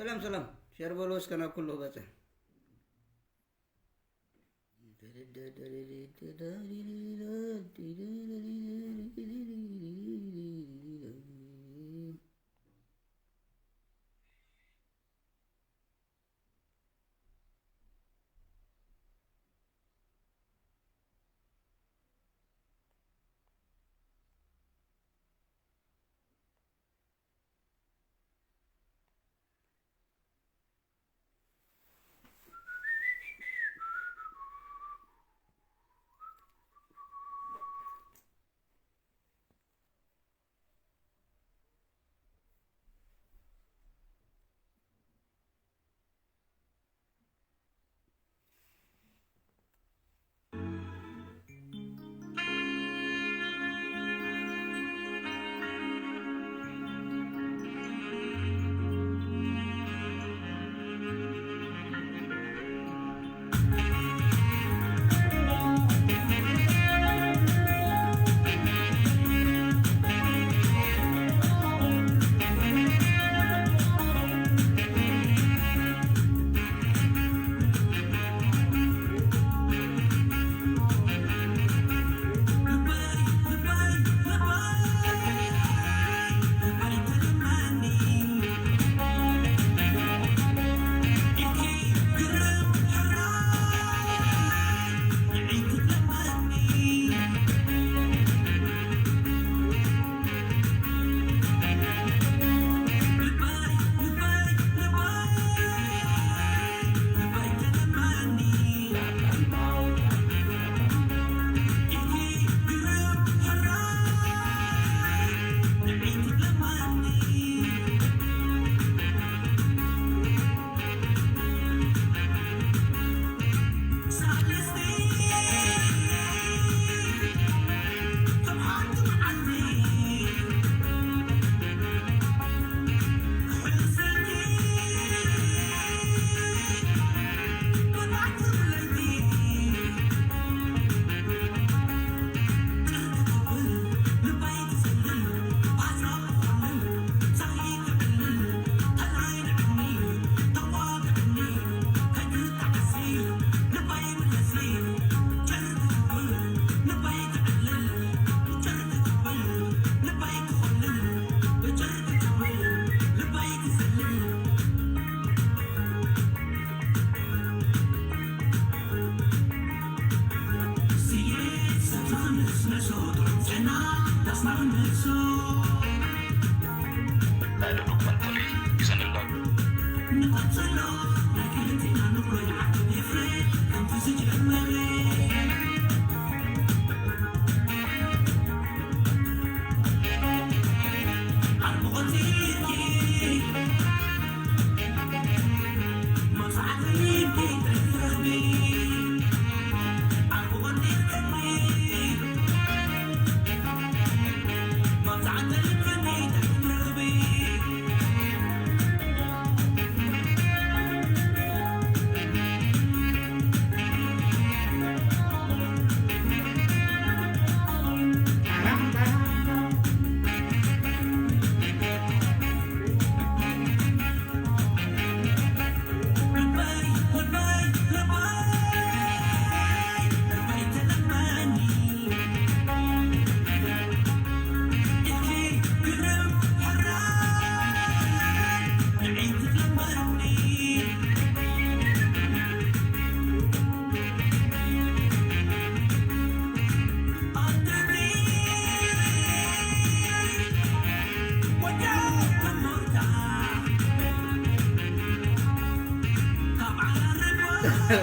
ሰላም ሰላም፣ ሸር በሉ እስከ ናብ ኩሉ ክበጽሕ።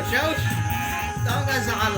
ሸውሽ፣ ጣውቃ ዝዓላ።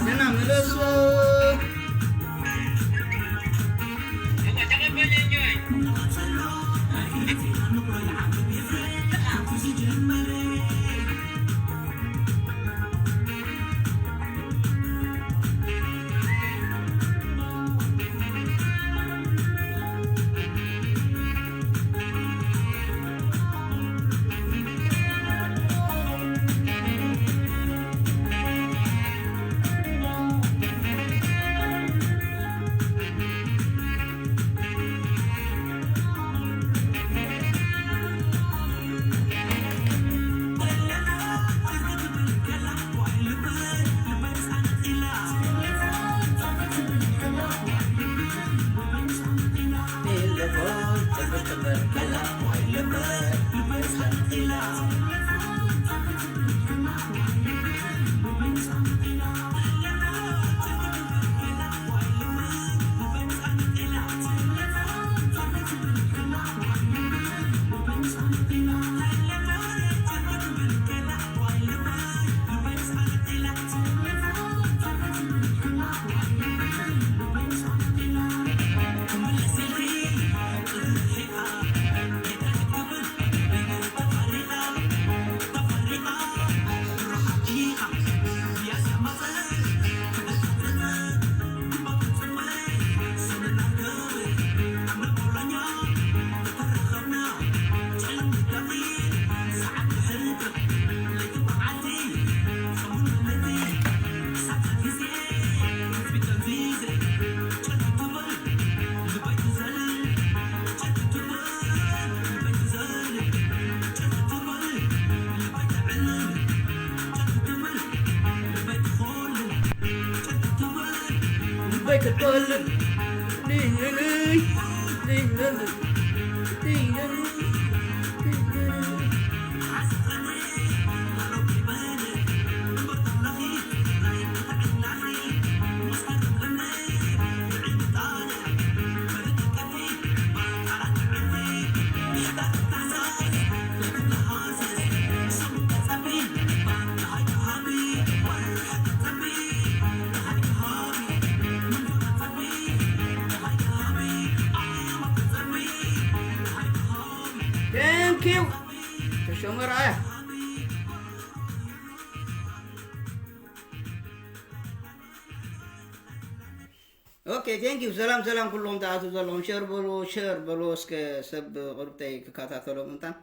ደህና መለሱ። Thank you. ተሾመ ረኣያ። ኦኬ፣ thank you። ሰላም ሰላም፣ ኩልኹም ተኣትው ዘለኹም ሸር በሉ፣ ሸር በሉ እስከ ሰብ ቅርብተይ ክከታተሎ ምንታን።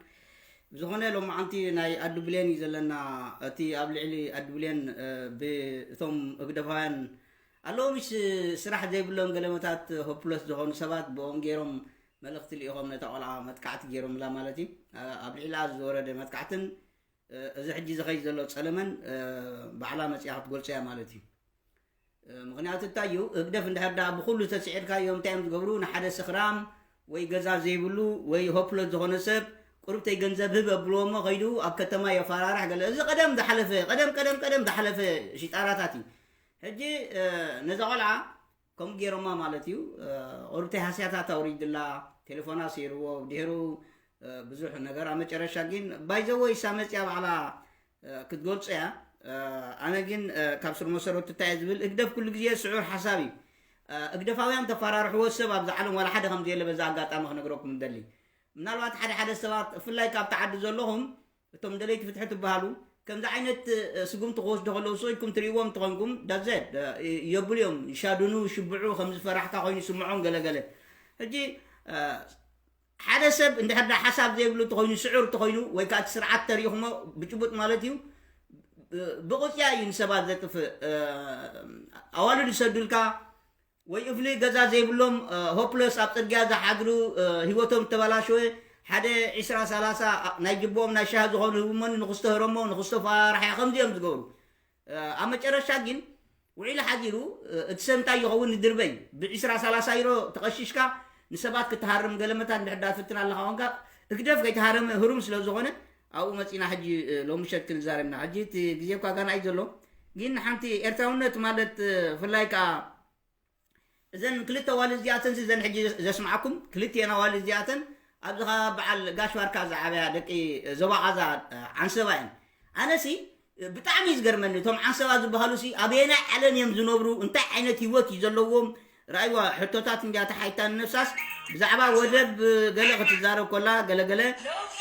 ብዝኾነ ሎማዓንቲ ናይ ኣዱ ብሌን እዩ ዘለና። እቲ ኣብ ልዕሊ ኣዱ ብሌን ብእቶም ህግደፋውያን ኣለዉ ምስ ስራሕ ዘይብሎም ገለመታት ሆፕለስ ዝኾኑ ሰባት ብኦም ገይሮም መልእኽቲ ልኢኾም ነታ ቆልዓ መጥቃዕቲ ገይሮምላ ማለት እዩ። ኣብ ልዕላ ዝወረደ መጥቃዕትን እዚ ሕጂ ዝኸይ ዘሎ ጸለመን ባዕላ መጽያ ክትገልጾ እያ ማለት እዩ። ምኽንያቱ እንታይ እዩ? ህግደፍ እንድሕር ደኣ ብኹሉ ተስዒርካዮም እንታይ እዮም ዝገብሩ? ንሓደ ስኽራም ወይ ገዛ ዘይብሉ ወይ ሆፕለስ ዝኾነ ሰብ ቁርብተይ ገንዘብ ህብ ኣብልዎ እሞ ከይዱ ኣብ ከተማ የፈራርሕ ገለ። እዚ ቀደም ዝሓለፈ፣ ቀደም፣ ቀደም፣ ቀደም ዝሓለፈ ሽጣራታት እዩ። ሕጂ ነዛ ቆልዓ ከምኡ ገይሮማ ማለት እዩ። ቁርብተይ ሃስያታት ኣውሪድላ፣ ቴሌፎና ሰይርዎ፣ ድሕሩ ብዙሕ ነገር ኣብ መጨረሻ ግን ባይዘወይ እሳ መፅያ ባዕላ ክትገልጾ እያ። ኣነ ግን ካብ ስር መሰረቱ እንታይ እየ ዝብል፣ ህግደፍ ኩሉ ግዜ ስዑር ሓሳብ እዩ። ህግደፋውያን ተፈራርሕዎ ሰብ ኣብዚ ዓለም ዋላ ሓደ ከም ዘየለ በዛ ኣጋጣሚ ክነግረኩም እንደሊ። ምናልባት ሓደ ሓደ ሰባት ብፍላይ ካብቲ ዓዲ ዘለኹም እቶም ደለይቲ ፍትሒ ትበሃሉ ከምዚ ዓይነት ስጉምቲ ክወስዱ ከለዉ ስቕ ኢልኩም ትርእይዎም እንተኾንኩም ዳዘድ የብሉ እዮም፣ ይሻድኑ፣ ይሽብዑ፣ ከም ዝፈራሕካ ኮይኑ ይስምዖም ገለገለ። ሕጂ ሓደ ሰብ እንድሕር ዳ ሓሳብ ዘይብሉ እንተኾይኑ፣ ስዑር እንተኾይኑ፣ ወይ ከዓ እቲ ስርዓት ተሪእኹሞ ብጭቡጥ ማለት እዩ፣ ብቑፅያ እዩ ንሰባት ዘጥፍእ። ኣዋልድ ይሰዱልካ ወይ እፍሊ ገዛ ዘይብሎም ሆፕለስ ኣብ ፅርግያ ዝሓድሩ፣ ህይወቶም ዝተበላሸወ ሓደ ዒስራ ሰላሳ ናይ ጅቦኦም ናይ ሻሂ ዝኾኑ ህብሞኒ ንክስተህረሞ ንክስተፋራሕያ ከምዚ እዮም ዝገብሩ። ኣብ መጨረሻ ግን ውዒሉ ሓዲሩ እቲ ሰብ እንታይ ይኸውን ንድርበይ ብዒስራ ሰላሳ ዩሮ ተቐሺሽካ ንሰባት ክትሃርም ገለመታት እንድሕር ዳ ትፍትን ኣለኻ ኮንካ ህግደፍ ከይተሃረመ ህሩም ስለ ዝኾነ ኣብኡ መፂና ሕጂ ሎምሸት ክንዛረብና። ሕጂ እቲ ግዜ እኳ ጋና እዩ ዘሎ፣ ግን ሓንቲ ኤርትራውነት ማለት ብፍላይ ከዓ እዘን ክልተ ዋልት እዚኣተን እዘን ሕጂ ዘስማዕኩም ክልቲኤን ኣዋልት እዚኣተን ኣብዚ ኸባቢ በዓል ጋሽ ባርካ ዝዓበያ ደቂ ዞባ ቓዛ ዓንሰባ እየን። ኣነሲ ብጣዕሚ እዩ ዝገርመኒ። እቶም ዓንሰባ ዝበሃሉ ሲ ኣበየናይ ዓለም እዮም ዝነብሩ? እንታይ ዓይነት ህይወት እዩ ዘለዎም? ራእይዋ ሕቶታት እንዲያ ተሓይታ ንነብሳስ ብዛዕባ ወደብ ገለ ክትዛረብ ኮላ ገለ ገለ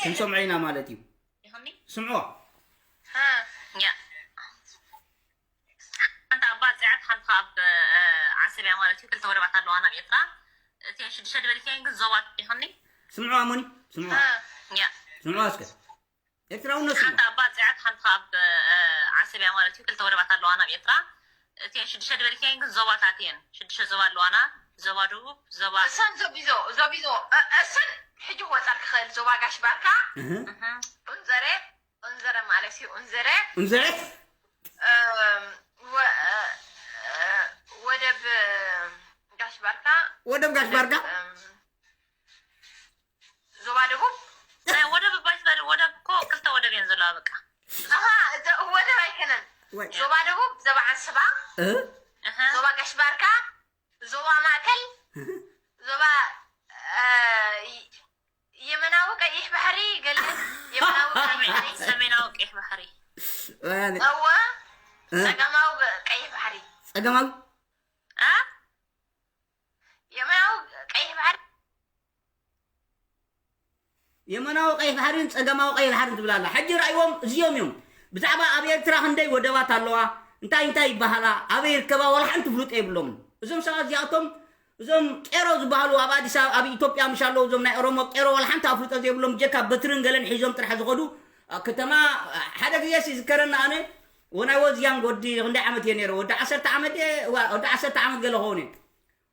ክንሰምዖ ኢና ማለት እዩ። ስምዖ። ሓንቲ ኣብ ባጽዕ፣ ሓንቲ ኣብ ዓሰብ እያ ማለት እዩ። ክልተ ወደባት ኣለዋ ናብ ኤርትራ። እተን ሽዱሽተ ዝበልክየን ግን ዞባት ይኸኒ። ስምዖ ኣሞኒ፣ ስምዖ። ያ። ስምዖ እስከ። ኤርትራውነት ስምዖ። ሓንቲ ኣብ ባጽዕ፣ ሓንቲ ኣብ ዓሰብ እያ ማለት እዩ። ክልተ ወደባት ኣለዋ ናብ ኤርትራ። እተን ሽዱሽተ ዝበልክየን ግን ዞባታት እየን። ሽዱሽተ ዞባ ኣለዋና። ዞባ ደቡብ፣ ዞባ እሰን ዘቢዞ ዘቢዞ እ- እሰን ሕጂ ወጻል ክኸል ዞባ ጋሽ ባርካ እህ። እህ፣ ኡንዘሬ ኡንዘረ ማለት እዩ። ኡንዘረ እንዘሬ እም፣ ወ- እ- እ- ወደብ ጋሽ ባርካ ወደብ ጋሽ ባርካ እም፣ ዞባ ደቡብ ናይ ወደብ ባሽ በል። ወደብ እኮ ክልተ ወደብ እየን ዘለዋ። በቃ ኣሃ፣ እዘ- ወደብ ኣይከነን። ወይ ዞባ ደቡብ፣ ዞባ ዓንስባ፣ እ? እህ፣ ዞባ ጋሽ ባርካ፣ ዞባ ማእከል፣ ዞባ እ፣ የመናዊ ቀይሕ ባሕሪ፣ ገለ የመናዊ ቀይሕ ባሕሪ፣ ሰሜናዊ ቀይሕ ባሕሪ። ወያኔ እወ፣ እ? ጸጋማዊ ቀይሕ ባሕሪ። ጸገማዊ ኣ የመናዊ ቀይሕ ባሕሪ የመናዊ ቀይሕ ባሕሪን ጸገማዊ ቀይሕ ባሕሪን ትብል ኣላ። ሕጂ ራእይዎም እዚኦም እዮም። ብዛዕባ ኣብ ኤርትራ ክንደይ ወደባት ኣለዋ፣ እንታይ እንታይ ይበሃላ፣ ኣበይ ይርከባ፣ ዋላ ሓንቲ ፍሉጥ የብሎምን። እዞም ሰባት እዚኣቶም፣ እዞም ቄሮ ዝበሃሉ ኣብ ኣዲስ ኣበባ፣ ኣብ ኢትዮጵያ ምሽ ኣለዉ፣ እዞም ናይ ኦሮሞ ቄሮ ዋላ ሓንቲ ኣፍልጦ ዘይብሎም፣ ጀካ በትርን ገለን ሒዞም ጥራሕ ዝኸዱ፣ ኣብ ከተማ፣ ሓደ ግዜ ሲ ዝከረኒ ኣነ፣ ወናይ ወዝ ያንግ ወዲ ክንደይ ዓመት እየ ነይረ? ወዲ ዓሰርተ ዓመት እየ፣ ዋ-፣ ወዲ ዓሰርተ ዓመት ገለ ክኸውን እየ።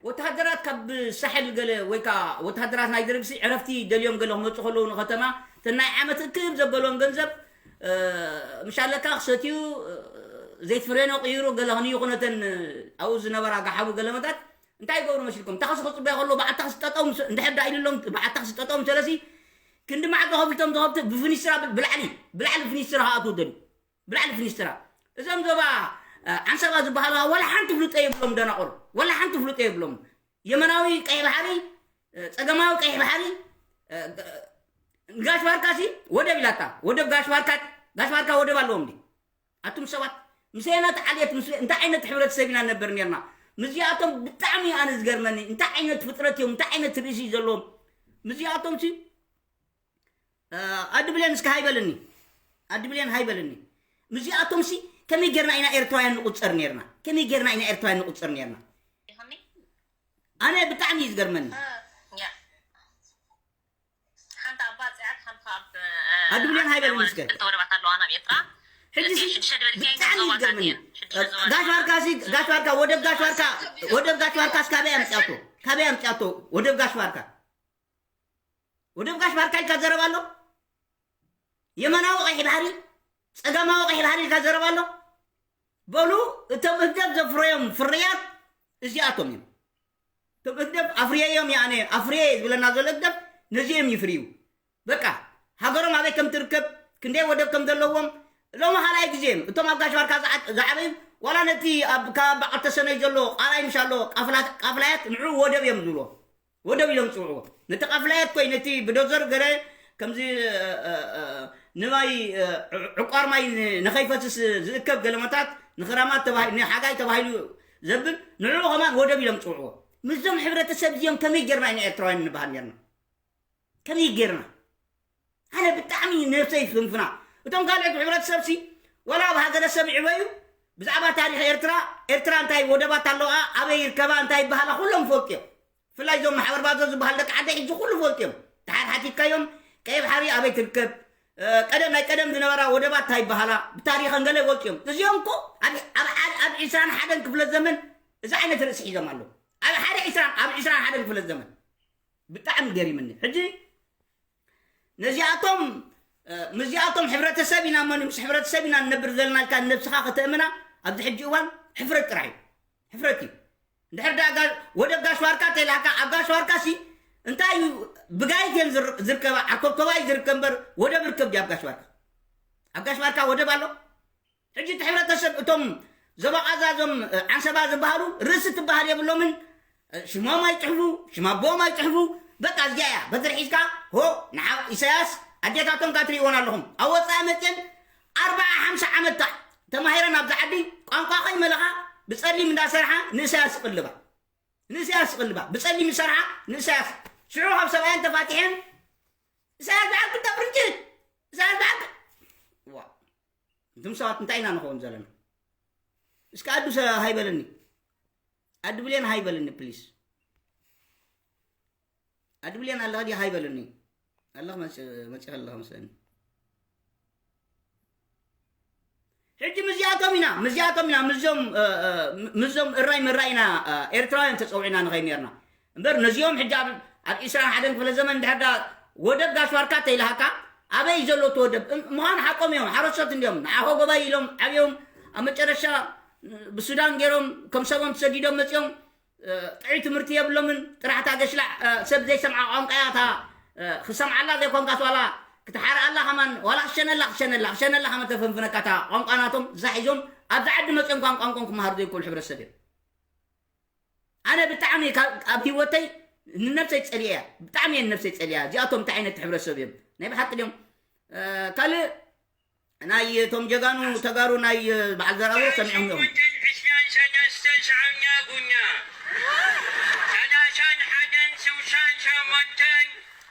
ወተሃደራት ካብ ሳሕል ገለ ወይ ከዓ ወተሃደራት ናይ ደርግ ሲ ዕረፍቲ ደልዮም ገለ ክመፁ ከለዉ ንከተማ እተን ናይ ዓመት እክብ ዘበልዎም ገንዘብ፣ እ፣ ምሽ ኣለካ ክሰትዩ፣ እ፣ ዘይት ፍሬኖ ቅይሩ ገለ ክንይኹ ነተን ኣብኡ ዝነበራ ጋሓቡ ገለመታት እንታይ ይገብሩ መሲልኩም? ታኽሲ ክፅበያ ከሎ በዓል ታኽሲ ጠጠው ምስ-፣ እንድሕር ዳ ኢሉሎም በዓል ታኽሲ ጠጠው ምሰለሲ ክንዲ ማዕዶ ከፊቶም ተኸብቲ ብፍኒስትራ ብል-፣ ብላዕሊ ብላዕሊ ፍኒስትራ ክኣትዉ ደልዩ። ብላዕሊ ፍኒስትራ። እዞም ዞባ፣ እ፣ ዓንሰባ ዝበሃሉ ወላ ሓንቲ ፍልጦ የብሎም ደናቑር። ወላ ሓንቲ ፍልጦ የብሎም። የመናዊ ቀይሕ ባሕሪ፣ እ፣ ጸገማዊ ቀይሕ ባሕሪ፣ እ፣ እ፣ ጋሽ ባርካ ሲ ወደብ ኢላታ። ወደብ ጋሽ ባርካ፣ ጋሽ ባርካ ወደብ ኣለዎም ድዩ? ኣቱም ሰባት፣ ምስ ኣየናይ ዓሌት፣ ምስ እንታይ ዓይነት ሕብረተሰብ ኢና ንነብር ኔርና? ምስዚኣቶም ብጣዕሚ ኣነ ዝገርመኒ፣ እንታይ ዓይነት ፍጥረት እዮም፣ እንታይ ዓይነት ርእሲ እዩ ዘለዎም? ምስዚኣቶም ሲ ኣዲ ብሌን እስከ ሃይ በልኒ። ኣዲ ብሌን ሃይ በልኒ። ምስዚኣቶም ሲ ከመይ ጌርና ኢና ኤርትራውያን ንቁጸር ኔርና? ከመይ ጌርና ኢና ኤርትራውያን ንቁጸር ኔርና? ኣነ ብጣዕሚ እዩ ዝገርመኒ። ሓንቲ ኣብ ባጽዕ፣ ሓንቲ ኣብ ኣዲ ብሌን ሃይ በልኒ እስከ። ክልተ ወደባት ኣለዋ ናብ ኤርትራ። ሕጂ ሲ ሽዱሽተ ዝበልክየን ብጣዕሚ እዩ ዞባታት ዝገርመኒ። እየን። ሽዱሽተ ዞባታት። ጋሽ ባርካ ሲ፣ ጋሽ ባርካ፣ ወደብ ጋሽ ባርካ፣ ወደብ ጋሽ ባርካ ሲ ካበይ ኣምጽኣቶ? ካበይ ኣምጽኣቶ? ወደብ ጋሽ ባርካ። ወደብ ጋሽ ባርካ ኢልካ ዘረባ ኣሎ? የማናዊ ቀይሕ ባሕሪ፣ ጸጋማዊ ቀይሕ ባሕሪ ኢልካ ዘረባ ኣሎ? በሉ፣ እቶም ህግደፍ ዘፍረዮም ፍርያት እዚኣቶም እዮም። እቶም ህግደፍ ኣፍርየዮም፣ ያኔ ኣፍርየ ዝብለና ዘሎ ህግደፍ ነዚኦም ይፍርዩ። በቃ፣ ሃገሮም ኣበይ ከም ትርከብ፣ ክንደይ ወደብ ከም ዘለዎም፣ ሎሚ ካልኣይ ግዜ እዮም። እቶም ኣብ ጋሽ ባርካ ዝዓ-፣ ዝዓበዩ፣ ዋላ ነቲ ኣብ ከባቢ በዓል ተሰነይ ዘሎ ቃላይ ምሽ ኣሎ፣ ቃፍላ-፣ ቃፍላያት ንዕኡ ወደብ እዮም ዝብልዎ። ወደብ ኢሎም ዝጽውዕዎ። ነቲ ቃፍላያት ኮይ፣ ነቲ ብዶዘር ገለ ከምዚ፣ እ፣ እ፣ እ፣ ንማይ፣ እ፣ ዕ-፣ ዕቋር ማይ ን-፣ ንኸይፈስስ ዝእከብ ገለመታት፣ ንኽረማት ተባሂ-፣ ንሓጋይ ተባሂሉ ዘብል፣ ንዕኡ ከማን ወደብ ኢሎም ዝጽውዕዎ። ምስዞም ሕብረተሰብ እዚኦም ከመይ ጌርና ኢና ኤርትራውያን ንበሃል ኔርና? ከመይ ጌርና? ኣነ ብጣዕሚ ነብሰይ ፍንፍና። እቶም ካልኦት ሕብረተሰብ ሲ ዋላ ኣብ ሃገረ ሰብ ይዕበዩ፣ ብዛዕባ ታሪኽ ኤርትራ፣ ኤርትራ እንታይ ወደባት ኣለዋ፣ ኣበይ ይርከባ፣ እንታይ ይበሃላ፣ ኩሎም ይፈልጡ እዮም። ብፍላይ እዞም ማሕበር ባዞ ዝበሃል ደቂ ዓደይ ሕጂ ኩሉ ይፈልጡ እዮም። ደሓር ሓቲትካዮም፣ ቀይሕ ባሕሪ ኣበይ ትርከብ፣ እ፣ ቀደም ናይ ቀደም ዝነበራ ወደባት እንታይ ይበሃላ፣ ብታሪኸን ገለ ይፈልጡ እዮም። እዚኦም እኮ ኣብ፣ ኣብ፣ ኣብ፣ ኣብ ዕስራን ሓደን ክፍለ ዘመን እዚ ዓይነት ርእሲ ሒዞም ኣለዉ። ኣብ ሓደ ዕስራን፣ ኣብ ዕስራን ሓደን ክፍለ ዘመን። ብጣዕሚ ገሪምኒ። ሕጂ ነዚኣቶም፣ እ፣ ምስዚኣቶም ሕብረተሰብ ኢና እሞ፣ ምስ ሕብረተሰብ ኢና ንነብር ዘለና ኢልካ ንነብስኻ ከተእምና ኣብዚ ሕጂ እዋን ሕፍረት ጥራሕ እዩ። ሕፍረት እዩ። እንድሕር ደኣ ጋ-፣ ወደብ ጋሽ ዋርካ ተይልሃካ፣ ኣብ ጋሽ ዋርካ ሲ እንታይ እዩ፣ ብጋይት እየን ዝር-፣ ዝርከባ፣ ዓርኮብኮባ እዩ ዝርከብ እምበር ወደብ ርከብ ድዩ ኣብ ጋሽ ዋርካ? ኣብ ጋሽ ዋርካ ወደብ ኣሎ? ሕጂ እቲ ሕብረተሰብ እቶም ዞባ ቃዛ፣ እዞም ዓንሰባ ዝበሃሉ ርእሲ ትበሃል የብሎምን። ሽሞም ኣይጽሕፉ፣ ሽም ኣቦኦም ኣይጽሕፉ። በቃ እዚኣ እያ። በትሪ ሒዝካ ሆ ንዓ ኢሳያስ ኣዴታቶም ካትርእይዎን ኣለኹም። ኣብ ወጻኢ መጽየን ኣርባዓ ሓምሳ ዓመት ተማሂረን ኣብዚ ዓዲ ቋንቋ ከይመለኻ ብጸሊም እንዳሰርሓ ንእሳያስ ይቕልባ። ንእሳያስ ይቕልባ። ብጸሊም ይሰርሓ ንእሳያስ። ሽዑ ካብ ሰብኣየን ተፋቲሐን እሳያስ ብዓል ክልተ ፍርንጭት። እሳያስ ብዓል ክ-፣ ዋ። እንቱም ሰባት እንታይ ኢና ንኸውን ዘለና? እስከ ኣዱ ሰ-፣ ሃይበለኒ። ኣዱ ብሌን ሃይበለኒ ፕሊስ። ኣዱ ብሌን ኣለኻ ድያ ሃይበለኒ። ኣለኽ መጽ-፣ መጺኻ ኣለኻ መስለኒ። ሕጂ ምስዚኣቶም ኢና፣ ምስዚኣቶም ኢና፣ ምስዞም፣ እ፣ እ፣ ምስዞም እራይ ምራይ ኢና፣ እ፣ ኤርትራውያን ተጸዊዕና ንኸይድ ነርና። እምበር ነዚኦም ሕጂ ኣብ፣ ኣብ ዒስራን ሓደን ክፍለ ዘመን እንድሕር ዳ ወደብ ጋሽ ባርካ ተይልሃካ፣ ኣበይ እዩ ዘሎ እቲ ወደብ? እም-፣ ምዃኑ ሓቆም እዮም፣ ሓረሶት እንዲዮም። ንዓኾ ጎባይ ኢሎም ዓብዮም፣ ኣብ መጨረሻ ብሱዳን ገይሮም ከም ሰቦም ተሰዲዶም መጺኦም፣ እ፣ ጥዑይ ትምህርቲ የብሎምን። ጥራሕ እታ ገሽላዕ፣ እ፣ ሰብ ዘይሰምዓ ቋንቋ እያ እታ፣ እ፣ ክሰምዓላ ዘይኮንካስ ዋላ ክትሓርኣላ ከማን ዋላ ክሸነላ፣ ክሸነላ፣ ክሸነላ ከመ ተፈንፍነካ እታ ቋንቋ ናቶም እዛ ሒዞም ኣብዛ ዓዲ መጺኦም ኳን ቋንቋኦም ክመሃሩ ዘይክእሉ ሕብረተሰብ እዮም። ኣነ ብጣዕሚ ካብ፣ ኣብ ህይወተይ ንነብሰይ ጸሊኤያ፣ ብጣዕሚ እየ ንነብሰይ ጸሊኤያ። እዚኣቶም እንታይ ዓይነት ሕብረተሰብ እዮም? ናይ ብሓቂ ድዮም? እ፣ ካልእ ናይ እቶም ጀጋኑ ተጋሩ ናይ በዓል ዘርኣብሩኽ ሰሚዖም እዮም። ሽሞንተን ዕስራን ሰለስተን ሰዓብኛ ጉኛ፣ ሰላሳን ሓደን ስውሳን ሸሞንተን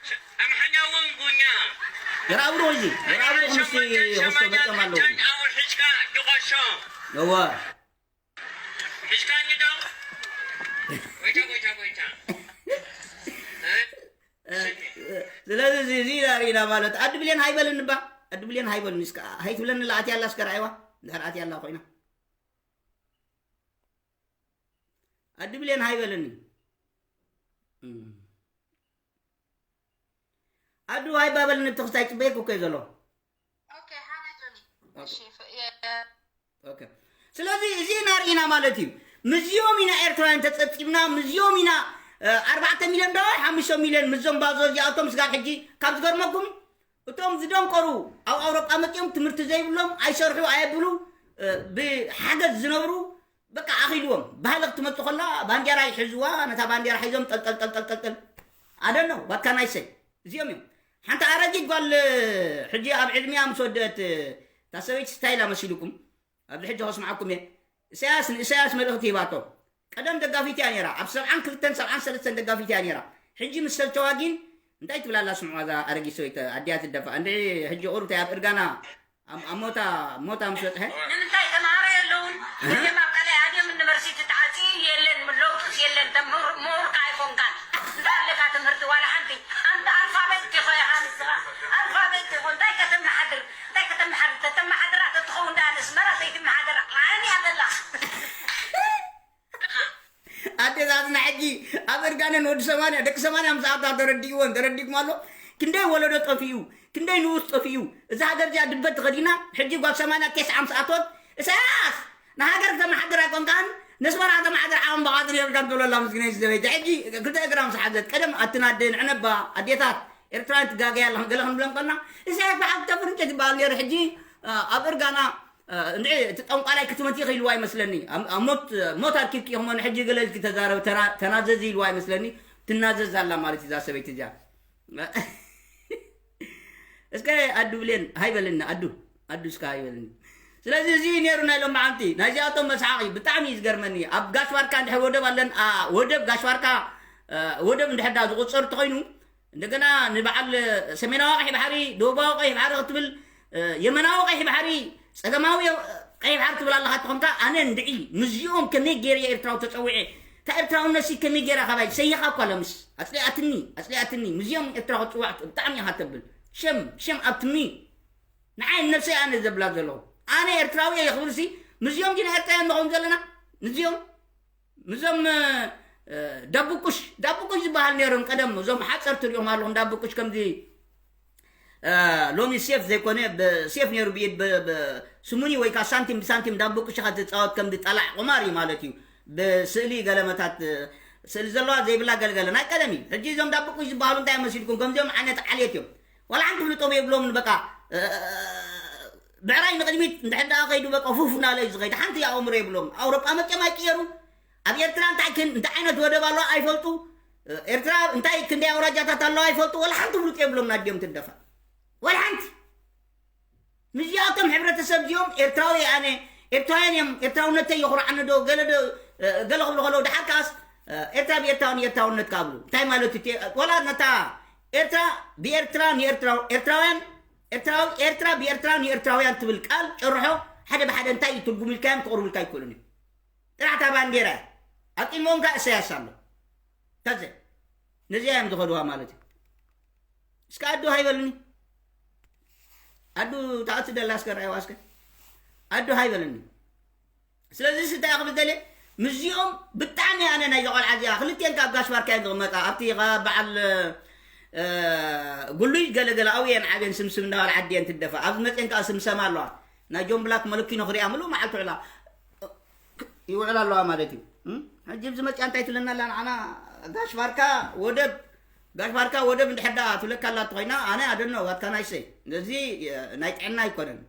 ኣምሓና እውን ጉኛ። ዘርኣብሩኽ እዚ፣ ዘርኣብሩኽ ምስቲ ሰማንያን ሸሞንተን ሆስቶ ሰማንያን ገጠም ኣለዉ። ክልተን ኣውሒዝካ ድቐሶ። እወ። ሒዝካኒ ዶ? ጎይታ፣ ጎይታ፣ ጎይታ። እ? እ፣ እ፣ ስለዚ እዚ፣ እዚ ኢና ርኢና ማለት። ኣዲ ብሌን ሃይበልን እባ። ኣዲ ብሌን ሃይበልን እስከ፣ ሃይ ትብለኒ ኣላ ኣትያ ኣላ እስከ ርኣይዋ። እንድሕር ኣትያ ኣላ ኮይና። ኣዲ ብሌን ሃይበልኒ። እም። ኣዱ ሃይባ በልኒ፣ ብተኽስታይ ጽበየክ እኮ እዩ ዘሎ። ኦኬ፣ ሓመይ ጆኒ። ኦኬ። እሺ፣ ፍ-፣ የ-፣ ኦኬ። ስለዚ እዚ ኢና ርኢና ማለት እዩ። ምስዚኦም ኢና ኤርትራውያን ተጸብጺብና፣ ምስዚኦም ኢና፣ እ፣ ኣርባዕተ ሚልዮን ዶ ሓሙሽተ ሚልዮን ምስዞም ባዞ እዚኣቶም ስጋብ ሕጂ ካብ ዝገርመኩም እቶም ዝደንቆሩ ኣብ ኣውሮጳ መጺኦም ትምህርቲ ዘይብሎም ኣይሰርሑ ኣየብሉ፣ እ፣ ብሓገዝ ዝነብሩ በቃ ኣኺልዎም። ባህሊ ክትመጽእ ከላ ባንዴራ ይሕዝዋ፣ ነታ ባንዴራ ሒዞም ጠልጠል፣ ጠልጠል፣ ጠልጠል። ኣደኖ፣ what can I say? እዚኦም እዮም። ሓንቲ ኣረጊት ጓል፣ እ፣ ሕጂ ኣብ ዕድሚያ ምስ ወደት፣ እ፣ እታ ሰበይቲ ስታይላ መሲሉኩም፣ ኣብዚ ሕጂ ከስምዓኩም እየ። ኢሳያስ፣ ንኢሳያስ መልእኽቲ ሂባቶ። ቀደም ደጋፊት እያ ነይራ። ኣብ ሰብዓን ክልተን ሰብዓን ሰለስተን ደጋፊት እያ ነይራ። ሕጂ ምስ ሰልቸዋ ግን እንታይ ትብላ ኣላ ስምዕዋ እዛ ኣረጊት ሰበይቲ ኣዲኣ ትደፋ። እንድዒ ሕጂ ቁሩብ እንታይ ኣብ እርጋና ኣብ፣ ኣብ ሞታ፣ ሞታ ምስ በጽሐ ንምንታይ ተማሃሮ የለውን? መቸም ኣብ ካልኣይ ኣድዮም ዩኒቨርሲቲ ተዓጽዩ የለን፣ ለውጥስ የለን። ተምህር-፣ ምሁር ከኣ ኣይኮንካን። እንታይ ኣለካ ትምህርቲ ዋላ ሓንቲ? ኣንተ ኣልፋቤት ዲኻ ኢኻ ንስኻ? ኣልፋቤት ዲኹ? እንታይ ከተመሓድር? እንታይ ከተመሓድር? ተተመሓድራ ተትኸውን ደኣ ንስመራ ዘይትመሓደር ዓለም እያ ዘላ። ኣዴታትና ሕጂ ኣብ እርጋነን ወዲ ሰማንያ፣ ደቂ ሰማንያ ምስ ኣታ ተረዲእዎን ተረዲእኩም ኣሎ። ክንደይ ወለዶ ጠፊኡ፣ ክንደይ ንኡስ ጠፊኡ። እዛ ሃገር እዚኣ ድበት ተኸዲና፣ ሕጂ ጓል ሰማንያ ቴስዓ ምስ ኣቶት፣ ኢሳያስ ንሃገር ከተመሓድር ኣይኮንካን፣ ነስመራ ከተመሓድር ዓቕሚ ብቓጽሪ የብልካን ትብለላ ምስኪነይቲ ሰበይቲ። ሕጂ ክልተ እግራ ምስ ሓዘት፣ ቀደም ኣትናደ ንዕነባ ኣዴታት ኤርትራውያን ትጋገያ ኣለኽን ገለ ክንብለን ከልና፣ ኢሳያስ ብሓቂ ተፍርንጨት ይበሃል ነይሩ። ሕጂ፣ እ፣ ኣብ እርጋና፣ እ፣ እንድዒ እቲ ጠንቋላይ ክትመቲ ኢኺ ኢልዋ ይመስለኒ። ኣብ፣ ኣብ ሞት፣ ሞት ኣርኪብኪ ኢኹም ሕጂ ገለ ኢልኪ ተዛረብ፣ ተና-፣ ተናዘዚ ኢልዋ ይመስለኒ። ትናዘዝ ኣላ ማለት እዩ እዛ ሰበይቲ እዚኣ። እስከ ኣዱ ብሌን ሃይበለኒ፣ ኣዱ፣ ኣዱ እስከ ሃይበለኒ። ስለዚ እዚ እዩ ነይሩ ናይ ሎማዓንቲ። ናይዚኣቶም መስሓቒ ብጣዕሚ እዩ ዝገርመኒ። ኣብ ጋሽ ባርካ እንድሕር ወደብ ኣለን፣ ኣ፣ ወደብ ጋሽ ባርካ፣ እ፣ ወደብ እንድሕር ዳ ዝቑጸር እንተኾይኑ፣ እንደገና ንበዓል ሰሜናዊ ቀይሕ ባሕሪ፣ ደቡባዊ ቀይሕ ባሕሪ ክትብል፣ እ፣ የመናዊ ቀይሕ ባሕሪ፣ ጸገማዊ ቀይሕ ባሕሪ ትብል ኣለኻ ተኾንካ፣ ኣነ እንድዒ ምስዚኦም ከመይ ገይረ እየ ኤርትራዊ ተጸዊዐ? እታ ኤርትራውነትሲ ከመይ ገይራ ካባይ ሰይኻ እኳ ለምስ ኣጽሊኣትኒ፣ ኣጽሊኣትኒ። ምስዚኦም ኤርትራ ክጽዋዕ ብጣዕሚ ኢኻ ተብል። ሸም፣ ሸም ኣብትኒ። ንዓይ ነብሰይ ኣነ ዘብላ ዘለኹ። ኣነ ኤርትራዊ እየ ክብልሲ ምስዚኦም ዲና ኤርትራውያን ንኸውን ዘለና? ምስዚኦም? ምስዞም፣ እ፣ እ፣ ዳቡቁሽ፣ ዳቡቁሽ ዝበሃል ነይሮም ቀደም። እዞም ሓፀርቲ ሪኦም ኣለኹም። ዳቡቁሽ ከምዚ፣ እ፣ ሎሚ ሴፍ ዘይኮነ፣ ብ-፣ ሴፍ ነይሩ ብኢድ፣ ብ-፣ ብ-፣ ስሙኒ ወይ ከዓ ሳንቲም ብሳንቲም ዳቡቁሽ ኢኻ ትፃወት፣ ከምዚ ጠላዕ ቁማር እዩ ማለት እዩ። ብስእሊ ገለመታት፣ እ፣ ስእሊ ዘለዋ ዘይብላ ገልገለ ናይ ቀደም እዩ። ሕጂ እዞም ዳቡቁሽ ዝበሃሉ እንታይ መሲልኩም? ከምዚኦም ዓይነት ዓሌት እዮም። ዋላ ሓንቲ ፍልጦም የብሎምን። በቃ፣ እ፣ ብዕራይ ንቕድሚት እንድሕር ደኣ ከይዱ በቃ ፉፍ እናለ እዩ ዝኸይድ። ሓንቲ ኣእምሮ የብሎም። ኣውሮጳ መፅኦም ኣይቅየሩ። ኣብ ኤርትራ እንታይ ክን-፣ እንታይ ዓይነት ወደብ ኣሎ ኣይፈልጡ። ኤርትራ እንታይ ክንደይ ኣውራጃታት ኣለዋ ኣይፈልጡ። ዋላ ሓንቲ ፍሉጥ የብሎም። ናዲኦም ትደፋ ዋላ ሓንቲ። ምስዚኣቶም ሕብረተሰብ ሰብ እዚኦም ኤርትራዊ ኣነ፣ ኤርትራውያን እዮም፣ ኤርትራውነተይ የኹርዓኒ ዶ፣ ገለ ዶ፣ እ፣ ገለ ክብሉ ከለዉ፣ ድሓር ከኣስ፣ እ፣ ኤርትራ ብኤርትራዊ ንኤርትራውነት ክብሉ። እንታይ ማለት እዩ? ዋላ ነታ ኤርትራ ብኤርትራ ንኤርትራ-፣ ኤርትራውያን፣ ኤርትራዊ-፣ ኤርትራ ብኤርትራ ንኤርትራውያን ትብል ቃል ጨርሖ ሓደ ብሓደ እንታይ እዩ ትርጉም ኢልካዮም ክቕርቡልካ ኣይክእሉን እዮም። ጥራሕ እታ ባንዴራ እያ። ኣብ ቅድሚኦም ከኣ እሰያስ ኣሎ። ከዘ ነዚኣ እዮም ዝኸድዋ ማለት እዩ። እስከ ኣዱ ሃይበልኒ። ኣዱ ታኣቲ ደላ እስከ ረኣይዋ እስከ። ኣዱ ሃይበልኒ። ስለዚ እንታይ ክብል ደልየ፣ ምስዚኦም ብጣዕሚ ኣነ ናይዛ ቆልዓ እዚኣ ክልቲኤን ካብ ጋሽ ባርካ እየን ዝቕመጣ። ኣብቲ ካብ በዓል፣ እ፣ ጉሉይ ገለገለ ኣብኡ እየን ዓብየን ስምስም እንዳበላ ዓዲ እየን ትደፋ። ኣብዚ መፅየን ከዓ ስምሰማ ኣለዋ። ናይ ጆን ብላክ መለኪኖ ክሪኣ ምሉእ መዓልቲ ውዕላ ይውዕላ ኣለዋ ማለት እዩ። እም? ሕጂ ኣብዚ መፅያ እንታይ ትብለና ኣላ ንዓና? ጋሽ ባርካ ወደብ፣ ጋሽ ባርካ ወደብ እንድሕር ደኣ ትብለካ ኣላ እንተኾይና፣ ኣነ ኣደኖ ዋትካ ናይ ሰይ። ስለዚ፣ እ፣ ናይ ጥዕና ኣይኮነን።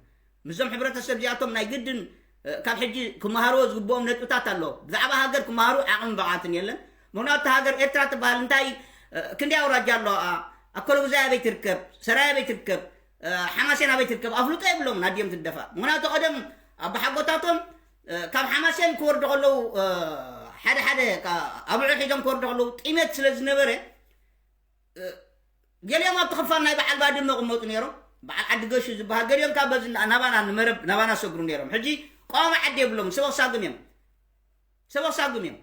ምስዞም ሕብረተሰብ እዚኣቶም ናይ ግድን፣ እ፣ ካብ ሕጂ ክመሃርዎ ዝግብኦም ነጥብታት ኣሎ። ብዛዕባ ሃገር ክመሃሩ ዓቕምን ብቕዓትን የለን። ምኽንያቱ እታ ሃገር ኤርትራ ትበሃል እንታይ፣ እ፣ ክንደይ ኣውራጃ ኣለዋ? ኣኮለጉዛይ ኣበይ ትርከብ? ሰራይ ኣበይ ትርከብ? እ፣ ሓማሴን ኣበይ ትርከብ? ኣፍልጦ የብሎምን ኣድዮም ትደፋ። ምኽንያቱ ቀደም ኣባሓጎታቶም፣ እ፣ ካብ ሓማሴን ክወርዱ ከለዉ፣ እ፣ ሓደ ሓደ ካ-፣ ኣብዑር ሒዞም ክወርዱ ከለዉ ጥሜት ስለ ዝነበረ፣ እ፣ ገሊኦም ኣብቲ ክፋል ናይ በዓል ባድመ ይቕመጡ ነይሮም። በዓል ዓዲ ገሹ ዝበሃል፣ ገሊኦም ካብ በዚ ናባና ንመረብ፣ ናባና ሰግሩ ነይሮም። ሕጂ ቀዋሚ ዓዲ የብሎምን፣ ሰበኽ ሳግም እዮም። ሰበኽ ሳግም እዮም።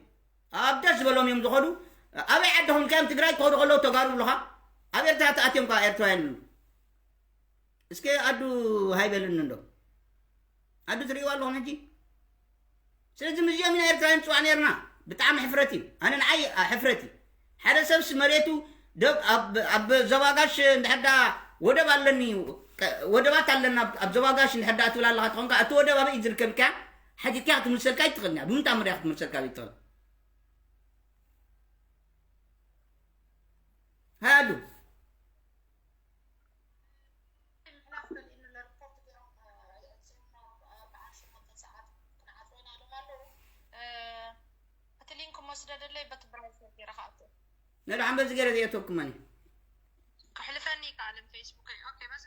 ኣብ ደስ ዝበሎም እዮም ዝኸዱ። ኣበይ ዓዲ ኾንካ እዮም ትግራይ ክኸዱ ከለዉ ተጋሩ ብሉኻ? ኣብ ኤርትራ ተኣትዮም ከኣ ኤርትራውያን ይብሉ። እስከ ኣዱ ሃይበልኒ እንዶ። ኣዱ ትርእይዋ ኣለኹም ሕጂ? ስለዚ ምስዚኦም ኢና ኤርትራውያን ንጽዋዕ ነይርና። ብጣዕሚ ሕፍረት እዩ። ኣነ ንዓይ፣ ኣ፣ ሕፍረት እዩ። ሓደ ሰብስ መሬቱ ደብ-፣ ኣብ፣ ኣብ ዞባ ጋሽ እንድሕር ደኣ ወደብ ኣለኒ፣ ቀ-፣ ወደባት ኣለና ኣብ፣ ኣብ ዞባ ጋሽ እንድሕር ደኣ ትብል ኣለኻ ትኾንካ፣ እቲ ወደብ ኣበይ እዩ ዝርከብ ኢልካ ሓቲትካ ክትምልሰልካ ኣይትኽእልን እያ። ብምንታይ መርያ ክትምልሰልካ ዘይትኽእል? ሃያ ኣዱ። ምሕላፍ ከሊእኑ ኣሎ፣ ሪፖርት ገይሮም፣ እ፣ ሪፖርት ገይሮም፣ እ፣ በዓል ሸሞንተ ሰዓት ክንዓጽዎ ኢና ኢሎም ኣለዉ። እ፣ እቲ ሊንክ እሞ ስደደለይ፣ በቲ ብራውዘር ገይረ ክኣቱ። ነድሓን በዚ ገይረ ዘየእተወኩማኒ። ከሕልፈኒ ይከኣል ፌስቡከይ። ኦኬ፣ በዚ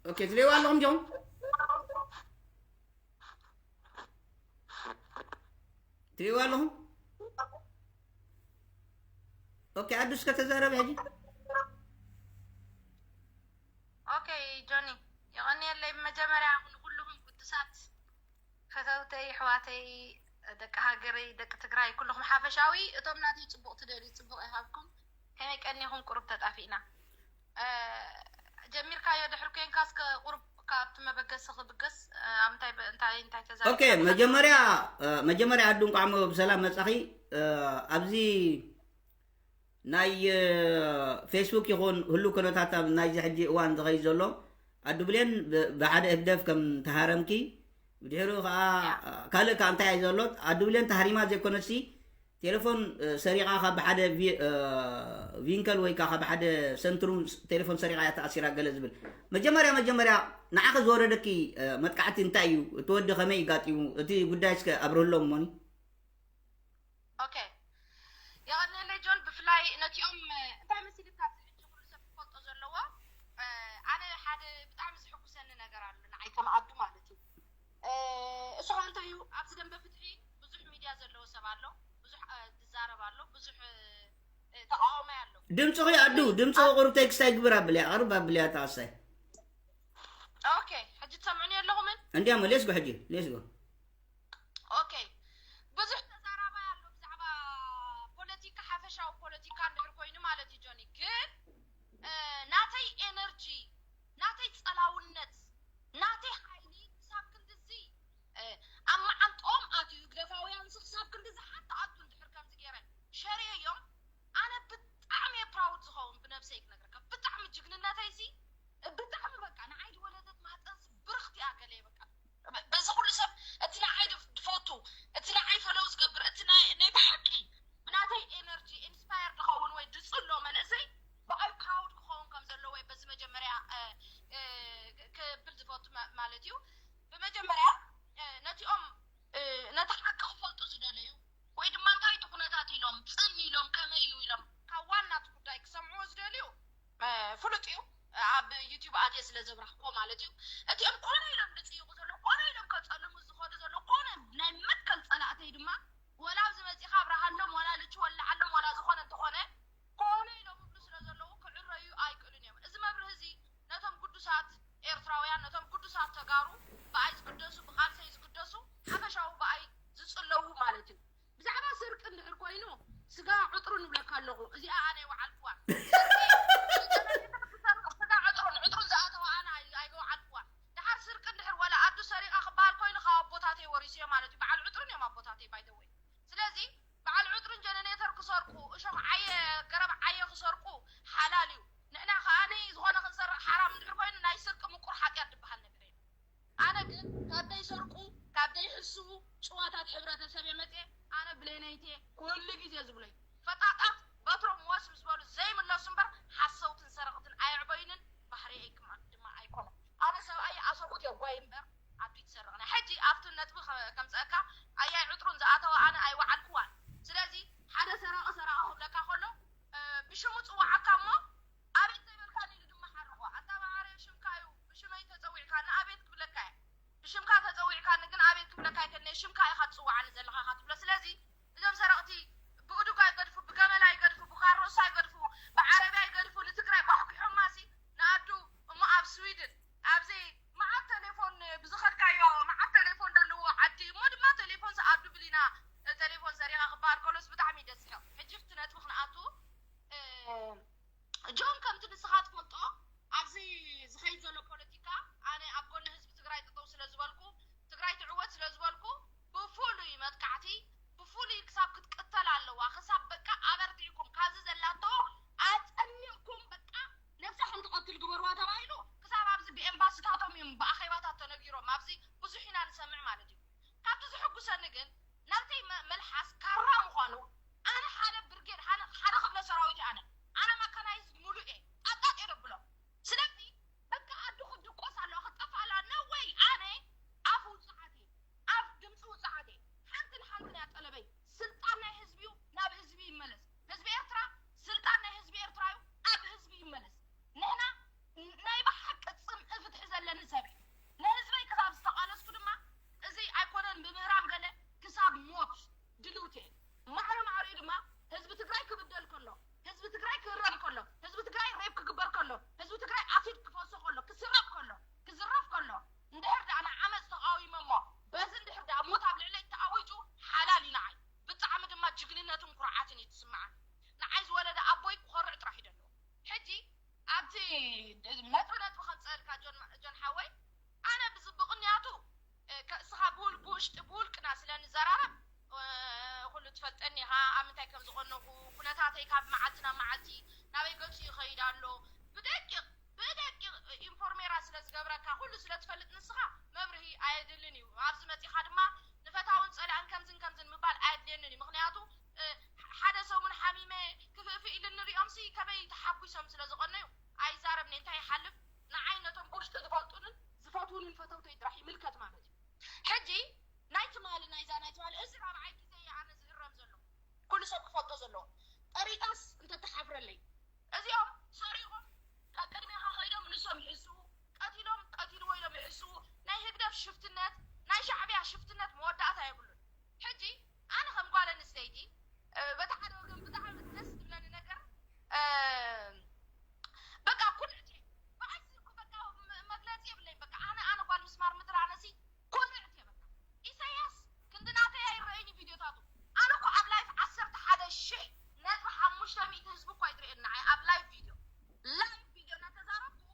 ኦኬ፣ ትሪእዋ ኣለኹም ዲኹም? ትሪእዋ ኣለኹም? ኦኬ፣ ኣዱ እስከ ተዛረብ ሕጂ። ኦኬ፣ ጆኒ፣ የቐንየለይ። ብመጀመርያ ንኹልኹም ቅዱሳት ፈተውተይ፣ ኣሕዋተይ፣ ደቂ ሃገረይ፣ ደቂ ትግራይ፣ ኩልኹም ሓፈሻዊ፣ እቶም ናተይ ጽቡቕ ትደልዩ፣ ጽቡቕ ይሃብኩም። ከመይ ቀኒኹም? ቁሩብ ተጣፊእና። እ፣ ጀሚርካዮ ድሕሪ ኮንካ እስከ ቁሩብ ካብቲ መበገሲ ክብገስ፣ እ፣ ኣብ እንታይ በ-፣ እንታይ፣ እንታይ ተዛሪብካ ኦኬ፣ ኣለኻ? መጀመርያ፣ እ፣ መጀመርያ ኣዱ እንቋዕ ሞ ብሰላም መጻኺ። እ፣ ኣብዚ ናይ፣ እ፣ ፌስቡክ ይኹን ህሉ ኩነታት ኣብ ናይዚ ሕጂ እዋን ዝኸይድ ዘሎ ኣዱ ብሌን ብ-፣ ብሓደ ህግደፍ ከም ተሃረምኪ፣ ብድሕሪኡ ከኣ፣ ያ። እ፣ ካልእ ከኣ እንታይ እዩ ዘሎ? ኣዱ ብሌን ተሃሪማ ዘይኮነሲ ቴሌፎን፣ እ፣ ሰሪቓ ካብ ሓደ ቪ-፣ እ፣ ቪንከል ወይ ከኣ ካብ ሓደ ሰንትሩም ስ-፣ ቴሌፎን ሰሪቓ እያ ተኣሲራ ገለ ዝብል። መጀመርያ፣ መጀመርያ ንዓኺ ዝወረደኪ፣ እ፣ መጥቃዕቲ እንታይ እዩ? እቲ ወዲ ከመይ እዩ ጋጢሙ? እቲ ጉዳይ እስከ ኣብርህሎም እሞኒ። ኦኬ። የቐንየለይ ጆን፣ ብፍላይ ነቲኦም፣ እ፣ እንታይ መሲልካ ኣብዚ ሕጂ ኩሉ ሰብ ክፈልጦ ዘለዎ፣ እ፣ ኣነ ሓደ ብጣዕሚ ዝሕጉሰኒ ነገር ኣሎ፣ ንዓይ ከም ኣዱ ማለት እዩ። እ፣ እሱ ኸኣ እንታይ እዩ? ኣብዚ ደንበ ፍትሒ ብዙሕ ሚድያ ዘለዎ ሰብ ኣሎ፣ ብዙሕ፣ እ፣ ዝዛረብ ኣሎ፣ ብዙሕ፣ እ፣ እ፣ ተቃዋማይ ኣሎ። ድምፅኺ ኣዱ፣ ድምፅኺ ቁሩብ ቴክስት ኣይግብር ኣብልያ፣ ቅርብ ኣብልያ ተዋሳይ። ኦኬ፣ ሕጂ ትሰምዑኒ ኣለኹምን? እንድያሞ፣ ሌትስ ጎ ሕጂ፣ ሌትስ ጎ። ኦኬ፣ ብዙሕ ተዛራባይ ኣሎ ብዛዕባ ፖለቲካ፣ ሓፈሻዊ ፖለቲካ እንድሕር ኮይኑ ማለት እዩ ጆኒ። ግን፣ እ፣ ናተይ ኤነርጂ፣ ናተይ ጸላውነት፣ ናተይ ሓይሊ ክሳብ ክንድዚ፣ እ፣ ኣብ መዓንጥኦም ኣትዩ፣ ህግደፋውያንሲ ክሳብ ክንድዚ ሓንቲ ኣቱ እንድሕር ከምዚ ገይረ ሸርየዮም፣ ኣነ ብጣዕሚ እየ ፕራውድ ዝኸውን ብነብሰይ ክነግረካ። ብጣዕሚ ጅግንነተይሲ፣ ብጣዕሚ በቃ ንዓይ ዝወለደት ማህፀንሲ ብርኽቲ እያ ገለ በቃ። በ-፣ በዚ ኩሉ ሰብ ዩቱብ ኣትየ ስለ ዘብራህክዎ ማለት እዩ። እቲኦም ኮነ ኢሎም ዝጽይቑ ዘለዉ፣ ኮነ ኢሎም ከጸልሙ ዝኸዱ ዘለዉ፣ ኮነ ናይ መትከል ጸላእተይ ድማ፣ ወላ ኣብዚ መጺኻ ኣብርሃሎም፣ ወላ ልቹ ወልዓሎም፣ ወላ ዝኾነ እንተኾነ፣ ኮነ ኢሎም ይብሉ ስለ ዘለዉ ክዕረዩ ኣይክእሉን እዮም። እዚ መብርሂ እዚ ነቶም ግዱሳት ኤርትራውያን፣ ነቶም ግዱሳት ተጋሩ፣ ብኣይ ዝግደሱ፣ ብቓልሰይ ዝግደሱ፣ ሓፈሻዊ ብኣይ ዝጽለዉ ማለት እዩ። ብዛዕባ ስርቂ እንድሕር ኮይኑ፣ ስጋ ዕጥሩ ንብለካ ኣለኹ። እዚኣ ኣነ ይወዓልኩዋ። ስርቂ፣ ስጋ ዕጥሩን፣ ዕጥሩን ዝኣተወ ኣነ ኣይ-፣ ኣይወዓልኩዋ። ደሓር ስርቂ እንድሕር ወላ ኣዱ ሰሪቓ ክበሃል ኮይኑ፣ ካብ ኣቦታተይ ወሪሰዮ ማለት እዩ። በዓል ዕጥሩን እዮም ኣቦታተይ፣ by the way። ስለዚ በዓል ዕጥሩን ጀነሬተር ክሰርቁ፣ እሾኽ ዓየ፣ ገረብ ዓየ ክሰርቁ ሓላል እዩ። ንሕና ከኣ ዝኾነ ክንሰርቕ ሓራም እንድሕር ኮይኑ፣ ናይ ስርቂ ምቁር ሓጢኣት ዝበሃል ነገር የለን። ኣነ ግን ካብ ዘይሰርቁ፣ ካብ ዘይሕስዉ ጭዋታት ሕብረተሰብ እየ መፅየ። ኣነ ብሌነይቴ ኩሉ ግዜ ዝብለይ፣ ፈጣጣት በትሮም ወስ ምስ በሉ ዘይምለሱ እምበር ሓሰውትን ሰረቕትን ኣየዕበዩንን፣ ባህሪየይ ክማ-፣ ድማ ኣይኮነን። ኣነ ሰብኣይ ኣሰብኡት እየ ጓይ እምበር ኣዱ ይትሰርቕና። ሕጂ ኣብቲ ነጥቢ ከ-፣ ከምፀእካ ኣያይ ዕጥሩን ዝኣተወ ኣነ ኣይወዓልኩዋን። ስለዚ ሓደ ሰራቒ ሰራቒ ክብለካ ከሎ፣ እ፣ ብሽሙ ፅዋዓካ እሞ ኣቤት ዘይበልካኒ ኢሉ ድማ ሓርቖ። ኣታ መዓረየ ሽምካ እዩ፣ ብሽመይ ተፀዊዕካኒ ኣቤት ክብለካ እየ። ብሽምካ ተፀዊዕካኒ ግን ኣቤት ክብለካ ኣይከድነ፣ ሽምካ ኢኻ ትፅዋዓኒ ዘለኻ ኢኻ ትብሎ። ስለዚ እዞም ሰረቕቲ ብእዱግ ኣይገድፉ፣ ብገመል ኣይገድፉ፣ ብካሮሳ ኣይገድፉ፣ ብዓረብያ ኣይገድፉ፣ ንትግራይ ጓሕጒሖማሲ ንኣዱ እሞ ኣብ ስዊድን ኣብዚ መዓት ቴሌፎን ብዝኸድካዮ መዓት ቴሌፎን ዘለዎ ዓዲ እሞ ድማ ቴሌፎን ሰኣዱ ብሊና ቴሌፎን ሰሪቓ ክበሃል ከሎስ ብጣዕሚ እዩ ደስሕቕ። ሕጂ ብቲ ነጥቢ ክንኣቱ፣ እ፣ ጆን ከምቲ ንስኻ ትፈልጦ ኣብዚ ዝኸይድ ዘሎ ፖለቲካ ኣነ ኣብ ጎኒ ህዝቢ ትግራይ ጠጠው ስለ ዝበልኩ ትግራይ ትዕወት ስለ ዝበልኩ ብፍሉይ መጥቃዕቲ ብፍሉይ ክሳብ ክትቅተል ኣለዋ። ክሳብ በቃ ኣበርቲዕኩም ካብዚ ዘላቶ ኣጸኒዕኩም በቃ ነብሳ ከም ትቐትል ግበርዋ ተባሂሉ ክሳብ ኣብዚ ብኤምባሲታቶም እዮም ብኣኼባታት ተነጊሮም። ኣብዚ ብዙሕ ኢና ንሰምዕ ማለት እዩ። ካብቲ ዝሕጉሰኒ ግን ናተይ መ-፣ መልሓስ ካራ ምዃኑ ኣነ ሓደ ብርጌድ፣ ሓደ፣ ሓደ ክፍለ ሰራዊት እየ ኣነ። ኣነ መካናይዝ ሙሉእ እየ። ጣጣጥ እየ ደብሎ። ስለዚ በቃ ኣዱ ክትድቆስ ኣለዋ፣ ክትጠፍእ ኣለዋ። No way። ኣነ ኣፍ ውጽዓት እየ፣ ኣፍ ድምፂ ውጽዓት እየ። ሓንትን ሓንትን እያ ጠለበይ። ስልጣን ናይ ህዝቢ እዩ፣ ናብ ህዝቢ ይመለስ። ህዝቢ ኤርትራ ስልጣን ናይ ህዝቢ ኤርትራ እዩ፣ ኣብ ህዝቢ ይመለስ። ንሕና ናይ ብሓቂ ጽምኢ ፍትሒ ዘለኒ ሰብ እየ። ንህዝበይ ክሳብ ዝተቓለስኩ ድማ እዚ ኣይኮነን ብምህራም ገለ ክሳብ ሞት ድልውቲ እየ። ማዕረ ማዕሪኡ ድማ ህዝቢ ትግራይ ክብደል ከሎ፣ ህዝቢ ትግራይ ክህረም ከሎ፣ ህዝቢ ትግራይ ሬፕ ክግበር ከሎ፣ ህዝቢ ትግራይ ኣሲድ ክፈሶ ከሎ፣ ክስረቕ ከሎ፣ ክዝረፍ ከሎ፣ እንድሕር ደኣ ንዓመፅ ተቓዊመ እሞ በዚ እንድሕር ደኣ ሞት ኣብ ልዕለይ ተኣዊጁ ሓላል እዩ ንዓይ። ብጣዕሚ ድማ ጅግንነትን ኩርዓትን እዩ ዝስምዓኒ። ንዓይ ዝወለደ ኣቦይ ክኾርዕ ጥራሕ እዩ ዘለዎ። ሕጂ ኣብቲ ነጥቢ ነጥቢ ከምፀልካ ጆን፣ ጆን ሓወይ፣ ኣነ ብዚ ብቕንያቱ፣ እ፣ ከ-፣ እስኻ ብውል-፣ ብውሽጢ ብውልቅና ስለ ንዘራረብ፣ እ፣ ኩሉ ትፈልጠኒ ኢኻ፣ ኣብ ምንታይ ከም ዝቐነኹ፣ ኩነታተይ ካብ መዓልቲ ናብ መዓልቲ ናበይ ገጹ ይኸይድ ኣሎ፣ ብደቂቕ፣ ብደቂቕ ኢንፎርሜራ ስለ ዝገብረካ፣ ኩሉ ስለ ትፈልጥ ንስኻ፣ መብርሂ ኣየድልን እዩ። ኣብዚ መጺኻ ድማ ንፈታውን ጸላእን ከምዝን ከምዝን ምባል ኣየድልየንን እዩ። ምኽንያቱ፣ እ፣ ሓደ ሰሙን ሓሚመ ክፍእፍእ ኢሉ ንሪኦምሲ ከመይ ተሓጒሶም ስለ ዝቐነዩ ኣይዛረብን እየ። እንታይ ይሓልፍ፣ ንዓይ ነቶም ብውሽጢ ዝፈልጡንን ዝፈትዉንን ፈተውተይ ጥራሕ ይምልከት ማለት እዩ። ሕጂ ናይ ትማሊ ናይዛ ናይ ትማሊ እዚ ራብዓይ ግዜ እየ ኣነ ዝህረም ዘለኹ። ኩሉ ሰብ ክፈልጦ ዘለዎ። ጠሪጣስ እንተተሓፍረለይ። እዚኦም ሰሪቖም ካብ ቅድሜኻ ከይዶም ንሶም ይሕስዉ፣ ቀቲሎም ቀቲልዎ ኢሎም ይሕስዉ። ናይ ህግደፍ ሽፍትነት፣ ናይ ሻዕብያ ሽፍትነት መወዳእታ የብሉን። ሕጂ ኣነ ከም ጓል ኣንስተይቲ፣ እ፣ በቲ ሓደ ወገን ብጣዕሚ ደስ ዝብለኒ ነገር፣ እ፣ በቃ ኩርዕቲ ብዓይሲ እኮ በቃ መ-፣ መግለጺ የብለይን። በቃ ኣነ፣ ኣነ ጓል ምስማር ምድር ኣነሲ ኩርዕቲ እየ በቃ። ኢሳያስ ክንዲ ናተይ ኣይረኣይን ቪድዮታቱ። ኣነ እኮ ኣብ ላይፍ ዓሰርተ ሓደ ሺሕ ነጥቢ ሓሙሽተ ሚእቲ ህዝቢ እኮ ኣይትርእየኒ ንዓይ ኣብ ላይፍ ቪድዮ። ላይፍ ቪድዮ እናተዛረብኩ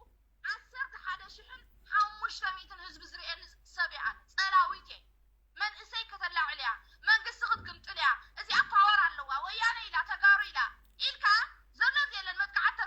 ዓሰርተ ሓደ ሺሕን ሓሙሽተ ሚእትን ህዝቢ ዝርእየኒ ሰብ እየ ኣነ። ጸላዊት እየ። መንእሰይ ከተላዕል እያ፣ መንግስቲ ክትግምጥል እያ፣ እዚኣ ፓወር ኣለዋ፣ ወያነ ኢላ፣ ተጋሩ ኢላ ኢልካ ዘሎ ዘየለን መጥቃዕቲ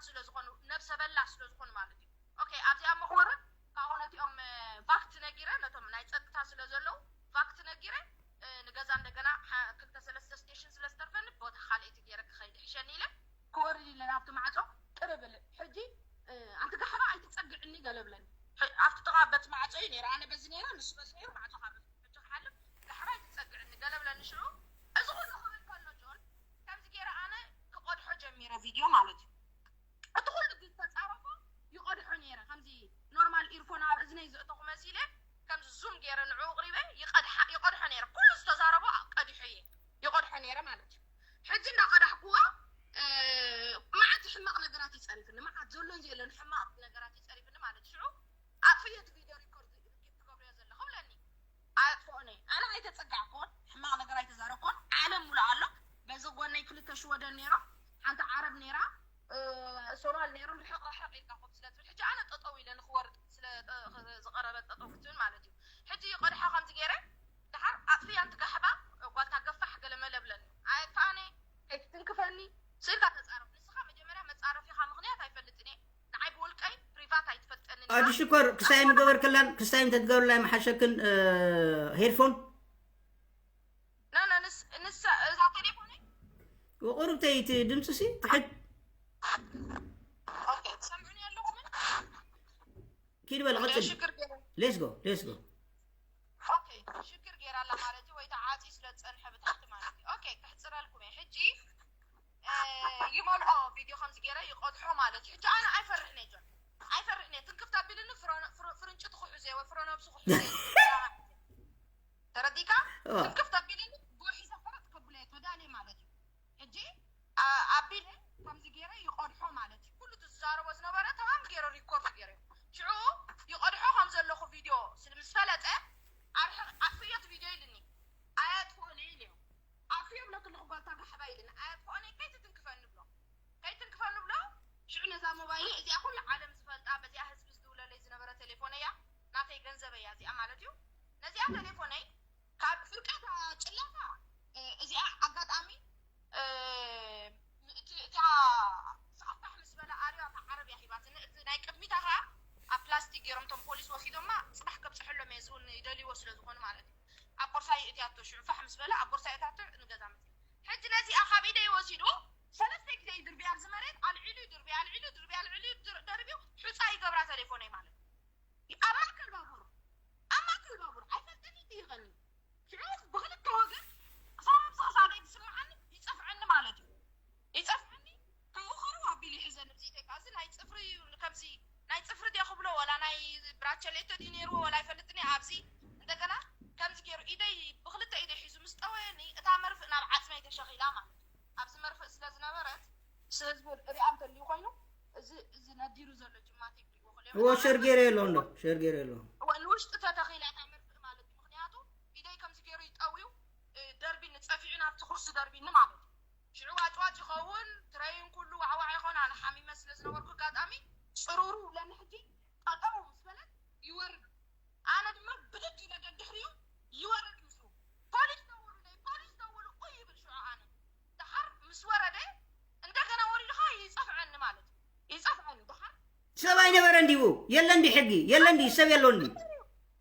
ስለ ዝኾኑ፣ ነብሰ በላ ስለ ዝኾኑ ማለት እዩ። ኦኬ፣ ኣብዚኣ መኽወርን ካብኡ ነቲኦም ፋክት ነጊረ፣ ነቶም ናይ ጸጥታ ስለ ዘለዉ ፋክት ነጊረ፣ ንገዛ እንደገና ክልተ ሰለስተ ስቴሽን ስለ ዝተርፈኒ፣ ቦታ ካልኣይቲ ገይረ ክኸይድ ይሕሸኒ ኢለ ክወርድ ኢለ ናብቲ ማዕጾ ቅርብ እል። ሕጂ ኣንቲ ጋሕባ ኣይትጸግዕኒ ገለ ብለኒ። ኣብቲ ጥቓ በቲ ማዕጾ እዩ ነይሩ፣ ኣነ በዚ ነይረ፣ ንሱ በዚ ነይሩ፣ ማዕጾ ካብ ሕጂ ክሓልፍ ጋሕባ ኣይትጸግዕኒ ገለ ብለኒ። ሽዑ እዚ ኩሉ ክብል ከሎ ጆን ከምዚ ገይረ ኣነ ክቐድሖ ጀሚረ ቪድዮ ማለት እዩ። እቲ ኩሉ ዝተጻረፎ ይቐድሖ ነይረ። ከምዚ ኖርማል ኢርፎን ኣብ እዝነይ ዘእተኹ መሲለ ከምዚ ዙም ገይረ ንዕኡ ኣቕሪበ ይቐድሓ- ይቐድሖ ነይረ። ኩሉ ዝተዛረቦ ቀዲሖ እየ ይቐድሖ ነይረ ማለት እዩ። ሕጂ እንዳቐዳሕኩዎ እ፣ መዓት ሕማቕ ነገራት ይጸሪፍኒ፣ መዓት ዘሎን ዘየሎን ሕማቕ ነገራት ይጸሪፍኒ ማለት እዩ። ሽዑ ኣጥፍየት ቪድዮ ሪኮርድ ክገብርዮ ዘለኹ ብለኒ። ኣጥፍኦኒ። ኣነ ኣይተጸጋዕኩን፣ ሕማቕ ነገር ኣይተዛረብኩን። ዓለም ሙሉ ኣሎ። በዚ ጎነይ ክልተ ሽወደን ነይሮም፣ ሓንቲ ዓረብ ነይራ፣ እ፣ ሶማል ነይሮም። ርሕቕ ርሕቕ ኢልካ ኮፍ ስለ ትብል፣ ሕጂ ኣነ ጠጠው ኢለ ንኽወርድ ስለ ጠ- ዝቐረበ ጠጠው ክትብል ማለት እዩ። ሕጂ ይቐድሓ ከምዚ ገይረ፣ ደሓር ኣጥፍያ እንትጋሕባ ጓልታ ገፋሕ ገለ መለ ብለኒ። ኣየጥፍኣኒ፣ ከይትትንክፈኒ ስኢልካ ተጻረፍ። ንስኻ መጀመርያ መጻረፊኻ ምኽንያት ኣይፈልጥን እየ። ንዓይ ብውልቀይ ፕሪቫት ኣይትፈልጠንን ኢኻ። ኣዲ ሽኮር ክሳይ ምገበርክላን ክሳይ እንተትገብርላይ መሓሸክን እ፣ ሄድፎን ና ና ንስ ንሳ እዛ ቴሌፎነይ ወቁርብተይ እቲ ድምፂ ሲ ትሕት ኦኬ ትሰምዑኒ ኣለኹም? ኪድ በል ቀፅል። ሽግር ገይረ ሌስ ጎ ሌስ ጎ ኦኬ ሽግር ገይራ ኣላ ማለት እዩ ወይ ተዓፂ ስለ ዝፀንሐ ብታሕቲ ማለት እዩ። ኦኬ ክሕፅረልኩም እየ ሕጂ። እ፣ ይመልኦ ቪድዮ ከምዚ ገይረ ይቐድሖ ማለት እዩ። ሕጂ ኣነ ኣይፈርሕን እየ ጆን፣ ኣይፈርሕን እየ። ትንክፍት ኣቢልኒ ፍረ- ፍረ- ፍርንጭ ትኽሕዞ ወይ ፍረ ነብሱ ክሕዞ እየ። ተረዲካ? ትንክፍት ኣቢልኒ ጎሒ ዘፈረጥ ከብለ ተዳልየ ማለት እዩ። ሕጂ ኣ- ኣቢለ ከምዚ ገይረ ይቐድሖ ማለት እዩ። ኩሉ እቲ ዝዛረቦ ዝነበረ ተማም ገይረ ሪኮርድ ገይረ ሽዑ ይቐድሖ ከም ዘለኹ ቪድዮ ስለ ምስ ፈለጠ ኣርሕቕ ኣጥፍዮት ቪድዮ ኢልኒ። ኣየጥፍኦን እየ ኢለ ኣጥፍዮ ብለክልኹ ጓልታ ጋሕባ ኢልኒ። ኣየጥፍኦን እየ ከይትትንክፈኒ ብሎ ከይትንክፈኒ ብሎ። ሽዑ ነዛ ሞባይል እዚኣ ኩሉ ዓለም ዝፈልጣ በዚኣ ህዝቢ ዝድውለለይ ዝነበረ ቴሌፎን እያ። ናተይ ገንዘብ እያ እዚኣ ማለት እዩ። ነዚኣ ቴሌፎነይ ካብ ፍርቀታ ጭላታ እ፣ እዚኣ ኣጋጣሚ እ፣ እቲ- እታ ፋሕፋሕ ምስ በለ ኣርዮ እታ ዓረብ እያ ሂባትኒ። እቲ ናይ ቅድሚታ ኸዓ ኣብ ፕላስቲክ ገይሮም እቶም ፖሊስ ወሲዶማ። ፅባሕ ከብፅሐሎም እየ ዝውን ይደልይዎ ስለ ዝኾኑ ማለት እዩ። ኣብ ቦርሳይ እትያቶ ሽዑ ፋሕ ምስ በለ ኣብ ቦርሳይ እታቶ ንገዛ መፅእ። ሕጂ ነዚኣ ካብ ኢደይ ወሲዱ ሰለስተ ግዜ ይድርብያ ኣብዚ መሬት ኣልዒሉ ይድርብያ ኣልዒሉ ይድርብያ ኣልዒሉ ይድር- ደርብዩ ሑፃ ይገብራ ቴሌፎነይ ማለት እዩ። ኣብ ማእከል ባቡር ኣብ ማእከል ባቡር ኣይፈልጥን ይጥይቐኒ። ሽዑ ብክልተ ወገን ክሳብ ኣብዚ ክሳደይ ዝስምዓኒ ይጸፍዐኒ ማለት እዩ። ይጸፍዐኒ ካብኡ ከርብ ኣቢሉ ይሕዘኒ ብዚ ኢደይ ከዓ እዚ ናይ ጽፍሪ ከምዚ ናይ ጽፍሪ ድየ ክብሎ ወላ ናይ ብራቸሌቶ ድዩ ነይርዎ ወላ ኣይፈልጥን እየ። ኣብዚ እንደገና ከምዚ ገይሩ ኢደይ ብክልተ ኢደይ ሒዙ ምስ ጠወየኒ እታ መርፍእ ናብ ዓጽመይ ተሸኺላ ማለት እዩ። ኣብዚ መርፍእ ስለ ዝነበረት ምስ ህዝቢ ሪኣ እንተልዩ ኮይኑ እዚ እዚ ነዲሩ ዘሎ ጅማት ይብልዎ ክልኦ እዎ ሸር ገይረ የለኹ እንዶ ሸር ገይረ የለኹ እዎ ንውሽጢ ተተኺላ እታ መርፍእ ማለት እዩ። ምክንያቱ ኢደይ ከምዚ ገይሩ ይጠውዩ እ፣ ደርቢኒ ጸፊዑ ናብቲ ኩርሲ ደርቢኒ ማለት እዩ። ሽዑ ዋጭዋጭ ይኸውን ትረይን ኩሉ ዋዕዋዕ ይኾን ኣነ ሓሚመ ስለ ዝነበርኩ ኣጋጣሚ ጽሩሩ ብለኒ ሕጂ ጠጠው ምስ በለት ይወርድ ኣነ ድማ ብድድ ኢለ ደድሕሪኡ ይወርድ ምስሉ ፖሊስ ደውሉለይ ፖሊስ ደውሉ ቁይ ይብል ሽዑ ኣነ ደሓር ምስ ወረደ እንደገና ወሪድኻ ይጸፍዐኒ ማለት እዩ ይጸፍዐኒ ደሓር ሰብ ኣይነበረ እንዲቡ የለ እንዲ ሕጊ የለ እንዲ ሰብ የሎ እንዲ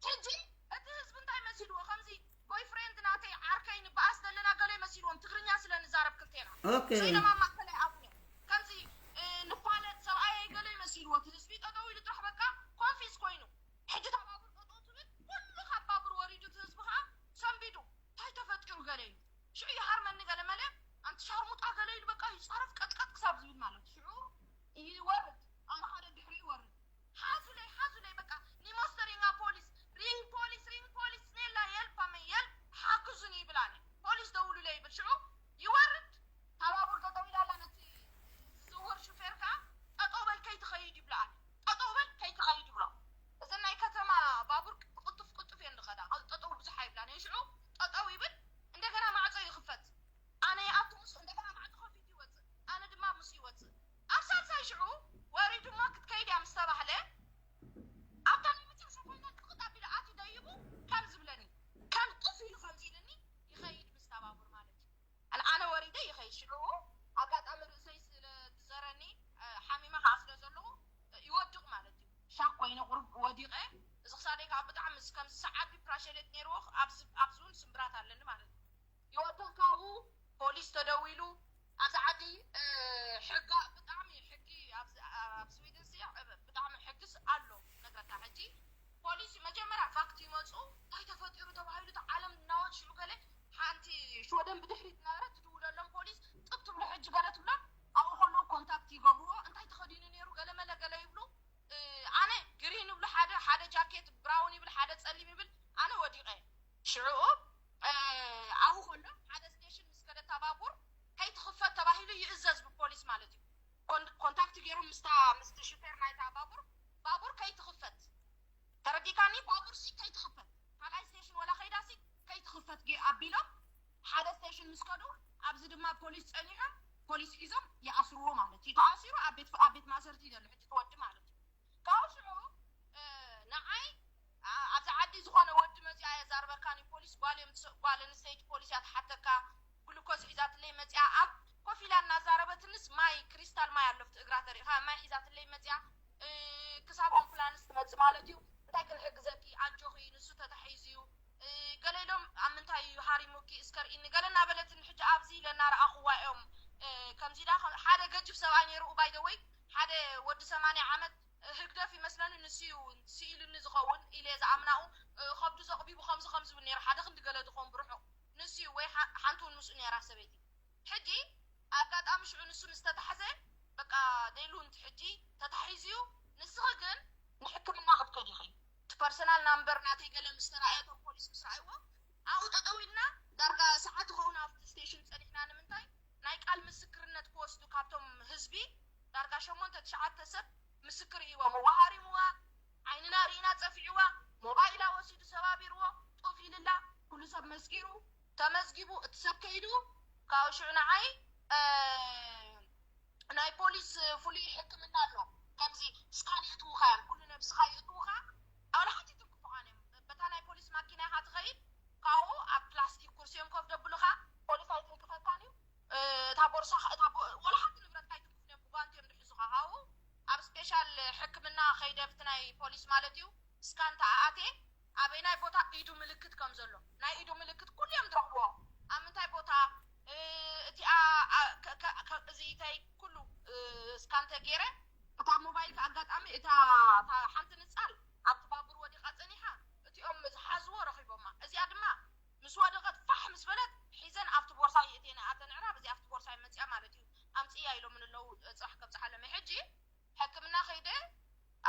ሕጂ እቲ ህዝቢ እንታይ መሲልዎ ከምዚ ቦይፍሬንድ ናተይ ዓርከይ ንበኣስ ዘለና ገለ መሲልዎም ትግርኛ ስለ ንዛረብ ክልቴና ኦኬ ኢሎም ኣብ ማእከላይ ኣትዮም ከምዚ እ፣ ንፋለጥ ሰብኣየይ ገለ መሲልዎ እቲ ህዝቢ ጠጠው ኢሉ ጥራሕ በቃ ኮንፊዝ ኮይኑ ሕጂ እታ ባቡር ጠጠው ትብል ኩሉ ካብ ባቡር ወሪዱ እቲ ህዝቢ ከዓ ሰንቢዱ እንታይ ተፈጢሩ ገለ ኢሉ ሽዑ ይሃርመኒ ገለ መለ ኣንቲ ሻርሙጣ ገለ ኢሉ በቃ ይፃረፍ ቀጥቀጥ ክሳብ ዝብል ማለት እዩ ሽዑ ይወርድ ኣነ ሓደ ድሕሪ ይወርድ ሓዙለይ ሓዙለይ በቃ ኒሞስተሪንጋ ፖሊስ ሪንግ ፖሊስ ሪንግ ፖሊስ ኔላ የልፓ መየል ሓግዙኒ ይብል ኣነ ፖሊስ ደውሉለይ ይብል ሽዑ ይወርድ ታባቡር ጠጠው ኢላ ፖሊስ መጀመርያ ፋክት ይመፁ። እንታይ ተፈጢሩ ተባሂሉ እቲ ዓለም እናወት ሽዑ ገለ ሓንቲ ሽወደን ብድሕሪት ነበረት ትድውለሎም ፖሊስ ጥብ ትብሎ ሕጂ ገለ ትብሎም ኣብኡ ከለዉ ኮንታክት ይገብርዎ። እንታይ ተኸዲኑ ነይሩ ገለ መለ ገለ ይብሉ። ኣነ ግሪን ይብሉ ሓደ ሓደ ጃኬት ብራውን ይብል ሓደ ፀሊም ይብል። ኣነ ወዲቐ ሽዕኡ ኣብኡ ከሎ ሓደ ስቴሽን ምስ ከደታ ባቡር ከይትኽፈት ተባሂሉ ይእዘዝ ብፖሊስ ማለት እዩ። ኮንታክት ገይሩ ምስታ ምስቲ ሽፌር ናይታ ባቡር ባቡር ከይትኽፈት ተረዲካኒ ባቡር ሲ ከይትኽፈት ካልኣይ ስቴሽን ወላ ከይዳ ሲ ከይትኽፈት ጌ ኣቢሎም ሓደ ስቴሽን ምስ ከዱ ኣብዚ ድማ ፖሊስ ፀኒሖም ፖሊስ ሒዞም ይኣስርዎ ማለት እዩ። ተኣሲሩ ኣብ ቤት ኣብ ቤት ማእሰርቲ ዘሎ ሕጂ ተወዲ ማለት እዩ። ካብ ሽዑ ንዓይ ኣብዚ ዓዲ ዝኾነ ወዲ መፂኣ የዛርበካኒ ፖሊስ ጓል እዮም ጓል ኣንስተይቲ ፖሊስ እያ ትሓተካ ግሉኮስ ሒዛትለይ መፂኣ ኣብ ኮፍ ኢላ እናዛረበትንስ ማይ ክሪስታል ማይ ኣሎ ኣብቲ እግራ ተሪእኻ ማይ ሒዛትለይ መፂኣ ክሳብ ኣምቡላንስ ትመፅእ ማለት እዩ እንታይ ክንሕግዘኪ ኣጆኺ ንሱ ተታሒዙ እዩ ገለ ኢሎም ኣብ ምንታይ እዩ ሃሪሙኪ እስከ ርኢኒ ገለ እናበለትኒ ሕጂ ኣብዚ ኢለ እናረኣኽዋ እዮም ከምዚ ኢላ ሓደ ገጅፍ ሰብኣይ ነይሩ ባይደወይ ሓደ ወዲ ሰማንያ ዓመት ህግደፍ ይመስለኒ ንሱ እዩ ስኢሉኒ ዝኸውን ኢለ ዝኣምናኡ ከብዱ ዘቕቢቡ ከምዚ ከምዚ እውን ነይሩ ሓደ ክንዲ ገለ ዝኾን ብርሑቕ ንሱ እዩ ወይ ሓንቲ እውን ምስኡ ነይራ ሰበይቲ ሕጂ ኣጋጣሚ ሽዑ ንሱ ምስ ተታሕዘ በቃ ደይሉ እንቲ ሕጂ ተታሒዙ እዩ ንስኺ ግን ንሕክምና ክትከዲ ኢኺ እቲ ፐርሰናል ናምበር ናተይ ገለ ምስ ተራእየ እቶም ፖሊስ ምስ ረኣይዎ ኣብኡ ጠጠው ኢልና ዳርጋ ሰዓት ኸውን ኣብቲ ስቴሽን ፀኒሕና ንምንታይ ናይ ቃል ምስክርነት ክወስዱ ካብቶም ህዝቢ ዳርጋ ሸሞንተ ትሽዓተ ሰብ ምስክር ሂቦም እዋ ሃሪምዋ ዓይንና ርኢና ፀፊዕዋ ሞባይላ ወሲዱ ሰባቢርዎ ጡፍ ኢልላ ኩሉ ሰብ መስኪሩ ተመዝጊቡ እቲ ሰብ ከይዱ ካብኡ ሽዑ ንዓይ ናይ ፖሊስ ፍሉይ ሕክምና ኣሎ ከምዚ ስካን የእትውኻ እዮም ኩሉ ነብስኻ የእትውኻ ኣውላ ሓንቲ ትንክፉኻን እዮም በታ ናይ ፖሊስ ማኪና ኢኻ ትኸይድ ካብኡ ኣብ ፕላስቲክ ኩርሲ እዮም ኮፍ ደብሉኻ ፖሊስ ኣይትንክፈካን እዩ እታ ቦርሳ ወላ ሓንቲ ንብረትካ ኣይትንክፉን እዮም ብጓንቲ እዮም ድሕዙኻ ካብኡ ኣብ ስፔሻል ሕክምና ከይደ ብቲ ናይ ፖሊስ ማለት እዩ ስካን ተኣኣቴ ኣበይናይ ቦታ ኢዱ ምልክት ከም ዘሎ ናይ ኢዱ ምልክት ኩሉ እዮም ዝረኽብዎ ኣብ ምንታይ ቦታ እቲኣ እዚተይ ኩሉ ስካን ተገይረ እታ ሞባይል ኣጋጣሚ እታ ሓንቲ ንፃል ኣብቲ ባቡር ወዲቓ ፀኒሓ እቲኦም ዝሓዝዎ ረኺቦማ እዚኣ ድማ ምስ ወደቐት ፋሕ ምስ በለት ሒዘን ኣብቲ ቦርሳ የእቴነ ኣተን ዕራብ እዚ ኣብቲ ቦርሳ መፅያ ማለት እዩ ኣምፅያ ኢሎም ንለው ፅራሕ ከብፅሓሎም ሕጂ ሕክምና ከይደ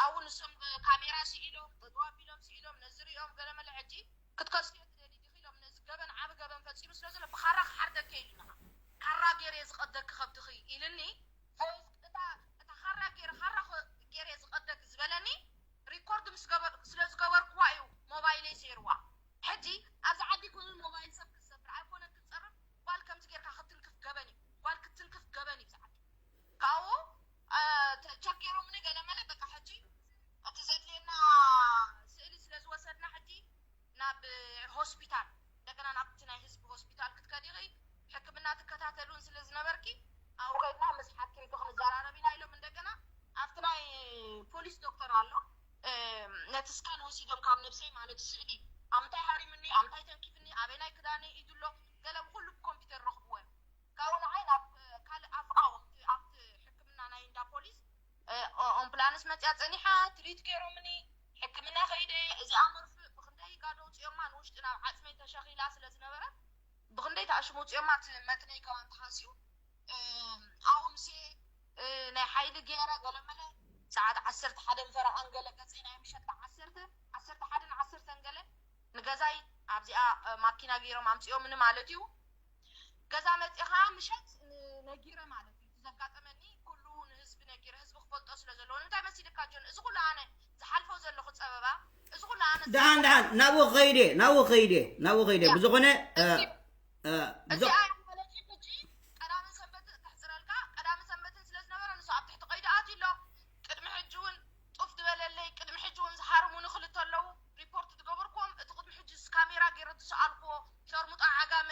ኣብኡ ንሶም ካሜራ ስኢሎም ጠጠው ኣቢሎም ስኢሎም ነዚ ሪኦም ገለመለ ሕጂ ክትከስዮ ትደሊ ዲኺ ኢሎም ነዚ ገበን ዓቢ ገበን ፈፂሙ ስለ ዘሎ ብኻራ ክሓርደኪ ኢሉና ካራ ገይረ ዝቐደኪ ከብትኺ ኢልኒ እታ እታ ካራ ገይረ ካራ ገይረ ዝቐደኪ ዝበለኒ ሪኮርድ ምስ ገበር ስለ ዝገበርክዋ እዩ ሞባይለይ ሰይርዋ ሕጂ ኣብዚ ዓዲ ኮይኑ ሞባይል ሰብ ክትሰብር ኣይኮነን ክትፀርፍ ጓል ከምዚ ጌርካ ክትንክፍ ገበን እዩ ጓል ክትንክፍ ገበን እዩ ዝዓዲ ካብኡ ቸክ ገይሮምኒ ገለ መለ በቃ ሕጂ እቲ ዘድልየና ስእሊ ስለ ዝወሰድና ሕጂ ናብ ሆስፒታል እንደገና ናብቲ ናይ ህዝቢ ሆስፒታል ክትከዲ ኢኺ ሕክምና ትከታተል እውን ስለ ዝነበርኪ ኣብኡ ከድና ምስ ሓኪምኪ ክንዘራረብ ኢና ኢሎም እንደገና ኣብቲ ናይ ፖሊስ ዶክተር ኣሎ ነቲ ስካን ወሲዶም ካብ ነብሰይ ማለት ስእሊ ኣብ ምንታይ ሃሪምኒ ኣብ ምንታይ ተንኪፍኒ ኣበይ ናይ ክዳነይ ኢዱ ኣሎ ገለ ብኩሉ ብኮምፒተር ረኽብዎ እዮም ካብኡ ንዓይ ናብ ካልእ ኣፍኣው ኣብቲ ሕክምና ናይ እንዳ ፖሊስ ኣምቡላንስ መፅያ ፀኒሓ ትሪት ገይሮምኒ ሕክምና ከይደ እዚኣ መርፍእ ብክንደይ ጋዶ ውፅኦማ ንውሽጢ ናብ ዓፅመይ ተሸኺላ ስለ ዝነበረት ብክንደይ ተኣሽሙ ውፅኦማ እቲ መትነይ ከማን ተሃስዩ ኣብኡ ምሴ ናይ ሓይሊ ገይረ ገለመለ ሰዓት ዓሰርተ ሓደ ፈረቓን ገለ ገፀይ ናይ ምሸት ዓሰርተ ዓሰርተ ሓደን ዓሰርተን ገለ ንገዛይ ኣብዚኣ ማኪና ገይሮም ኣምፂኦምኒ ማለት እዩ ገዛ መፂኻ ምሸት ነጊረ ማለት እዩ ዘጋጠመኒ ኩሉ ንህዝቢ ነጊረ ህዝቢ ክፈልጦ ስለ ዘለዎ ንምንታይ መሲልካ ጆን እዚ ኩሉ ኣነ ዝሓልፎ ዘለኹ ፀበባ እዚ ኩሉ ኣነ ደሓን ደሓን ናብኡ ከይደ ናብኡ ከይደ ናብኡ ከይደ ብዝኾነ እዚኣ መለፂ ሕጂ ቀዳምን ሰንበትን ተሕፅረልካ ቀዳምን ሰንበትን ስለ ዝነበረ ንሱ ኣብ ትሕቲ ቀይዲ ኣትዩ ኣሎ ቅድሚ ሕጂ እውን ጡፍ ዝበለለይ ቅድሚ ሕጂ እውን ዝሃርሙኒ ክልተ ኣለዉ ሪፖርት ዝገበርኩዎም እቲ ቅድሚ ሕጂ ካሜራ ገይረ ዝሰኣልኩዎ ሸርሙጣ ዓጋመ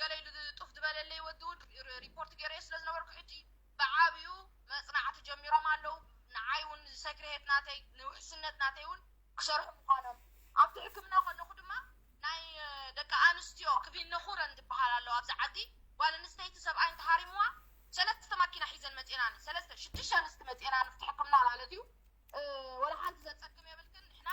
ገለ ኢሉ ጡፍ ዝበለለይ ወዲ እውን ሪፖርት ገይረዮ ስለ ዝነበርኩ ሕጂ ብዓብዩ መፅናዕቲ ጀሚሮም ኣለዉ ንዓይ እውን ንሰክርሄት ናተይ ንውሕስነት ናተይ እውን ክሰርሑ ምዃኖም ኣብቲ ሕክምና ከለኹ ድማ ናይ ደቂ ኣንስትዮ ክቢነ ኩረን ዝበሃል ኣለዉ ኣብዚ ዓዲ ጓል ኣንስተይቲ ሰብኣይ እንተሃሪምዋ ሰለስተ ማኪና ሒዘን መፅኤናኒ ሰለስተ ሽዱሽተ ኣንስቲ መፅኤናኒ ኣብቲ ሕክምና ማለት እዩ ወላ ሓንቲ ዘፀግም የብልክን ንሕና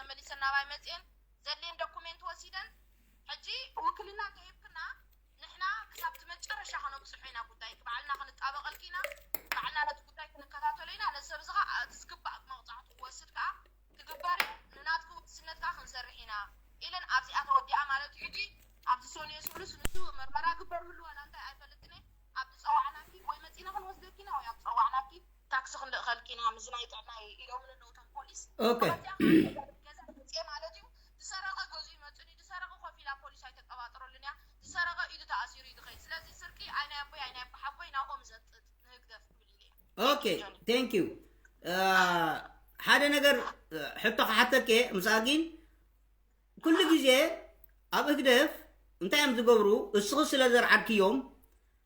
መሊሰን ናባይ መፅኤን ዘድልየን ዶኩሜንት ወሲደን ሕጂ ውክልና እንተሂብክና ንሕና ክሳብ እቲ መጨረሻ ከነብፅሖ ኢና ጉዳይኪ። ባዕልና ክንጣበቐልኪ ኢና። ባዕልና ነቲ ጉዳይ ክንከታተሎ ኢና። ነዚ ሰብ እዚ ከዓ እቲ ዝግባእ መቕፃዕቱ ክወስድ ከዓ ትግበር እዩ። ንናትኪ ውሕስነት ከዓ ክንሰርሕ ኢና ኢለን ኣብዚኣ ተወዲኣ ማለት እዩ። ሕጂ ኣብዚ ሰኑየ ስሉስ ንሱ መርመራ ግበርሉ ዋላ እንታይ ኣይፈልጥን እየ። ኣብ ዝፀዋዕናኪ ወይ መፂና ክንወስደኪ ኢና ወይ ኣብ ዝፀዋዕናኪ ታክሲ ክንልእኸልኪ ኢና ምስ ናይ ጥዕና ኢሎም ኣለዉ እቶም ፖሊስ። ኦኬ። ገዛ መፅኤ ማለት እዩ። ዝሰረቐ ገዙ ይመፅኒ ዝሰረቐ ኮፍ ኢላ ፖሊስ ኣይተቀባጥረሉን እያ። ዝሰረቐ ኢዱ ተኣሲሩ እዩ ዝኸይድ። ስለዚ ስርቂ ኣይናይ ኣቦይ ኣይናይ ኣቦሓጎይ ናብኦም ዘጥጥ ንህግደፍ ክብል ኢለ። ኦኬ። ቴንክ ዩ። ሓደ ነገር ሕቶ ክሓተክ እየ። ምስኣ ግን ኩሉ ግዜ ኣብ ህግደፍ እንታይ እዮም ዝገብሩ? እስኺ ስለ ዘርዓድክዮም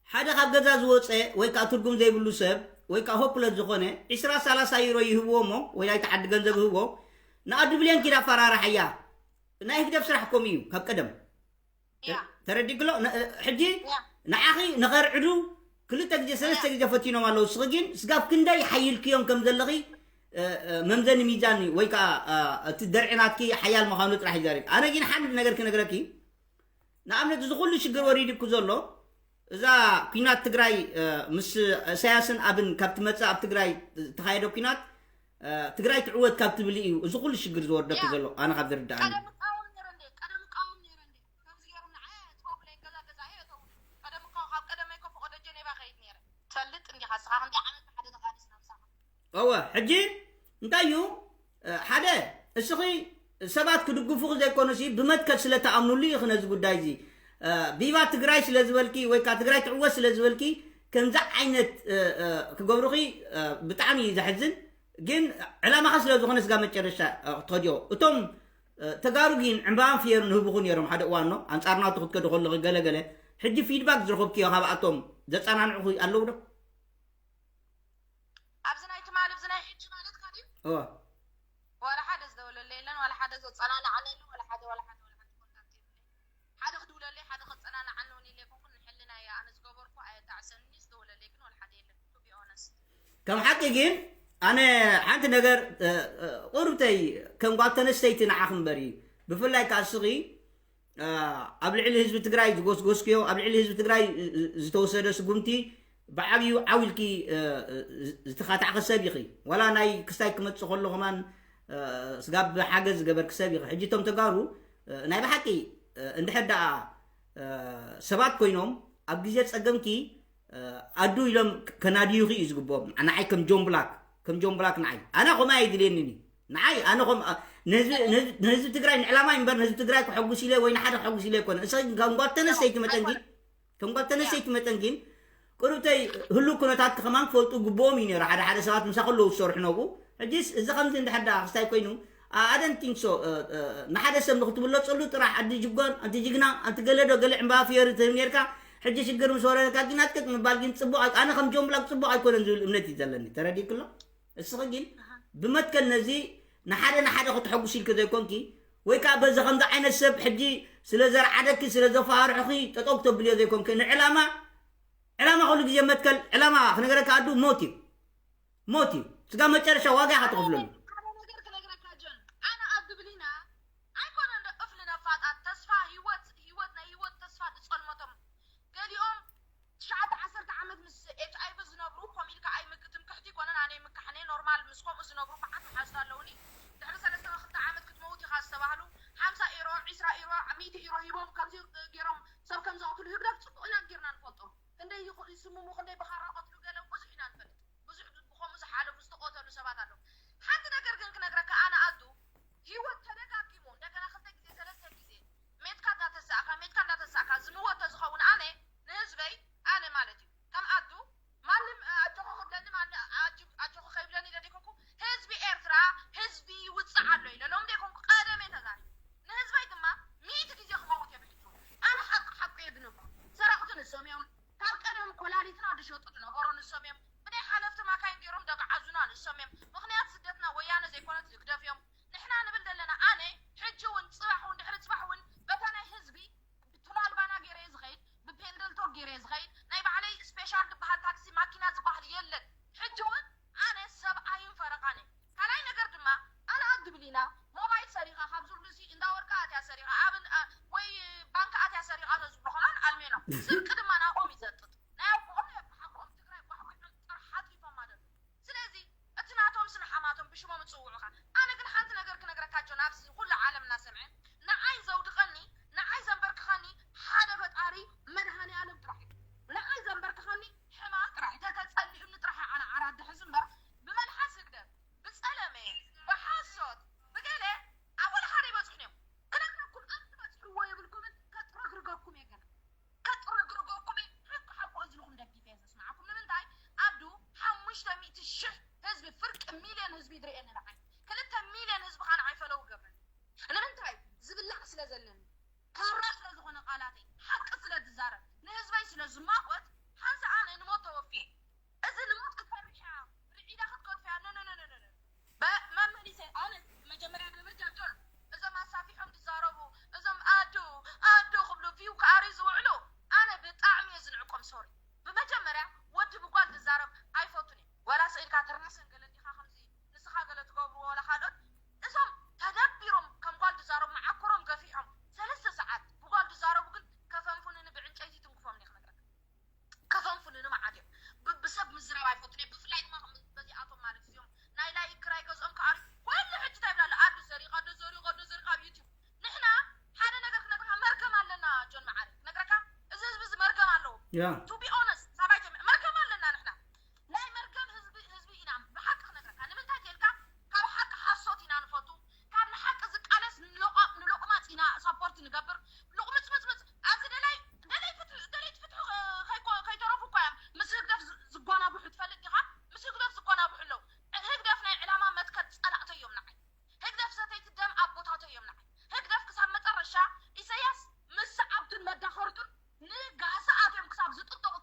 ሓደ ካብ ገዛ ዝወፀ ወይ ከዓ ትርጉም ዘይብሉ ሰብ ወይ ከዓ ሆፕለስ ዝኾነ ዒስራ ሰላሳ ዩሮ ይህብዎ እሞ ወይ ናይቲ ዓዲ ገንዘብ ይህብዎ። ንኣዱ ብሌን ኪድ ኣፈራርሓያ። ናይ ህግደፍ ስራሕ ከምኡ እዩ ካብ ቀደም። ያ ተረዲክሎ? ሕጂ ያ ንዓኺ ንኸርዕዱ ክልተ ግዜ ሰለስተ ግዜ ፈቲኖም ኣለዉ። እስኺ ግን ስጋብ ክንደይ ሓይልክዮም ከም ዘለኺ መምዘኒ ሚዛን እዩ ወይ ከዓ እቲ ደርዒ ናትኪ ሓያል ምዃኑ ጥራሕ ይዛረብ። ኣነ ግን ሓንቲ ነገር ክነግረኪ። ንኣብነት እዚ ኩሉ ሽግር ወሪድኩ ዘሎ እዛ ኲናት ትግራይ ምስ እሳያስን ኣብን ካብ ትመፅእ ኣብ ትግራይ ዝተኻየደ ኲናት ትግራይ ትዕወት ካብ ትብል እዩ እዚ ኩሉ ሽግር ዝወርደኪ ዘሎ ኣነ ካብ ዝርድኣኒ። ቀደም እቃወም ነይረ እንዴ? ቀደም እቃወም ነይረ እንዴ? ከምዚ ገይሮም ንዓይ ኣእትዋ ብለይ ገዛ ገዛ እየ እተው። ቀደም እኮ ካብ ቀደመይ እኮ ፈቆዶ ጀኔቫ ከይድ ነይረ። ትፈልጥ እንዲኻ ንስኻ ክንደይ ዓመት ብሓደ ተቓሊስና ምሳኻ። እወ ሕጂ እንታይ እዩ ሓደ እስኺ ሰባት ክድግፉኺ ዘይኮኑሲ ብመትከል ስለ ትኣምኑሉ ኢኺ ነዚ ጉዳይ እዚ ቪቫ ትግራይ ስለ ዝበልኪ ወይ ከዓ ትግራይ ትዕወት ስለ ዝበልኪ ከምዚ ዓይነት ክገብሩኺ ብጣዕሚ እዩ ዘሕዝን። ግን ዕላማኻ ስለ ዝኾነ ስጋ መጨረሻ ክትኸድዮ እቶም ተጋሩ ግን ዕምባባን ፍየርን ንህብኹ ነይሮም ሓደ እዋን ኖ ኣንፃር ናቱ ክትከዱ ከለኺ ገለ ገለ ሕጂ ፊድባክ ዝረኸብክዮ ካብኣቶም ዘፀናንዑኺ ኣለዉ ዶ? ኣብዚ ናይ ትማሊ ኣብዚ ናይ ሕጂ ማለትካ ድዩ? እወ ዋላ ሓደ ዝደወለለይ የለን፣ ዋላ ሓደ ዘፀናንዓኒ የለን፣ ዋላ ሓደ ዋላ ሓደ ዋላ ሓደ ኮንታክት የብለይ። ሓደ ክድውለለይ ሓደ ከፀናንዓኒ እውን ኢለ ይኮንኩን ንሕልናየ ኣነ ዝገበርኩ ኣየጣዕሰኒ፣ ዝደወለለይ ግን ዋላ ሓደ የለን። To be honest ከም ሓቂ ግን ኣነ ሓንቲ ነገር ቁርብተይ ከም ጓል ተነስተይቲ ንዓኺ እምበር እዩ ብፍላይ ከዓ እስኺ ኣብ ልዕሊ ህዝቢ ትግራይ ዝጎስጎስክዮ ኣብ ልዕሊ ህዝቢ ትግራይ ዝተወሰደ ስጉምቲ ብዓብዩ ዓው ኢልኪ ዝተኻታዕኺ ሰብ ኢኺ። ዋላ ናይ ክስታይ ክመፅእ ከሎ ከማን ስጋብ ሓገዝ ዝገበርኪ ሰብ ኢኺ። ሕጂ እቶም ተጋሩ ናይ ብሓቂ እንድሕር ደኣ ሰባት ኮይኖም ኣብ ግዜ ፀገምኪ ኣዱ ኢሎም ከናድዩኺ እዩ ዝግብኦም። ንዓይ ከም ጆን ብላክ ከም ጆን ብላክ ንዓይ ኣነ ከምኡ ኣይድልየንን እዩ። ንዓይ ኣነ ከም ንህዝቢ ትግራይ ንዕላማ እምበር ንህዝቢ ትግራይ ክሐጉስ ኢለ ወይ ንሓደ ክሐጉስ ኢለ ኣይኮነ። ንስኺ ግን ከም ጓል ተነስተይቲ መጠን ግን ከም ጓል ተነስተይቲ መጠን ግን ቁርብተይ ህሉ ኩነታት ከማን ክፈልጡ ግብኦም እዩ ነይሩ። ሓደ ሓደ ሰባት ምሳ ከለዉ ዝሰርሑ ነብኡ ሕጂስ እዚ ከምዚ እንድሕር ደኣ ክስታይ ኮይኑ ኣደንቲንሶ ንሓደ ሰብ ንክትብለፀሉ ጥራሕ ኣዲ ጅጓን ኣንቲ ጅግና ኣንቲ ገለዶ ገለ ዕምባ ፍየሪ ትህብ ነርካ። ሕጂ ሽግር ምስ ወረደካ ግን ኣትክት ምባል ግን ፅቡቅ ኣነ ከም ጆን ብላክ ፅቡቅ ኣይኮነን ዝብል እምነት እዩ ዘለኒ። ተረዲክሎ? እስኺ ግን ብመትከል ነዚ ንሓደ ንሓደ ክትሐጉስ ኢልኪ ዘይኮንኪ ወይ ከዓ በዚ ከምዚ ዓይነት ሰብ ሕጂ ስለ ዘርዓደኪ ስለ ዘፈራርሑኺ ጠጠው ክተብልዮ ዘይኮንኪ ንዕላማ ዕላማ ኩሉ ግዜ መትከል ዕላማ ክነገረካ ኣዱ ሞት እዩ። ሞት እዩ ስጋ መጨረሻ ዋጋ ኢኻ ትኸፍለሉ። ሓደ ነገር ክነግረካ ጆን፣ ኣነ ኣብ ድብሊና ኣይኮነ እንዶ እፍ ንነፋጣት ተስፋ ህይወት ህይወት ናይ ህይወት ተስፋ ዝጸልመቶም ገሊኦም ትሽዓተ ዓሰርተ ዓመት ምስ ኤች ኣይ ቪ ዝነብሩ ኮም ኢልካ ኣይምክ ትምክሕቲ ይኮነን ኣነ ይምካሕነ ኖርማል ምስ ከምኡ ዝነብሩ መዓት መሓዙት ኣለውኒ ድሕሪ ሰለስተ ክልተ ዓመት ክትመውት ኢኻ ዝተባህሉ ሓምሳ ኢሮ ዒስራ ኢሮ ሚእቲ ኢሮ ሂቦም ከምዚ ገይሮም ሰብ ከም ዝቐትሉ ህግደፍ ጽቡቕ ኢና ጌርና ንፈልጦ ክንደይ ይስምሙ ክንደይ ብኻራ ቀትሉ ገለ ብዙሕ ኢና ንፈልጥ ብዙሕ ብኸምኡ ዝሓለፉ ዝተቐተሉ ሰባት ኣለዉ ሓንቲ ነገር ግን ክነግረካ ኣነ ኣዱ ህይወት ተደጋጊሙ እንደገና ክልተ ግዜ ሰለስተ ግዜ ሜትካ እንዳተሳእካ ሜትካ እንዳተሳእካ ዝምወት ተዝኸውን ኣነ ንህዝበይ ኣነ ማለት እዩ ከም ኣዱ ማንም ኣጆኹ ክብለኒ ማን ኣጆኹ ከይብለኒ ደሊኩኩ ህዝቢ ኤርትራ ህዝቢ ውፅዓት ስርቂ ድማ ናብኦም እዩ ዘጥጥ። ናይ ኣቦኦም ናይ ኣቦሓጎኦም ትግራይ ቧሕጒሖም ጥራሕ ሓጢፎማ ደሎ። ስለዚ እቲ ናቶም ስነ ሓማቶም ብሽሞም እፅውዑኻ። ኣነ ግን ሓንቲ ነገር ክነግረካ ጆን፣ ኣብዚ ኩሉ ዓለም እናሰምዐ ንዓይ ዘውድቐኒ ንዓይ ዘንበርክኸኒ ሓደ ፈጣሪ መድሃኔ ዓለም ጥራሕ እዩ። ንዓይ ዘንበርክኸኒ ሕማቕ ጥራሕ እዩ። ተተፀሊኡኒ ጥራሕ ኣነ ዓራት ድሕዝ እምበር ብመልሓስ ህግደፍ ብፀለመ ብሓሶት ብገለ ኣብ ወላ ሓደ ይበፅሑን እዮም። ክነግረኩም ኣብ ትበፅሕዎ የብልኩምን ከጥረግርገኩም እየ ገና ከጥረግርገኩም እየ። ሓቂ ሓቁ እዝንኹም ደጊፈ እየ ዘስምዓኩም። ንምንታይ ኣዱ ሓሙሽተ ሚእቲ ሽሕ ህዝቢ ፍርቂ ሚልዮን ህዝቢ ይድርእየኒ ንዓይ ክልተ ሚልዮን ህዝቢ ኸዓ ንዓይ ፈለው ይገብረኒ። ንምንታይ ዝብላዕ ስለ ዘለኒ ካራ ስለ ዝኾነ ቃላተይ ሓቂ ስለ ዝዛረብ ንህዝበይ ስለ ዝማጎት ሓንሳ ኣነ ንሞት ተወፊየ እዚ ንሞት ክትፈርሕ እያ ርዒዳ ክትገድፎ እያ ኖኖኖኖኖ መመሊሰ ኣነ መጀመርያ ንምርዳድ ጆን እዞም ኣሳፊሖም ዝዛረቡ እዞም ኣዱ ኣዱ ክብሉ ቪው ክኣርዩ ዝውዕሉ ኣነ ብጣዕሚ እየ ዝንዕቆም ሶሪ ብመጀመርያ ወዲ ብጓል ዝዛረብ ኣይፈቱን እየ ወላ ስኢልካ ትራሰን ገለ እንዲኻ ከምዚ ንስኻ ገለ ትገብርዎ ወላ ካልኦት እዞም ተደቢሮም ከም ጓል ዝዛረቡ መዓኮሮም ገፊሖም ሰለስተ ሰዓት ብጓል ዝዛረቡ ግን ከፈንፉንኒ ብዕንጨይቲ ትንክፎም እየ ክነግረካ ከፈንፉንኒ መዓት እዮም ብ- ብሰብ ምዝራብ ኣይፈቱን እየ ብፍላይ ድማ ከም በዚኣቶም ማለት እዚኦም ናይ ላይ ክራይ ገዝኦም ከኣር ወለ ሕጂ እንታይ ይብላሉ ኣዱ ዘሪቐ ዶ ዘሪቐ ዶ ዘሪቐ ኣብ ዩቲብ ንሕና ሓደ ነገር ክነግርካ መርገም ኣለና ጆን መዓሪ ክነግረካ እዚ ህዝቢ እዚ መርገም ኣለዎ ያ to be honest ሳባይ ጀሚር መርገም ኣለና ንሕና ናይ መርገም ህዝቢ ህዝቢ ኢና ብሓቂ ክነግረካ ንምንታይ ተልካ ካብ ሓቂ ሓሶት ኢና ንፈቱ ካብ ንሓቂ ዝቃለስ ንሎቆ- ንሎቅማፅ ኢና ሰፖርት ንገብር ሉቅምፅምፅምፅ ኣብዚ ደላይ ደለይቲ ፍትሒ ደለይቲ ፍትሒ ከይኮ- ከይተረፉ እኳ እዮም ምስ ህግደፍ ዝ- ዝጓናብሑ ትፈልጥ ዲኻ ምስ ህግደፍ ዝጓናብሑ ኣለዉ ህግደፍ ናይ ዕላማ መትከል ፀላእተይ እዮም ንዓይ ህግደፍ ሰተይቲ ደም ኣቦታተይ እዮም ንዓይ ህግደፍ ክሳብ መፀረሻ ኢሰያስ ምስ ሰዓብቱን መዳኸርቱን ንጋሰኣት እዮም ክሳብ ዝጥንጠቑ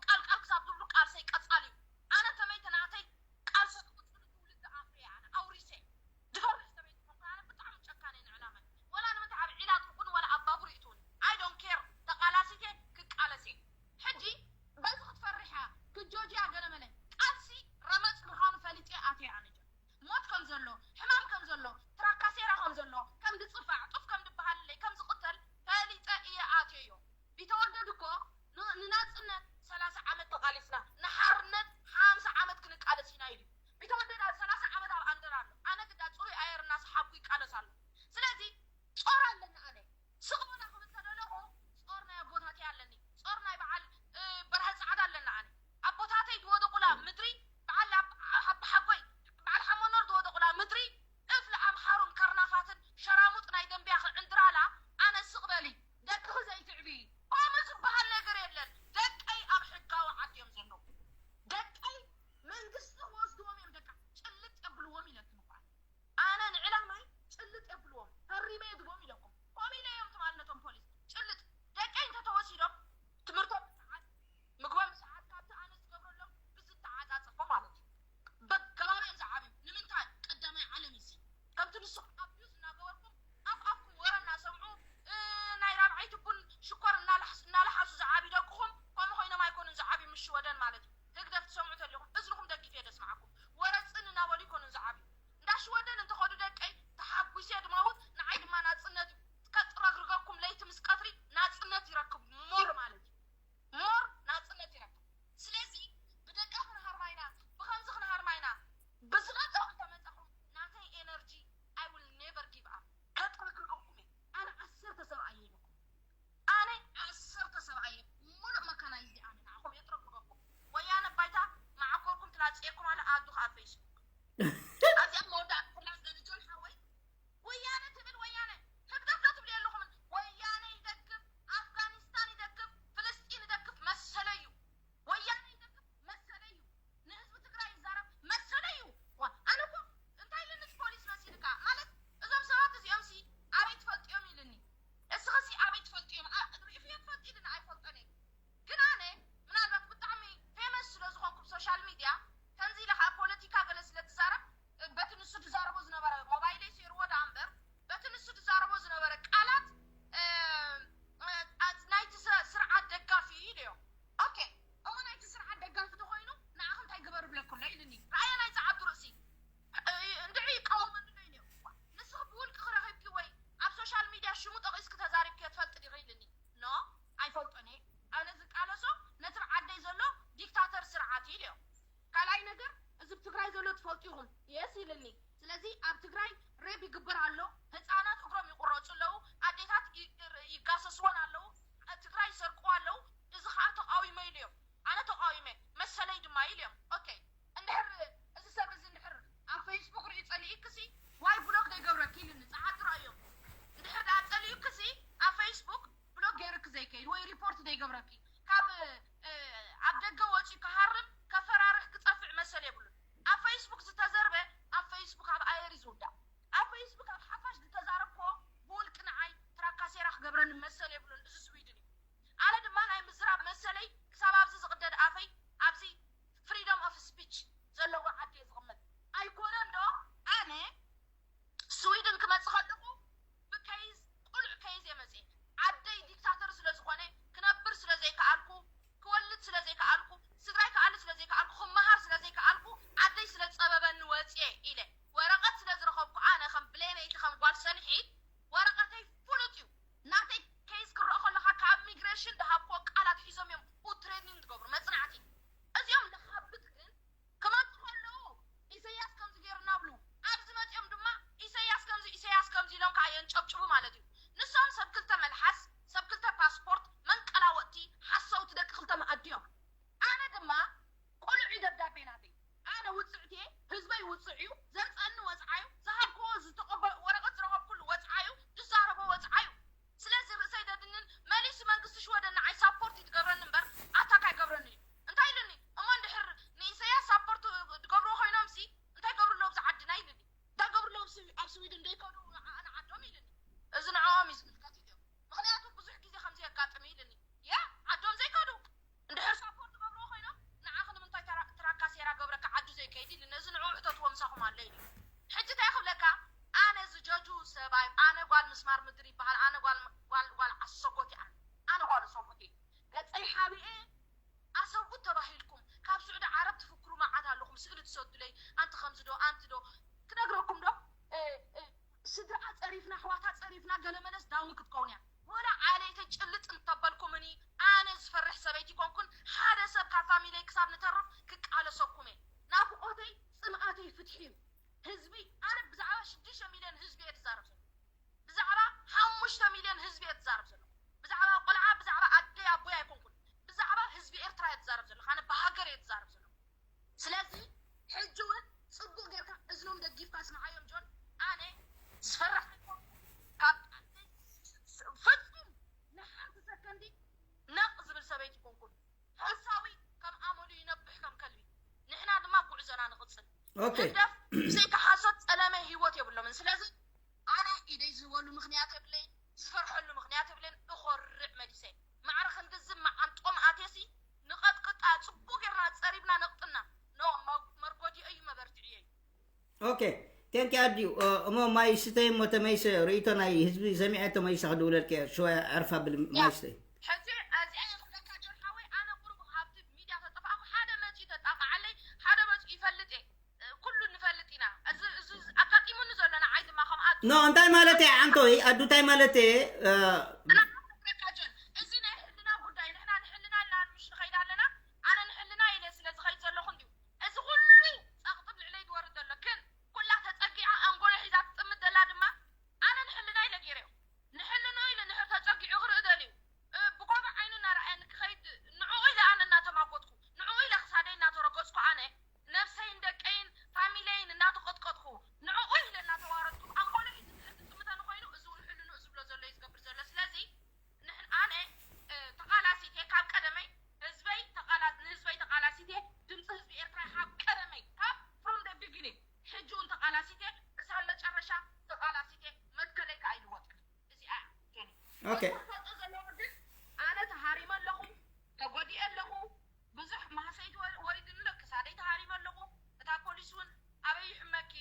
ይገብረኪ። ካብ ኣብ ደገ ወፂኡ ክሃርም ከፈራርሕ ክፀፍዕ መሰል የብሉን። ኣብ ፌስቡክ ዝተዘርበ ኣብ ፌስቡክ ኣብ ኣየር እዩ ዝውዳእ። ኣብ ፌስቡክ ኣብ ሓፋሽ ዝተዛረብኮ ብውልቂ ንዓይ ትራካሴራ ክገብረኒ መሰል የብሉን። እዚ ስዊድን እዩ። ኣነ ድማ ናይ ምዝራብ መሰለይ ክሳብ ኣብዚ ዝቕደድ ኣፈይ ኣብዚ ፍሪደም ኦፍ ስፒች ዘለዎ ዓዲ እየ ዝቕመጥ። ኣይኮነን ዶ ኣነ ስዊድን ክመጽእ ከለኹ ብኬዝ ቁሉዕ ኬዝ እየ መጽእ። ዓደይ ዲክታተር ስለ ዝኾነ ክነብር ስለ ዘይከኣልኩ ክወልድ ስለ ዘይከኣልኩ ስድራይ ክኣሊ ስለ ዘይከኣልኩ ክመሃር ስለ ዘይከኣልኩ ዓደይ ስለ ዝጸበበኒ ወጽየ ኢለ ወረቐት ስለ ዝረኸብኩ ኣነ ከም ብሌነይቲ ከም ጓል ሰልሒት ወረቐተይ ፍሉጥ እዩ። ናተይ ኬዝ ክረኦ ከለኻ ካብ ሚግሬሽን ዝሃብክዎ ቃላት ሒዞም እዮም ኡ ትሬኒንግ ዝገብሩ መጽናዕቲ እዚኦም ለኻብጥ ግን ክመፁ ከለዉ ኢሰያስ ከምዚ ገይሩና ብሉ ኣብዚ መፂኦም ድማ ኢሰያስ ከምዚ ኢሰያስ ከምዚ ኢሎም ከዓ የንጨብጭቡ ማለት እዩ። ንሶም ሰብ ክልተ መልሓስ ሰብ ክልተ ፓስፖርት መንቀላወጥቲ ሓሰውቲ ደቂ ክልተ መኣዲ እዮም። ኣነ ድማ ቁሉዕ እዩ ደብዳቤ ናተይ። ኣነ ውፅዕቲ እየ። ህዝበይ ውፅዕ እዩ። ዘምፀኒ ወፅዓ እዩ። ዝሃብክዎ ዝተቀበ ወረቀት ዝረኸብኩሉ ወፅዓ እዩ። ዝዛረቦ ወፅዓ እዩ። ስለዚ ርእሰይ ደድንን መሊሱ መንግስቲ ሽወደን ንዓይ ሳፖርት ይትገብረኒ እምበር ኣታክ ኣይገብረኒ እዩ። እንታይ ኢሉኒ እሞ እንድሕር ንኢሰያስ ሳፖርት ትገብርዎ ኮይኖም ሲ እንታይ ገብሩ ኣለዉ ብዚ ዓድና ኢልኒ። እንታይ ገብሩ ኣለዉ ኣብ ስዊድን ደይከዱ ንዓዶም ኢልኒ። እዚ ንዕኦም እዩ ዝምልከት ኢልዮም። ምክንያቱ ብዙሕ ግዜ ከምዚ የጋጥም ኢልኒ። ያ ዓዶም ዘይከዱ እንድሕር ሳፖርት ገብርዎ ኮይኖም ንዓኺ ንምንታይ ትራካ ሴራ ገብረካ ዓዱ ዘይከይድ ኢልኒ። እዚ ንዕኡ ሕተትዎ ምሳኹም ኣሎ ኢሉ። ሕጂ እንታይ ክብለካ ኣነ ዝጀጁ ሰብ ኣይ ኣነ ጓል ምስማር ምድሪ ይበሃል ኣነ ጓል ጓል ጓል ኣሰጎት እየ ኣነ ጓል ኣሰጎት እየ ገፀይ ሓቢኤ ኣሰጉት ተባሂልኩም ካብ ስዑዲ ዓረብ ትፍክሩ መዓት ኣለኹም ስእሊ ትሰዱለይ ኣንቲ ከምዚ ዶ ኣንቲ ዶ ክነግረኩም ዶ ስድራ ፀሪፍና ኣሕዋታ ፀሪፍና ገለመለስ ዳውን ክትከውን እያ ወላ ዓለይተ ጭልጥ እንተበልኩምኒ ኣነ ዝፈርሕ ሰበይቲ ኮንኩን ሓደ ሰብ ካብ ፋሚለይ ክሳብ ንተርፍ ክቃለሰኩም እየ ናፍቆተይ ፅምኣተይ ፍትሒ እዩ ህዝቢ ኣነ ብዛዕባ ሽዱሽተ ሚልዮን ህዝቢ እየ ዝዛረብ ዘሎ ብዛዕባ ሓሙሽተ ሚልዮን ህዝቢ እየ ዝዛረብ ዘሎ ብዛዕባ ቆልዓ ብዛዕባ ኣደይ ኣቦይ ኣይኮንኩን ብዛዕባ ህዝቢ ኤርትራ እየ ዝዛረብ ዘሎ ኣነ ብሃገር እየ ዝዛረብ ዘሎ ስለዚ ሕጂ እውን ፅቡቅ ጌርካ እዝኖም ደጊፍካ ስምዓዮም ጆን ኣነ ዝፈርሕ ኣይኮንኩን ካብ ዓደይ ፍፁም ንሓንቲ ሰከንዲ ነቕ ዝብል ሰበይቲ ኮንኩን ሓሳዊ ከም ኣመሉ ይነብሕ ከም ከልቢ ንሕና ድማ ጉዕዞና ንቕፅል ኦኬ ህግደፍ ብዘይካ ሓሶት ፀለመ ህይወት የብሎምን ስለዚ ኣነ ኢደይ ዝህበሉ ምክንያት የብለይን ዝፈርሐሉ ምክንያት የብለይን እኾርዕ መሊሰ ማዕረ ክንድዚ መዓንጦም ኣትየሲ ንቐጥቅጣ ፅቡቅ ጌርና ፀሪብና ነቕጥና ኖ መርጎዲኦ እዩ መበርትዕዮ እዩ ኦኬ ቴንኪ ኣድዩ እሞ ማይ ስተይ እሞ ተመይሰ ርእይቶ ናይ ህዝቢ ሰሚዐ ተመይሰ ክድውለልክ እየ ሽወያ ዕርፍ ኣብል ማይ ስተይ ሕጂ እዚኣ ክብለካ ጆርሓወይ ኣነ ቁሩብ ካብቲ ሚድያ ተጠፋእኩ ሓደ መፂኡ ተጣቕዓለይ ሓደ መፂኡ ይፈልጥ እየ ኩሉ ንፈልጥ ኢና እዚ እዚ ኣጋጢሙኒ ዘሎ ንዓይ ድማ ከም ኣዱ ኖ እንታይ ማለት እየ ዓንቶይ ኣዱ እንታይ ማለት እየ ክብለካ ጆን እዚ ናይ ሕልና ጉዳይ ንሕና ንሕልና ኢልና ምሽ ንኸይድ ኣለና ኣነ ንሕልና ኢለ ስለ ዝኸይድ ዘለኹ እንድዩ እዚ ኩሉ ፃቕጥብ ልዕለይ ዝወርድ ዘሎ ግን ኩላ ተፀጊዓ ኣንጎሎ ሒዛ ትጥምት ዘላ ድማ ኣነ ንሕልና ኢለ ገይረዮ ንሕልንኡ ኢለ ንድሕር ተፀጊዑ ክርኢ ደልዩ ብጎበ ዓይኑ እናረኣየኒ ክኸይድ ንዕኡ ኢለ ኣነ እናተማጎትኩ ንዕኡ ኢለ ክሳደይ እናተረገፅኩ ኣነ ነብሰይን ደቀይን ፋሚለይን እናተቐጥቀጥኩ ንዕኡ ኢለ እናተዋረድኩ ኣንጎሎ ሒዙ እንድሕር ዝጥምተኒ ኮይኑ እዚ እውን ሕልንኡ ዝብሎ ዘሎ እዩ ዝገብር ዘሎ ስለዚ ኣነ ተቓላሲት እየ ካብ ቀደመይ ህዝበይ ንህዝበይ ተቓላሲት እየ ድምፂ ህዝቢ ኤርትራ ካብ ቀደመይ ካብ from the beginning ሕጂ እውን ተቓላሲት እየ ክሳብ መጨረሻ ተቓላሲት እየ መትከለይ ከዓ ኣይልወጥን እዚኣ እያ ጀኒ ኦኬ ክፈልጦ ዘለዎ ግን ኣነ ተሃሪመ ኣለኹ ተጎዲኤ ኣለኹ ብዙሕ ማህሰይቲ ወሪድኒ ኣሎ ክሳደይ ተሃሪመ ኣለኹ እታ ፖሊስ እውን ኣበይ ይሕመኪ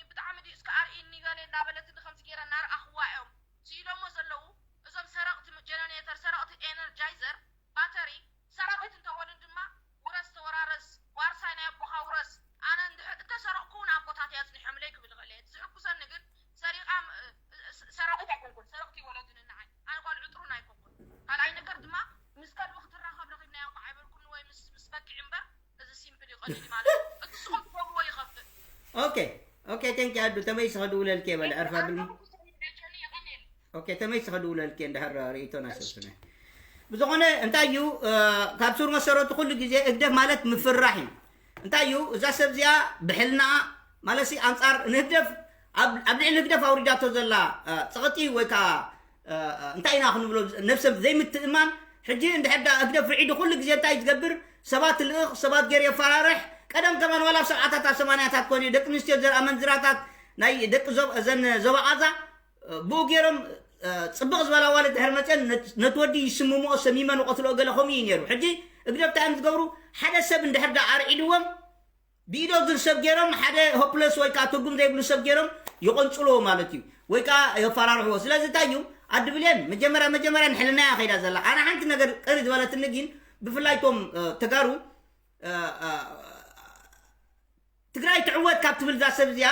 ብጣዕሚ ድዩ እስከ ኣርእይኒ ገለ እናበለትኒ ከምዚ ገይረ እናረኣኽዋ እዮም ስኢሎሞ ዘለዉ እዞም ሰረቕቲ ጀነሬተር ሰረቕቲ ኤነርጃይዘር ባተሪ ሰራቒት እንተኾኑ ድማ ውረስ ተወራረስ ዋርሳይ ናይ ኣቦኻ ውረስ ኣነ እንድሕር እንተሰረቕኩ እውን ኣቦታተይ ኣፅኒሖምለይ ክብል ይኽእል እየ እቲ ዝሕጉሰኒ ግን ሰሪቓ ሰራቒት ኣይኮንኩን ሰረቕቲ ይወለዱኒ ንዓይ ኣነ ጓል ዕጥሩን ኣይኮንኩን ካልኣይ ነገር ድማ ምስ ከልቢ ክትራኸብ ረኺብናዮ እኳ ኣይበልኩን ወይ ምስ ምስ በጊዕ እምበር እዚ ሲምፕል እዩ ቀሊል ማለት እዩ እቲ ንስኹም ትገብርዎ ይኸፍእ ኦኬ ኦኬ ቴንኪ ኣዱ ተመይሰ ክድውለልክ እየ በል ዕርፍ ኣብል ኦኬ ተመይሰ ክድውለልክ እየ እንድሕር ርእይቶና ሰብስነ ብዝኾነ እንታይ እዩ ካብ ሱር መሰረቱ ኩሉ ግዜ ህግደፍ ማለት ምፍራሕ እዩ እንታይ እዩ እዛ ሰብ እዚኣ ብሕልና ማለት ኣንፃር ንህግደፍ ኣብ ልዕሊ ህግደፍ ኣውሪዳቶ ዘላ ፀቕጢ ወይ ከዓ እንታይ ኢና ክንብሎ ነብሰ ዘይምትእማን ሕጂ እንድሕር ዳ ህግደፍ ርዒዱ ኩሉ ግዜ እንታይ ዝገብር? ሰባት ልእኽ፣ ሰባት ገይሩ የፈራርሕ። ቀደም ከማን ዋላ ኣብ ሰብዓታት ኣብ ሰማንያታት ኮነ ደቂ ኣንስትዮ ዘርኣ መንዝራታት ናይ ደቂ ዞብ-፣ እዘን ዞባ ቓዛ ብኡ ገይሮም፣ ጽብቕ ዝበላ ዋለ ድሕር መፅን ነት-፣ ነቲ ወዲ ይስምምኦ፣ ሰሚመን ይቐትልኦ፣ ገለ ከምኡ እዩ ነይሩ። ሕጂ ህግደፍ እንታይ እዮም ዝገብሩ? ሓደ ሰብ እንድሕር ዳ ኣርዒድዎም ብኢዶ ዝር ሰብ ገይሮም ሓደ ሆፕለስ ወይ ከዓ ትርጉም ዘይብሉ ሰብ ገይሮም ይቆንጽልዎ ማለት እዩ፣ ወይ ከዓ የፈራርሕዎ። ስለዚ እንታይ እዩ ኣድብልየን መጀመርያ መጀመርያ ንሕልናያ ከይዳ ዘላ። ኣነ ሓንቲ ነገር ቅሪ ዝበለትኒ ግን ብፍላይ ቶም ተጋሩ ትግራይ ትዕወት ካብ ትብል እዛ ሰብ እዚኣ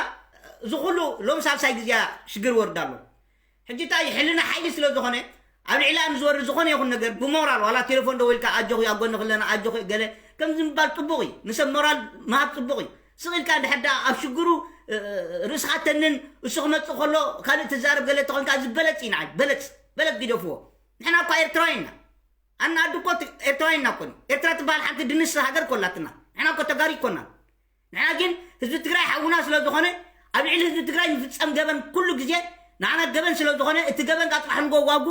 እዚ ኩሉ ሎም ሳልሳይ ግዜያ ሽግር ወርዳ ኣሎ። ሕጂ እንታይ ሕልና ሓይሊ ስለ ዝኾነ ኣብ ልዕላ ንዝወርድ ዝኾነ ይኹን ነገር ብሞራል ዋላ ቴሌፎን ደዊልካ ኣጆኺ ኣብ ጎንኺ ኣለና ኣጆኺ ገለ ከምዚ ምባል ጥቡቕ እዩ። ንሰብ ሞራል ምሃብ ጥቡቕ እዩ። ስቕ ኢልካ እንድሕር ደኣ ኣብ ሽግሩ ርእስኻ ተንን እሱ ክመፅእ ከሎ ካልእ ትዛረብ ገለ ተኾንካ እዚ በለፅ እዩ ንዓይ በለፅ በለፅ ግደፍዎ። ንሕና እኳ ኤርትራውያን ኢና። ኣና ኣዱ እኮ ኤርትራውያን ኢና እኮ። ኤርትራ ትበሃል ሓንቲ ድንስ ሃገር እኮ ኣላትና። ንሕና እኮ ተጋሩ ይኮና። ንሕና ግን ህዝቢ ትግራይ ሓውና ስለ ዝኾነ ኣብ ልዕሊ ህዝቢ ትግራይ ዝፍፀም ገበን ኩሉ ግዜ ንዓና ገበን ስለ ዝኾነ እቲ ገበን ቃ ጥራሕ ንጎ ዋጉ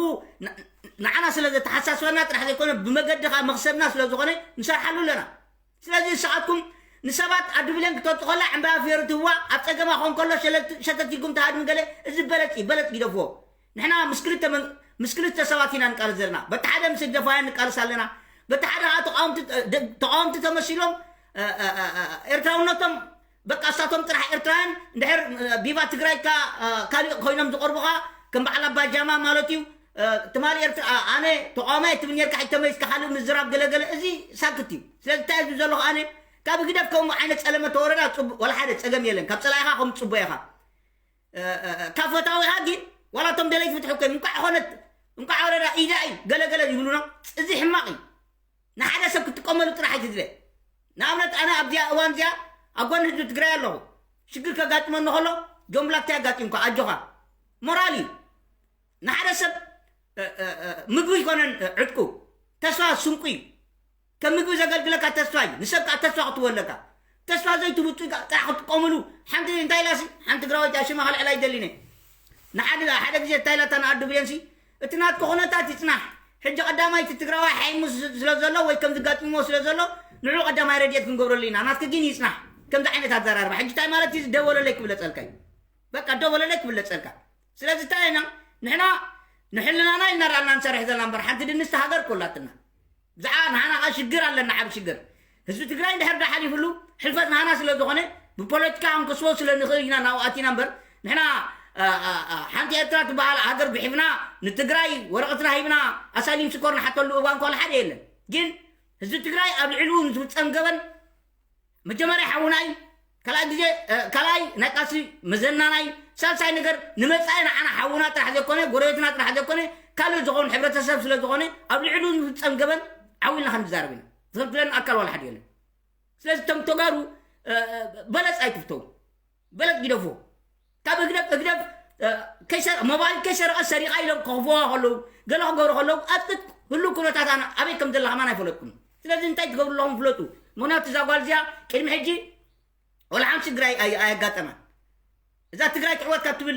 ንዓና ስለ ዘተሓሳስበና ጥራሕ ዘይኮነ ብመገዲ ከዓ መኽሰብና ስለ ዝኾነ ንሰርሓሉ ኣለና። ስለዚ ንስኻትኩም ንሰባት ኣድብለን ክተውፅእ ከላ ዕምባባ ፍዮሪ ትህዋ ኣብ ፀገማ ኾን ከሎ ሸተት ኢልኩም ተሃድም ገለ እዚ በለፅ እዩ በለፅ ግደፍዎ። ንሕና ምስ ክልተ መን-፣ ምስ ክልተ ሰባት ኢና ንቃለስ ዘለና። በቲ ሓደ ምስ ህግደፋውያን ንቃለስ ኣለና። በቲ ሓደ ከዓ ተቃወምቲ፣ ደ-፣ ተቃወምቲ ተመሲሎም፣ እ፣ እ፣ እ፣ እ፣ ኤርትራውነቶም በቃ እሳቶም ጥራሕ ኤርትራውያን እንድሕር፣ እ፣ ቢባ ትግራይ ካ-፣ እ፣ ካሊእ ኮይኖም ዝቐርቡኻ ከም በዓል ኣባ ጃማ ማለት እዩ። እ፣ ትማሊ ኤርትራ፣ እ፣ ኣነ ተቃዋማይ ትብል ነርካ ሕጂ ተመሊስካ ካልእ ምዝራብ ገለገለ እዚ ሳክት እዩ። ስለዚ እንታይ ዝብል ዘለኹ ኣነ ካብ ህግደፍ ከምኡ ዓይነት ጸለመ ተወረዳ ጽቡቅ፣ ወላ ሓደ ጸገም የለን። ካብ ጸላኢኻ ከም ጽቡቅ ኢኻ። እ፣ እ፣ እ፣ ካብ ፈታዊኻ ግን ዋላ እቶም ደለይቲ ፍትሒ እኮ እዮም። እንቋዕ ኾነት፣ እንቋዕ ወረዳ ኢዳ እዩ፣ ገለ ገለ ይብሉና። እዚ ሕማቕ እዩ። ንሓደ ሰብ ክትጥቀመሉ ጥራሕ ኣይትድለ። ንኣብነት ኣነ ኣብዚኣ እዋን እዚኣ ኣብ ጎኒ ህዝቢ ትግራይ ኣለኹ። ሽግር ከጋጥመኒ ከሎ ጆን ብላክ እንታይ ኣጋጢምካ? ኣጆኻ። ሞራል እዩ። ንሓደ ሰብ፣ እ፣ እ፣ እ፣ ምግቢ ይኮነን፣ እ፣ ዕጥቁ። ተስፋ ስንቁ እዩ። ከም ምግቢ ዘገልግለካ ተስፋ እዩ። ንሰብ ከዓ ተስፋ ክትህቦ ኣለካ። ተስፋ ዘይትህቡ ጥቃ ጥራሕ ክትጥቀምሉ። ሓንቲ እንታይ ኢላሲ? ሓንቲ ትግራወይቲ ሽማ ከልዕላ ኣይደልን እየ። ንሓደ፣ ሓደ ግዜ እንታይ ኢላታ ንኣዱ ብሌንሲ? እቲ ናትካ ኩነታት ይጽናሕ። ሕጂ ቀዳማይ እቲ ትግራዋይ ሓይሙ ስ-፣ ስለ ዘሎ ወይ ከም ዝጋጥምዎ ስለ ዘሎ ንዑ ቀዳማይ ረድኤት ክንገብረሉ ኢና። ናትኪ ግን ይጽናሕ። ከምዚ ዓይነት ኣዘራርባ። ሕጂ እንታይ ማለት እዩ? ደወለለይ ክብለጸልካ እዩ። በቃ ደወለለይ ክብለጸልካ። ስለዚ እንታይ ኢና ንሕና ንሕልናና ኢና ዳልና ንሰርሕ ዘለና እምበር ሓንቲ ድንስቲ ሃገር ኮላትና። ብዛዕባ ንሓና ከዓ ሽግር ኣለና፣ ዓብ ሽግር። ህዝቢ ትግራይ እንድሕር ዳ ሓሊፍሉ ሕልፈት ናና ስለ ዝኾነ ብፖለቲካ ክንከስቦ ስለ ንኽእል ኢና ናብኡ ኣቲና እምበር ንሕና፣ አ፣ አ፣ አ፣ ሓንቲ ኤርትራ ትበሃል ሃገር ብሒፍና ንትግራይ ወረቐትና ሂብና ኣሳይሊም ሽኮር ንሓተሉ እዋን ኮል ሓደ የለን። ግን ህዝቢ ትግራይ ኣብ ልዕሊኡ ንዝፍጸም ገበን መጀመርያ ሓውናይ ካልኣይ ግዜ፣ እ፣ ካልኣይ ናይ ቃልሲ መዘናናይ ሳልሳይ ነገር ንመጻኢ ንዓና ሓውና ጥራሕ ዘይኮነ ጎረቤትና ጥራሕ ዘይኮነ ካልእ ዝኾኑ ሕብረተሰብ ስለ ዝኾነ ኣብ ልዕሉ ዝፍጸም ገበን ዓው ኢልና ክንዛረብ ኢና። ዝኽልክለና ኣካል ዋላ ሓደ የለን። ስለዚ እቶም ተጋሩ፣ እ፣ እ፣ በለጽ ኣይትፍተው። በለጽ ግደፍዎ። ካብ ህግደፍ፣ ህግደፍ፣ እ፣ ከይሰር-፣ ሞባይል ከይሰረቐ ሰሪቓ ኢሎም ከኽፍዋ ከለዉ፣ ገለ ክገብሩ ከለዉ፣ ኣብ ትሕቲ ህሉው ኩነታት ኣነ ኣበይ ከም ዘላ ከማን ኣይፈለጥኩን። ስለዚ እንታይ ትገብሩ ኣለኹም ፍለጡ። ምኽንያቱ እዛ ጓል እዚኣ ቅድሚ ሕጂ ወላ ሓንቲ ሽግር ኣይ-፣ ኣይ-፣ ኣየጋጠማን። እዛ ትግራይ ትዕወት ካብ ትብል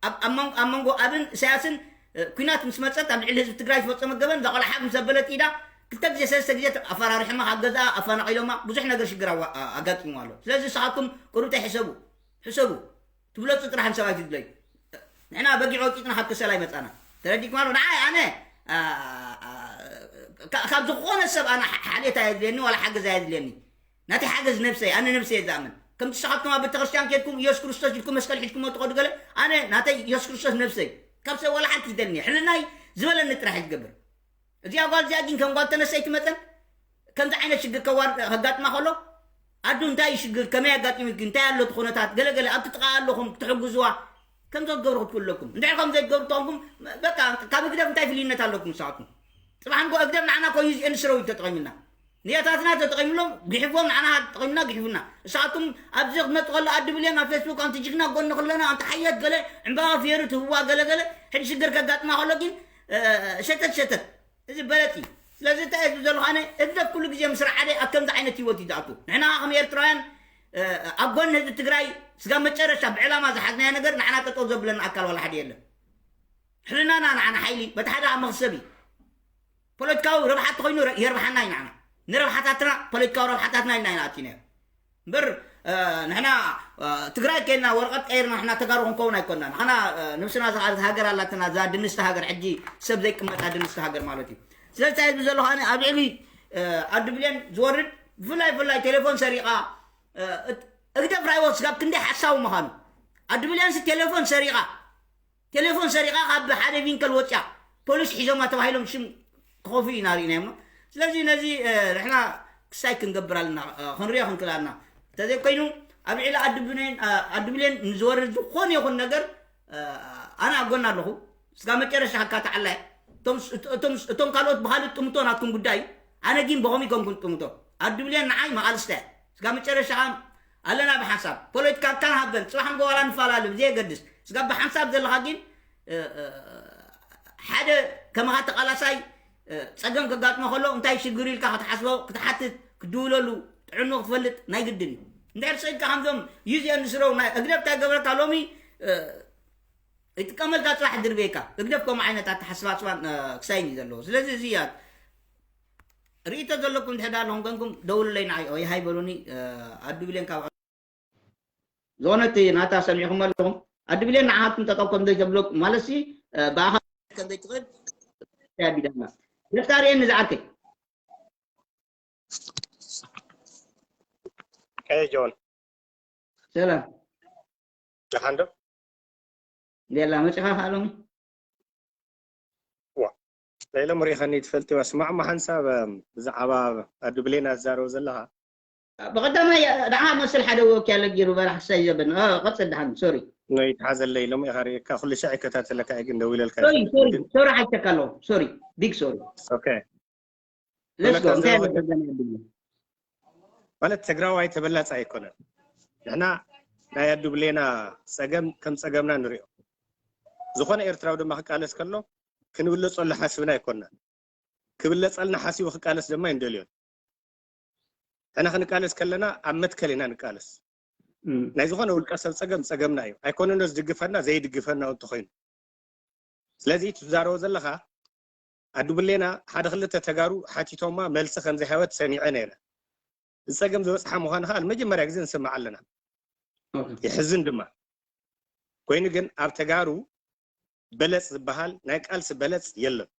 ኣብ፣ ኣብ መንጎ፣ ኣብ መንጎ ኣብን ኢሳያስን፣ እ፣ ኲናት ምስ መጸት ኣብ ልዕሊ ህዝቢ ትግራይ ዝፈጸመ ገበን እዛ ቆልዓ ሓፍ ምስ ኣበለት ኢዳ ክልተ ግዜ ሰለስተ ግዜ ኣፈራሪሖማ ካብ ገዛኣ ኣፈናቒሎማ ብዙሕ ነገር ሽግር ኣዋ-፣ ኣ-፣ ኣጋጢሙ ኣሎ። ስለዚ ንስኻትኩም ቁሩብተይ ሕሰቡ፣ ሕሰቡ። ትብለፁ ጥራሕ ንሰብ ኣይትድለዩ። ንሕና በጊዕ ወፂፅና ካብ ከሰል ኣይመፃና። ተረዲእኩም ኣሎ? ንዓይ ኣነ፣ ኣ፣ ኣ፣ ካ-፣ ካብ ዝኾነ ሰብ ኣነ ሓ-፣ ሓልየት ኣየድልየኒ ዋላ ሓገዝ ኣየድልየኒ። ናተይ ሓገዝ ነብሰይ፣ ኣነ ነብሰይ እየ ዝኣምን። ከምቲ ንስኻትኩም ኣብ ቤተክርስትያን ከድኩም ኢየሱስ ክርስቶስ ኢልኩም መስቀል ሒዝኩሞ ትኸዱ ገለ፣ ኣነ ናተይ ኢየሱስ ክርስቶስ ነብሰይ። ካብ ሰብ ዋላ ሓንቲ ይደልኒ። ሕልናይ ዝበለኒ ጥራሕ እየ ዝገብር። እዚኣ ጓል እዚኣ ግን ከም ጓል ተነሰይቲ መጠን ከምዚ ዓይነት ሽግር ከዋር-፣ ከጋጥማ ከሎ ኣዱ እንታይ እዩ ሽግር፣ ከመይ ኣጋጢሙኪ፣ እንታይ ኣሎ እቲ ኩነታት፣ ገለገለ ኣብቲ ጥቓ ኣለኹም ክትሕግዝዋ ከምዞ ትገብሩ ክትክእሉ ኣለኩም። እንድሕር ከም ዘይትገብሩ ተኾንኩም በቃ ካብ ህግደፍ እንታይ ፍልይነት ኣለኩም ንስኻትኩም? ጽባሕ ንጎ ህግደፍ ንዓና ኮይኑ ዚኤን ስረዊት ተጠቒሙና። ንያታትና ተጠቒምሎም ግሒፎም ንዓና ተጠቒምና ግሒፉና። ንስኻትኩም ኣብዚ ክትመጽእ ከሎ ኣዱ ብልየን ኣብ ፌስቡክ ኣንቲ ጅግና ጎንኺ ኣለና ኣንቲ ሓየት ገለ ዕምባባ ፍዮሪ ትህዋ ገለገለ ሕጂ ሽግር ከጋጥማ ከሎ ግን እ፣ ሸተት ሸተት። እዚ በለጥ እዩ። ስለዚ እንታይ እየ ዝብል ዘለኹ ኣነ ህግደፍ ኩሉ ግዜ ምስ ረዓደ ኣብ ከምዚ ዓይነት ህይወት እዩ ዝኣቱ። ንሕና ከም ኤርትራውያን፣ እ፣ ኣብ ጎኒ ህዝቢ ትግራይ ስጋብ መጨረሻ ብዕላማ ዝሓዝናዮ ነገር ንዓና ጠጠው ዘብለና ኣካል ዋላ ሓደ የለን። ሕልናና ንዓና ሓይሊ በቲ ሓደ ከዓ መኽሰብ እዩ። ፖለቲካዊ ረብሓ ተኾይኑ ረ- የርብሓና እዩ ንዓና። ንረብሓታትና፣ ፖለቲካዊ ረብሓታትና ኢልና ኢና ኣቲናዮ። እምበር፣ እ፣ ንሕና፣ እ፣ ትግራይ ኬድና ወረቐት ቀይርና ንሕና ተጋሩ ክንከውን ኣይኮንና። ንሕና፣ እ፣ ነብስና ዝኸኣለት ሃገር ኣላትና፣ እዛ ድንስቲ ሃገር፣ ሕጂ ሰብ ዘይቅመጣ ድንስቲ ሃገር ማለት እዩ። ስለዚ እንታይ ዝብል ዘለኹ ኣነ ኣብ ልዕሊ፣ እ፣ ኣዱ ብሌን ዝወርድ ብፍላይ፣ ብፍላይ ቴሌፎን ሰሪቓ፣ እ፣ እት-፣ እግደፍ ራይዎ ስጋብ ክንደይ ሓሳዊ ምዃኑ። ኣዱ ብሌንሲ ቴሌፎን ሰሪቓ፣ ቴሌፎን ሰሪቓ ካብ ሓደ ቪንከል ወፂኣ ፖሊስ ሒዞማ ተባሂሎም ሽም ክኸፉ ኢና ርኢናዮም። ስለዚ ነዚ፣ እ፣ ንሕና ክሳይ ክንገብር ኣለና፣ እ፣ ክንሪኦ ክንክእል ኣለና። እንተዘይኮይኑ ኣብ ልዕሊ ኣዱ ብሌን፣ እ፣ ኣዱ ብሌን ንዝወርድ ዝኾነ ይኹን ነገር፣ እ፣ ኣነ ኣብ ጎና ኣለኹ። ስጋ መጨረሻ ከካትዓላ እየ። እቶም ስ-፣ እቶ-፣ እቶም ስ-፣ እቶም ካልኦት ብኻልእ ጥምቶ ናትኩም ጉዳይ እዩ። ኣነ ግን ብኸምኡ ይኮንኩን ጥምቶ። ኣዱ ብሌን ንዓይ መቓልስታ እያ። ስጋ መጨረሻ ኣለና ብሓንሳብ። ፖለቲካ ካን ሃበን፣ ጽባሕ ንጎ ዋላ ንፈላለ ብዘየገድስ። ስጋ ብሓንሳብ ዘለኻ ግን፣ እ፣ እ፣ ሓደ ከማኻ ተቓላሳይ፣ እ፣ ጸገም ከጋጥሞ ከሎ እንታይ ሽግር ኢልካ ክትሓስቦ፣ ክትሓትት፣ ክትድውለሉ፣ ጥዕኑ ክትፈልጥ ናይ ግድን እዩ። እንድሕር ስኢልካ ከምዞም ዩዝኤን ዝስረው ናይ ህግደፍ እንታይ ገበረካ ሎሚ፣ እ፣ ይጥቀመልካ ጽባሕ ድርቤካ። ህግደፍ ከምኡ ዓይነት ኣተሓሳስባን፣ እ፣ ክሳይን እዩ ዘለዎ። ስለዚ እዚ እያ ርእይቶ ዘለኩም እንድሕር ዳኣ ኣለኹም ኮንኩም ደውሉለይ ንዓይ፣ ኦይ ሃይ በሉኒ። እ፣ ኣዱ ብሌን ካብ ዝኾነ እቲ ናታ ሰሚዕኹም ኣለኹም። ኣዱ ብሌን ንዓኻትኩም ጠጠው ከም ዘይተብሎ ማለትሲ፣ እ፣ ብኣኻ ከም ዘይትኽእል ኣቢዳና። ደፍታ ርእየኒ ዝዓርከይ። ከይ ጆን ሰላም። ደሓን ዶ? ሌላ መጺኻ ከኣ ሎሚ? ዋ፣ ለይሎም ርኢኻኒ ትፈልጥ ዋ። ስማዕ፣ እሞ ሓንሳብ፣ እም፣ ብዛዕባ ኣዱ ብሌን ኣዛረቡ ዘለኻ። ብቐዳማይ ደዓ መስል ሓደ ወኪ ያለ ጊሩ በራሕ ክሳይ ዘበን። እ፣ ቀጽል ደሓን፣ ሶሪ። ነው ይትሓዘለይ፣ ሎም ኢኻ ርኢካ፣ ኩሉ ሻዕ ይከታተለካ እየ፣ ግን ደዊለልካ ሶሪ፣ እየ። ሶሪ፣ ግን ሶሪ ሓይተካ ኣለኹ። ሶሪ፣ ቢግ ሶሪ። ኦኬ። ሌትስ ጎ። በለካ እንታይ ዘረባ ኣሎ ጸገም የብሉን። ማለት ትግራዋይ ተበላጽ ኣይኮነን። ንሕና ናይ ኣዱ ብሌና ጸገም ከም ጸገምና ንሪኦ። ዝኾነ ኤርትራዊ ድማ ክቃለስ ከሎ ክንብለጸሉ ሓሲብና ኣይኮንናን። ክብለጸልና ሓሲቡ ክቃለስ ድማ ኣይንደልዮን። ንሕና ክንቃለስ ከለና ኣብ መትከል ኢና ንቃለስ። እም፣ ናይ ዝኾነ ውልቀ ሰብ ጸገም ጸገምና እዩ። ኣይኮነን ዝድግፈና፣ ዘይድግፈና እውን እንተኾይኑ። ስለዚ ትዛረቦ ዘለኻ ኣዱ ብሌና ሓደ ክልተ ተጋሩ ሓቲቶማ መልሲ ከም ዘይሃበት ሰሚዐ ነይረ። እዚ ጸገም ዝበጽሓ ምዃኑ ከኣ ንመጀመርያ ግዜ ንሰምዕ ኣለና። ኦኬ። የሕዝን ድማ። ኮይኑ ግን ኣብ ተጋሩ በለጽ ዝበሃል ናይ ቃልሲ በለጽ የለን።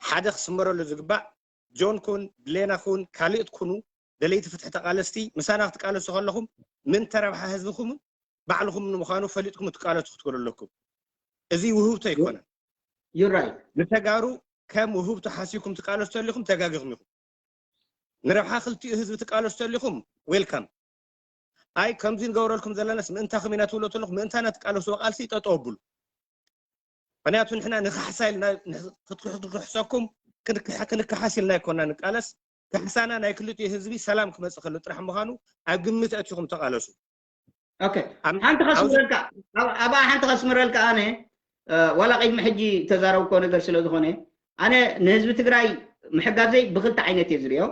ሓደ ክስመረሉ ዝግባእ ጆን ኩን፣ ብሌና ኩን፣ ካልእት ኩኑ ደለይቲ ፍትሒ ተቃለስቲ ምሳና ክትቃለሱ ከለኹም ምንተ ረብሓ ህዝብኹምን ባዕልኹም ንምዃኑ ፈሊጥኩም ትቃለሱ ክትክእሉ ኣለኩም። እዚ ውህብቶ ኣይኮነን። You're right። ንተጋሩ ከም ውህብቶ ሓሲብኩም ትቃለሱ ተሊኹም ተጋጊኹም ኢኹም። ንረብሓ ክልቲኡ ህዝቢ ትቃለሱ ተሊኹም ዌልካም። ኣይ ከምዚ ንገብረልኩም ዘለናስ ምእንታኹም ኢና ትብሉ ተለኹም ምእንታና ትቃለስዎ ቃልሲ ጠጠው ኣብሉ። ምኽንያቱ ንሕና ንካሕሳ ኢልና ንሕ-፣ ክትክሕ-፣ ክትክሕሰኩም ክንክሕ-፣ ክንከሓስ ኢልና ኣይኮና ንቃለስ። ካሕሳና ናይ ክልቲኡ ህዝቢ ሰላም ክመጽእ ከሎ ጥራሕ ምዃኑ ኣብ ግምት ኣእቲኹም ተቃለሱ። ኦኬ። ኣም-፣ ሓንቲ ኣብዚ ከስምረልካ፣ ኣብ-፣ ኣብኣ ሓንቲ ከስምረልካ ኣነ፣ እ፣ ዋላ ቅድሚ ሕጂ ተዛረብኮ ነገር ስለ ዝኾነ፣ ኣነ ንህዝቢ ትግራይ ምሕጋዘይ ብክልተ ዓይነት እየ ዝሪኦ።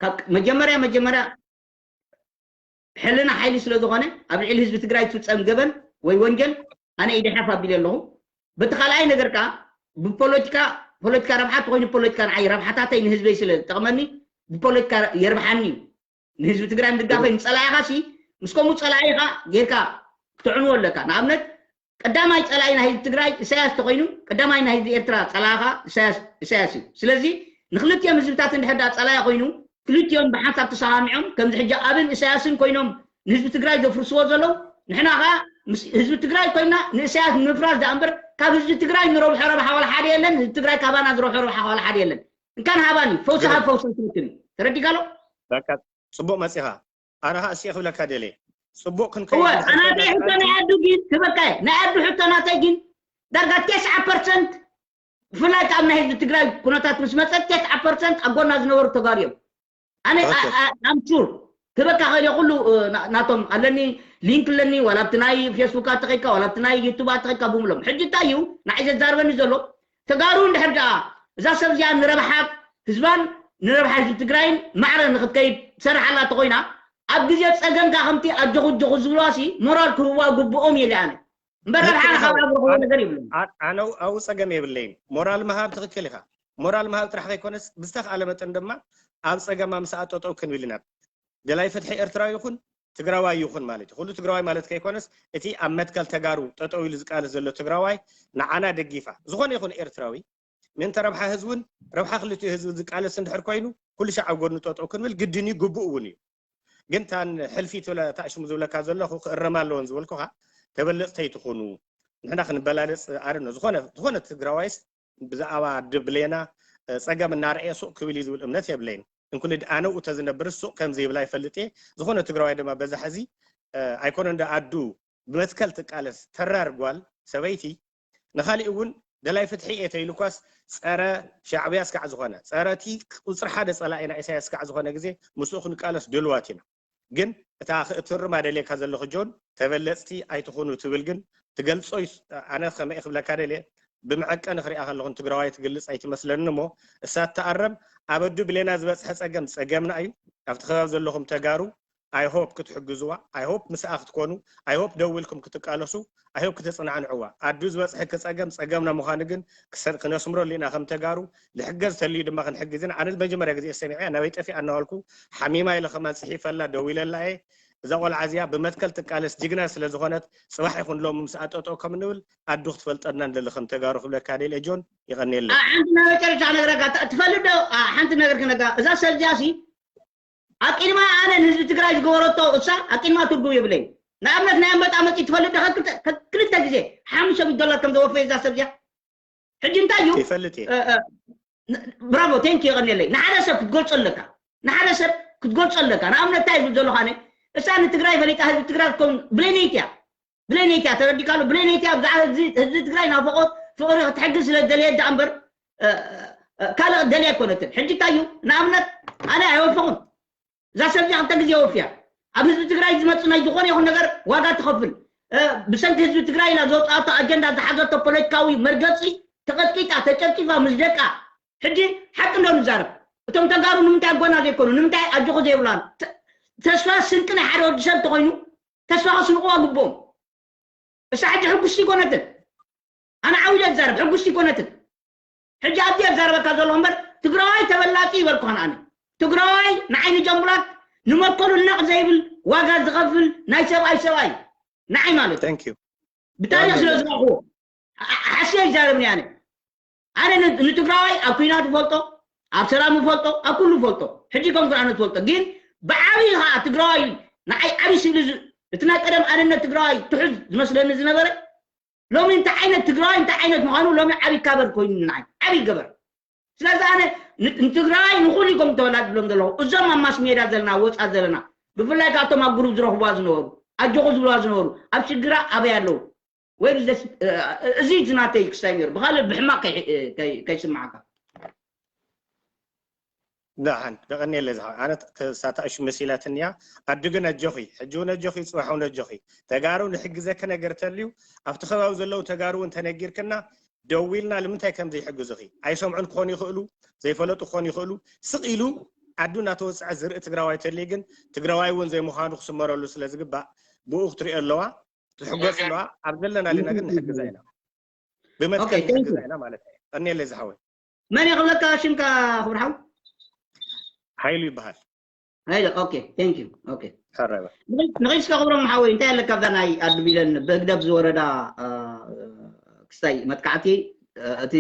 ካብ መጀመርያ፣ መጀመርያ ሕልና ሓይሊ ስለ ዝኾነ፣ ኣብ ልዕሊ ህዝቢ ትግራይ ትፍጸም ገበን ወይ ወንጀል ኣነ ኢደ ሓፍ ኣቢለ ኣለኹ። በቲ ካልኣይ ነገር ከኣ ብፖለቲካ፣ ፖለቲካ ረብሓ ተኾይኑ ፖለቲካ ንዓይ ረብሓታተይ ንህዝበይ ስለ ዝጠቕመኒ ብፖለቲካ የርብሓኒ እዩ። ንህዝቢ ትግራይ ምድጋፈይ ንጸላኢኻ ሲ ምስ ከምኡ ጸላኢኻ ጌርካ ክተዕንዎ ኣለካ። ንኣብነት ቀዳማይ ጸላኢ ናይ ህዝቢ ትግራይ ኢሳያስ ተኾይኑ ቀዳማይ ናይ ህዝቢ ኤርትራ ጸላኢኻ ኢሳያስ፣ ኢሳያስ እዩ። ስለዚ ንክልቲኦም ህዝብታት እንድሕር ደኣ ጸላኢ ኮይኑ ክልቲኦም ብሓንሳብ ተሰማሚዖም ከምዚ ሕጂ ኣብን ኢሳያስን ኮይኖም ንህዝቢ ትግራይ ዘፍርስዎ ዘለዉ ንሕና ኸኣ ምስ ህዝቢ ትግራይ ኮይና ንኢሳያስ ንምፍራስ ደኣ እምበር ካብ ህዝቢ ትግራይ ንረብሖ ረብሓ ዋላ ሓደ የለን። ህዝቢ ትግራይ ካባና ዝረብሖ ረብሓ ዋላ ሓደ የለን። እንካን ሃባኒ ፈውሲ ግርም። ሃብ ፈውሲ ትምክን እዩ። ተረዲካ ኣሎ? በቃ ጽቡቅ መጺኻ። ኣነ ኸኣ እስኪ ክብለካ ደልየ። ጽቡቅ ክንከይድ እወ እንድሕር ኣናተይ ኮይና ሕቶ ናይ ኣዱ ግን ክበካ እየ። ናይ ኣዱ ሕቶ ናተይ ግን ዳርጋ ተስዓ ፐርሰንት ብፍላይ ካብ ናይ ህዝቢ ትግራይ ኩነታት ምስ መፀ ተስዓ ፐርሰንት ኣብ ጎና ዝነበሩ ተጋሩ እዮም። ኣነ ኦኬ። ኣምሹር ክበካ ከይደ ኩሉ እ፣ ና- ናቶም ኣለኒ ሊንክ ኣለኒ ዋላ ኣብቲ ናይ ፌስቡክ ኣተኸይካ ዋላ ኣብቲ ናይ ዩቱብ ኣተኸይካ ብምሎም ሕጂ እንታይ እዩ ንዓይ ዘዛርበኒ ዘሎ ተጋሩ እንድሕር ደኣ እዛ ሰብ እዚኣ ንረብሓ ህዝባን ንረብሓ ህዝቢ ትግራይን ማዕረ ንክትከይድ ትሰርሓላ ተኮይና ኣብ ግዜ ፀገም ከኣ ከምቲ ኣጆኹ ኣጆኹ ዝብልዋ ሲ ሞራል ክህብዋ ግብኦም ኢለ ኣነ እምበር ልክዕ ረብሓ ኢኻ። ንካብኣ ዝረኽቦ ኣነ- ነገር የብሎም። ኣ- ኣነ ኣብኡ ፀገም የብለይን። ሞራል ምሃብ ትኽክል ኢኻ። ሞራል ምሃብ ጥራሕ ከይኮነስ ብዝተኽኣለ መጠን ድማ ኣብ ፀገማ ምስ ኣጠጠው ክንብል ኢና። ደላይ ፍትሒ ኤርትራዊ ይኹን ትግራዋይ ይኹን ማለት እዩ። ኩሉ ትግራዋይ ማለት ከይኮነስ እቲ ኣብ መትከል ተጋሩ ጠጠው ኢሉ ዝቃለስ ዘሎ ትግራዋይ ንዓና ደጊፋ ዝኾነ ይኹን ኤርትራዊ ምእንተ ረብሓ ህዝብን ረብሓ ክልቲኡ ህዝቢ ዝቃለስ እንድሕር ኮይኑ ኩሉ ሻዕ ኣብ ጎድኑ ጠጠው ክንብል ግድን እዩ፣ ግቡእ እውን እዩ። ግን ታን ሕልፊ ትብለ ታሽሙ ዝብለካ ዘለኹ ክእረም ኣለዎን ዝበልኩኻ ተበለፅተይ ትኾኑ ንሕና ክንበላለፅ ኣደኖ ዝኾነ ዝኾነ ትግራዋይስ ብዛዕባ ድብሌና ፀገም እናረእየ ሱቕ ክብል እዩ ዝብል እምነት የብለይን። እንኩልድ ኣነኡ ተዝነብር ሱቕ ከም ዘይብላ ይፈልጥ እየ። ዝኾነ ትግራዋይ ድማ በዛ ሕዚ ኣይኮነ እንደ ኣዱ ብመትከል ትቃለስ ተራር ጓል ሰበይቲ ንኻሊእ እውን ደላይ ፍትሒ እየ ተይሉ ኳስ ፀረ ሻዕብያ እስካዕ ዝኾነ ፀረ እቲ ቁፅሪ ሓደ ፀላኢና ኢሳያስ እስካዕ ዝኾነ ግዜ ምስኡ ክንቃለስ ድልዋት ኢና። ግን እታ ክትርም ኣደልየካ ዘለኹ ጆን ተበለፅቲ ኣይትኹኑ ትብል ግን ትገልፆ ኣነ ከመይ ክብለካ ደልየ ብመዐቀኒ ክሪኣ ከለኹ ትግራዋይ ትግልፅ ኣይትመስለኒ እሞ እሳ ትኣረም። ኣብ ኣዱ ብሌና ዝበፅሐ ፀገም ፀገምና እዩ። ኣብቲ ከባቢ ዘለኹም ተጋሩ I hope ክትሕግዝዋ I hope ምስኣ ክትኮኑ I hope ደው ኢልኩም ክትቃለሱ I hope ክተፅናዕንዕዋ ኣዱ ዝበፅሐኪ ፀገም ፀገምና ምዃኑ ግን ክነስምረሉ ኢና ከም ተጋሩ። ልሕገዝ ተልዩ ድማ ክንሕግዝ ኢና ኣነ መጀመርያ ግዜ ሰሚዐ ናበይ ጠፊኣ እናበልኩ ሓሚማ ኢለ ከማን ፅሒፈላ ደው ኢለላ እየ። እዛ ቆልዓ እዚኣ ብመትከል ትቃለስ ጅግና ስለ ዝኾነት ፅባሕ ይኹን ሎም ምስ ኣጠጠው ከም ንብል ኣዱ ክትፈልጠና ንደሊ ከም ተጋሩ ክብለካ ደልየ ጆን። ይቐንየለይ። ሓንቲ ናይ መጨረሻ ክነግረካ ትፈልጥ ዶ? ሓንቲ ነገር ክነግረካ እዛ ሰብ እዚኣ ሲ ኣቂድማ ኣነ ንህዝቢ ትግራይ ዝገበረቶ እሳ ኣቂድማ ትርጉም የብለይ። ንኣብነት ናይ ኣንበጣ መፂ ትፈልጥ ዶ? ክልተ ግዜ ሓሙሽተ ሚእቲ ዶላር ከም ዘወፈየ እዛ ሰብ እዚኣ ሕጂ እንታይ እዩ? ይፈልጥ እየ። ብራቮ ቴንክ የቐንየለይ። ንሓደ ሰብ ክትገልፆ ኣለካ፣ ንሓደ ሰብ ክትገልፆ ኣለካ። ንኣብነት እንታይ ዝብል ዘለኹ ኣነ እሳ ንትግራይ ፈሊጣ ህዝቢ ትግራይ ክትከውን ብሌነይቲ እያ፣ ብሌነይቲ እያ ተረዲእካ ኣሎ። ብሌነይቲ እያ ብዛዕባ ህዝቢ ትግራይ ናፍቖት ፍቕሪ ክትሕግዝ ስለ ዝደለየት ደኣ እምበር ካልእ ክትደልያ ኣይኮነትን። ሕጂ እንታይ እዩ ንኣብነት ኣነ ኣይወፈኹን እዛ ሰብ እዚኣ ክልተ ግዜ ወፍያ ኣብ ህዝቢ ትግራይ ዝመፅእ ናይ ዝኾነ ይኹን ነገር ዋጋ ትኸፍል ብሰንኪ ህዝቢ ትግራይ ኢላ ዘውፅኣቶ ኣጀንዳ ዝሓዘቶ ፖለቲካዊ መርገፂ ተቐጥቂጣ ተጨፍጪፋ ምስ ደቃ ሕጂ ሓቂ እንዶ ንዛረብ እቶም ተጋሩ ንምንታይ ኣጎና ዘይኮኑ ንምንታይ ኣጆኹ ዘይብላን ተስፋ ስንቂ ናይ ሓደ ወዲ ሰብ እንተኾይኑ ተስፋ ከስንቕዋ ግብኦም እሳ ሕጂ ሕጉስቲ ይኮነትን ኣነ ዓው ኢለ ዝዛረብ ሕጉስቲ ይኮነትን ሕጂ ኣብቲ እየ ዝዛረበካ ዘለኹ እምበር ትግራዋይ ተበላፂ ይበልኩኸን ኣነ ትግራዋይ ንዓይ ንጀምቡላት ንመከሉ ነቕ ዘይብል ዋጋ ዝኸፍል ናይ ሰብኣይ ሰብኣይ ንዓይ ማለት እዩ ብታሪክ ስለ ዝረኽቦ ሓስየ ይዛረብኒ ኣነ ኣነ ንትግራዋይ ኣብ ኩናት ፈልጦ ኣብ ሰላም ፈልጦ ኣብ ኩሉ ፈልጦ ሕጂ ከም ኩናት ፈልጦ ግን ብዓብዪ ከዓ ትግራዋይ ንዓይ ዓብዪ ስእሊ እቲ ናይ ቀደም ኣነነት ትግራዋይ ትሑዝ ዝመስለኒ ዝነበረ ሎሚ እንታይ ዓይነት ትግራዋይ እንታይ ዓይነት ምዃኑ ሎሚ ዓብዪ ካበር ኮይኑ ንዓይ ዓብዪ ገበር ስለዚ ኣነ ንትግራዋይ ንኹሉ ይኮም ተወላድ ብሎም ዘለኹ እዞም ኣብ ማስ ሜዳ ዘለና ወፃ ዘለና ብፍላይ ካብቶም ኣብ ግሩብ ዝረኽቡዋ ዝነበሩ ኣጆኹ ዝብልዋ ዝነበሩ ኣብ ሽግራ ኣበይ ኣለዉ ወይ እዚ ዝናተይ ክሳይ ነሩ ብካልእ ብሕማቅ ከይስማዓካ ደሓን ደቀኒየለ ዝሓ ኣነ ሳታእሹ መሲላትንያ ኣዱ ግን ኣጆኺ ሕጂ እውን ኣጆኺ ፅባሕ እውን ኣጆኺ ተጋሩ ንሕግዘኪ ነገር ተልዩ ኣብቲ ከባቢ ዘለዉ ተጋሩ እውን ተነጊርክና ደዊልና ንምንታይ ከም ዘይሕግዙኺ ኣይሰምዑን ክኾኑ ይኽእሉ ዘይፈለጡ ክኾኑ ይኽእሉ ስቕ ኢሉ ዓዱ እናተወፅዐ ዝርኢ ትግራዋይ ተልዩ ግን ትግራዋይ እውን ዘይምዃኑ ክስመረሉ ስለ ዝግባእ ብኡ ክትሪኦ ኣለዋ ትሕጎስ ኣለዋ ኣብ ዘለና ልና ግን ንሕግዛ ኢና ብመትከል ንሕግዛ ኢና ማለት እዩ ቀኒየለይ ዝሓወይ መን እየ ክብለካ ሽምካ ክብርሓው ሓይሉ ይበሃል ሃይለ ኦኬ ቴንክ ዩ ኦኬ ሕራይ በል ንኺድ እስከ ክብሮም ሓወይ እንታይ ኣለካ ኣብዛ ናይ ኣዱ ቢለን ብህግደፍ ዝወረዳ ክስታይ መጥቃዕቲ እቲ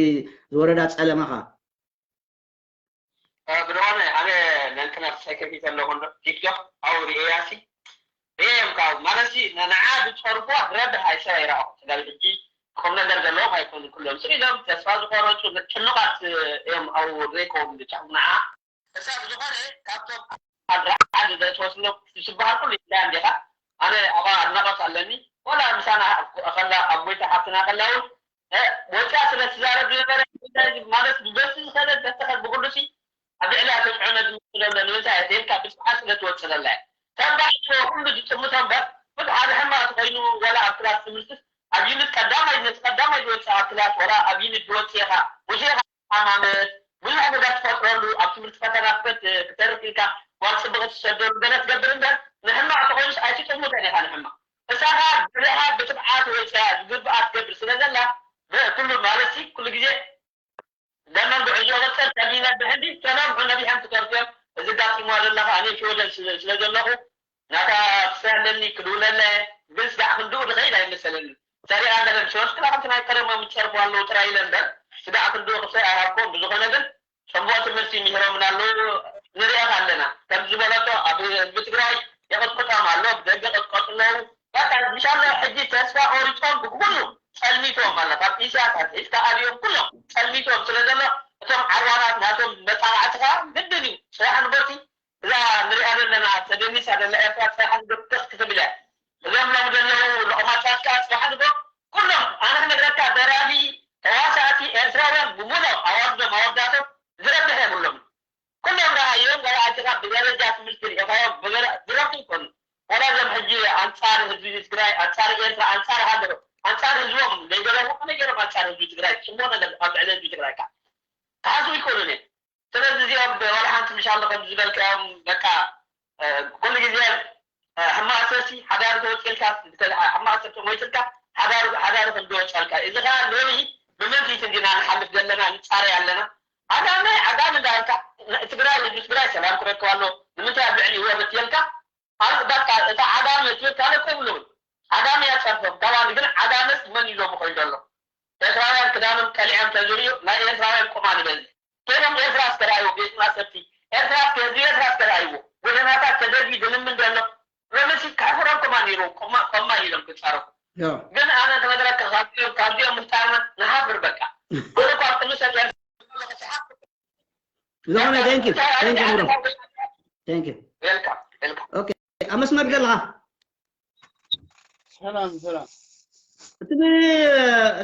ዝወረዳ ፀለመኻ ብድኾነ ኣነ ነንትና ክሳይ ከፊት ኣለኹ እንዶ ቲክቶክ ኣው ሪኤያሲ ሪኤዮም ካብ ማለት ሲ ንዓ ዝፀርፉዋ ረብሕ ኣይሰብ ኣይረኣኹ ስጋብ ሕጂ ቁም ነገር ዘለዎም ኣይኮኑ ኩሎም ስኢሎም ተስፋ ዝቆረፁ ጭኑቃት እዮም ኣው ዘይከውን ብቻ ንዓ እሳ ብዝኾነ ካብቶም ኣድራዓድ ዘእትወስሎ ዝስበሃል ኩሉ ኢላ እንዲኻ ኣነ ኣባ ኣድናቆት ኣለኒ ወላ ምሳና ከላ ኣብ ጎይታ ሓፍትና ከላ እውን ወፂኣ ስለ ትዛረብ ዝነበረ ጉዳይ ማለት ብበዝሒ ዝኸደት ዘተኸት ብኩሉ ሲ ኣብ ልዕሊያ ተፅዕኖ ዝምስሎ ኣሎ ንምንታይ እያ ተልካ ብስዓት ስለ ትወፅእ ዘላ እያ ተባዕ ኩሉ ዝጥምቶ እምበር ብዙ ሓደ ሕማቅ ተኮይኑ ወላ ኣብ ክላስ ትምህርትስ ኣብ ዩኒት ቀዳማይ ነቲ ቀዳማይ ዝወፅእ ኣብ ክላስ ወላ ኣብ ዩኒት ዝወፅእ ኢኻ ብዙ ኢኻ ሓማመት ብዙሕ ነገር ትፈጥረሉ ኣብ ትምህርቲ ፈተና ክተርፍ ኢልካ ጓል ፅብቅ ትሰደሉ ገለ ትገብር እምበር ንሕማቅ ተኮይኑስ ኣይትጥምተን ኢኻ ንሕማቅ እሳ ከዓ ብልሓ ብትብዓት ወፅያ ዝግብኣ ትገብር ስለ ዘላ ኩሉ ማለት ኩሉ ግዜ ደመን ብዕዝዮ ገፅ ነብሕ እንዲ ሰላም ነቢሐን ክተርፍዮም። እዚ ጋጢምዋ ዘለኻ ኣነ ሽወደን ስለ ዘለኹ ናታ ክሰለኒ ክድውለለ ግን ስጋዕ ክንድኡ ዝኸይድ ኣይመሰለኒ። ሰሪዓ ገለ ሸወስ ክላ ከምቲ ናይ ቀደሞም ይጨርፉ ኣለዉ ጥራይ ኢለ እምበር ስጋዕ ክንድኡ ክሰይ ኣይሃብኮም። ብዝኾነ ግን ጽቡቕ ትምህርቲ ምሂሮምና ኣለዉ። ንሪኦ ኣለና ከም ዝበለቶ ኣብ ህዝቢ ትግራይ የቐጥቅጦም ኣሎ፣ ብደገ ቀጥቀጡ ኣለዉ። በቃ ምሻሎ ሕጂ ተስፋ ቆሪጾም ብኩሉ ጸልሚቶም ኣለ ካብ ኢሳያስ ኣትሒዝካ ኣብዮም ኩሎም ጸልሚቶም ስለ ዘሎ እቶም ዓርባናት ናቶም መጣቃዕቲ ከዓ ግድን እዩ። ጽባሕ ንጎቲ እዛ ንሪኣ ዘለና ተደኒሳ ዘላ ኤርትራ ጽባሕ ንጎቲ ደስ ክትብል እያ። እዞም ሎም ዘለዉ ሎቕማታት ከዓ ጽባሕ ንጎ ኩሎም ኣነ ክነግረካ ደራፊ ተዋሳእቲ ኤርትራውያን ብሙሉኦም ኣዋልዶም ኣወዳቶም ዝረብሕ የብሎም። ኩሎም ረኣዮም ወይ ኣጅኻ ብደረጃ ትምህርቲ ርኢኻዮም ብረኽቲ ይኮኑ። ዋላ እዞም ሕጂ ኣንጻር ህዝቢ ትግራይ ኣንጻር ኤርትራ ኣንጻር ሃገሮም ኣንጻር ህዝቦም ዘይገረሙ ከመይ ገይሮም ኣንጻር ህዝቢ ትግራይ ጽቡቕ ነገር ኣብ ልዕሊ ህዝቢ ትግራይ ከዓ ክሓስቡ ይኮኑን እዮም። ስለዚ እዚኦም ዋላ ሓንቲ ምሻሎ ከም ዝበልካዮም በቃ ኩሉ ግዜ ሕማቅ ሰርሲ ሓዳሩ ተወፂልካ ሕማቅ ሰርሲ ሞይትልካ ሓዳሩ ሓዳሩ ከም ዝወፀልካ እዚ ከዓ ሎሚ ብመንፊት እንዲና ንሓልፍ ዘለና ንፃረይ ኣለና። ዓጋመ ዓጋመ እንዳልካ ትግራይ ህዝቢ ትግራይ ሰላም ክረክብ ኣሎ ንምንታይ ኣብ ልዕሊ ወርት የልካ በቃ እታ ዓጋመ ትብል ካልእ እኮ ይብሉን። ዓጋመ እያ ፀርፎም ካባኒ ግን ዓጋመስ መን እዩ ሎሚ ኮይኑ ዘሎ? ኤርትራውያን ክዳኖም ቀሊዖም ተዝርእዩ ናይ ኤርትራውያን ቁማል ይበዝሕ። ከይዶም ኤርትራ እስከ ረኣይዎ ቤት ማእሰርቲ ኤርትራ እስከ ህዝቢ ኤርትራ እስከ ረኣይዎ ጎደናታት ተዘርጊ ዝልምን ዘሎ ሎምሲ ካሕፍረኩም ነይሩ ቆማ ኢሎም ክፃረፉ። ግን ኣነ ክነግረካ ካብዚኦም ካብዚኦም ምፍጣርና ንሃፍር በቃ። ኣነ እኳ ቅዱስ ኤርትራ ዝኾነ thank you thank you bro thank you ዌልካም ዌልካም okay ኣብ መስመር ዘለኻ ሰላም ሰላም እቲ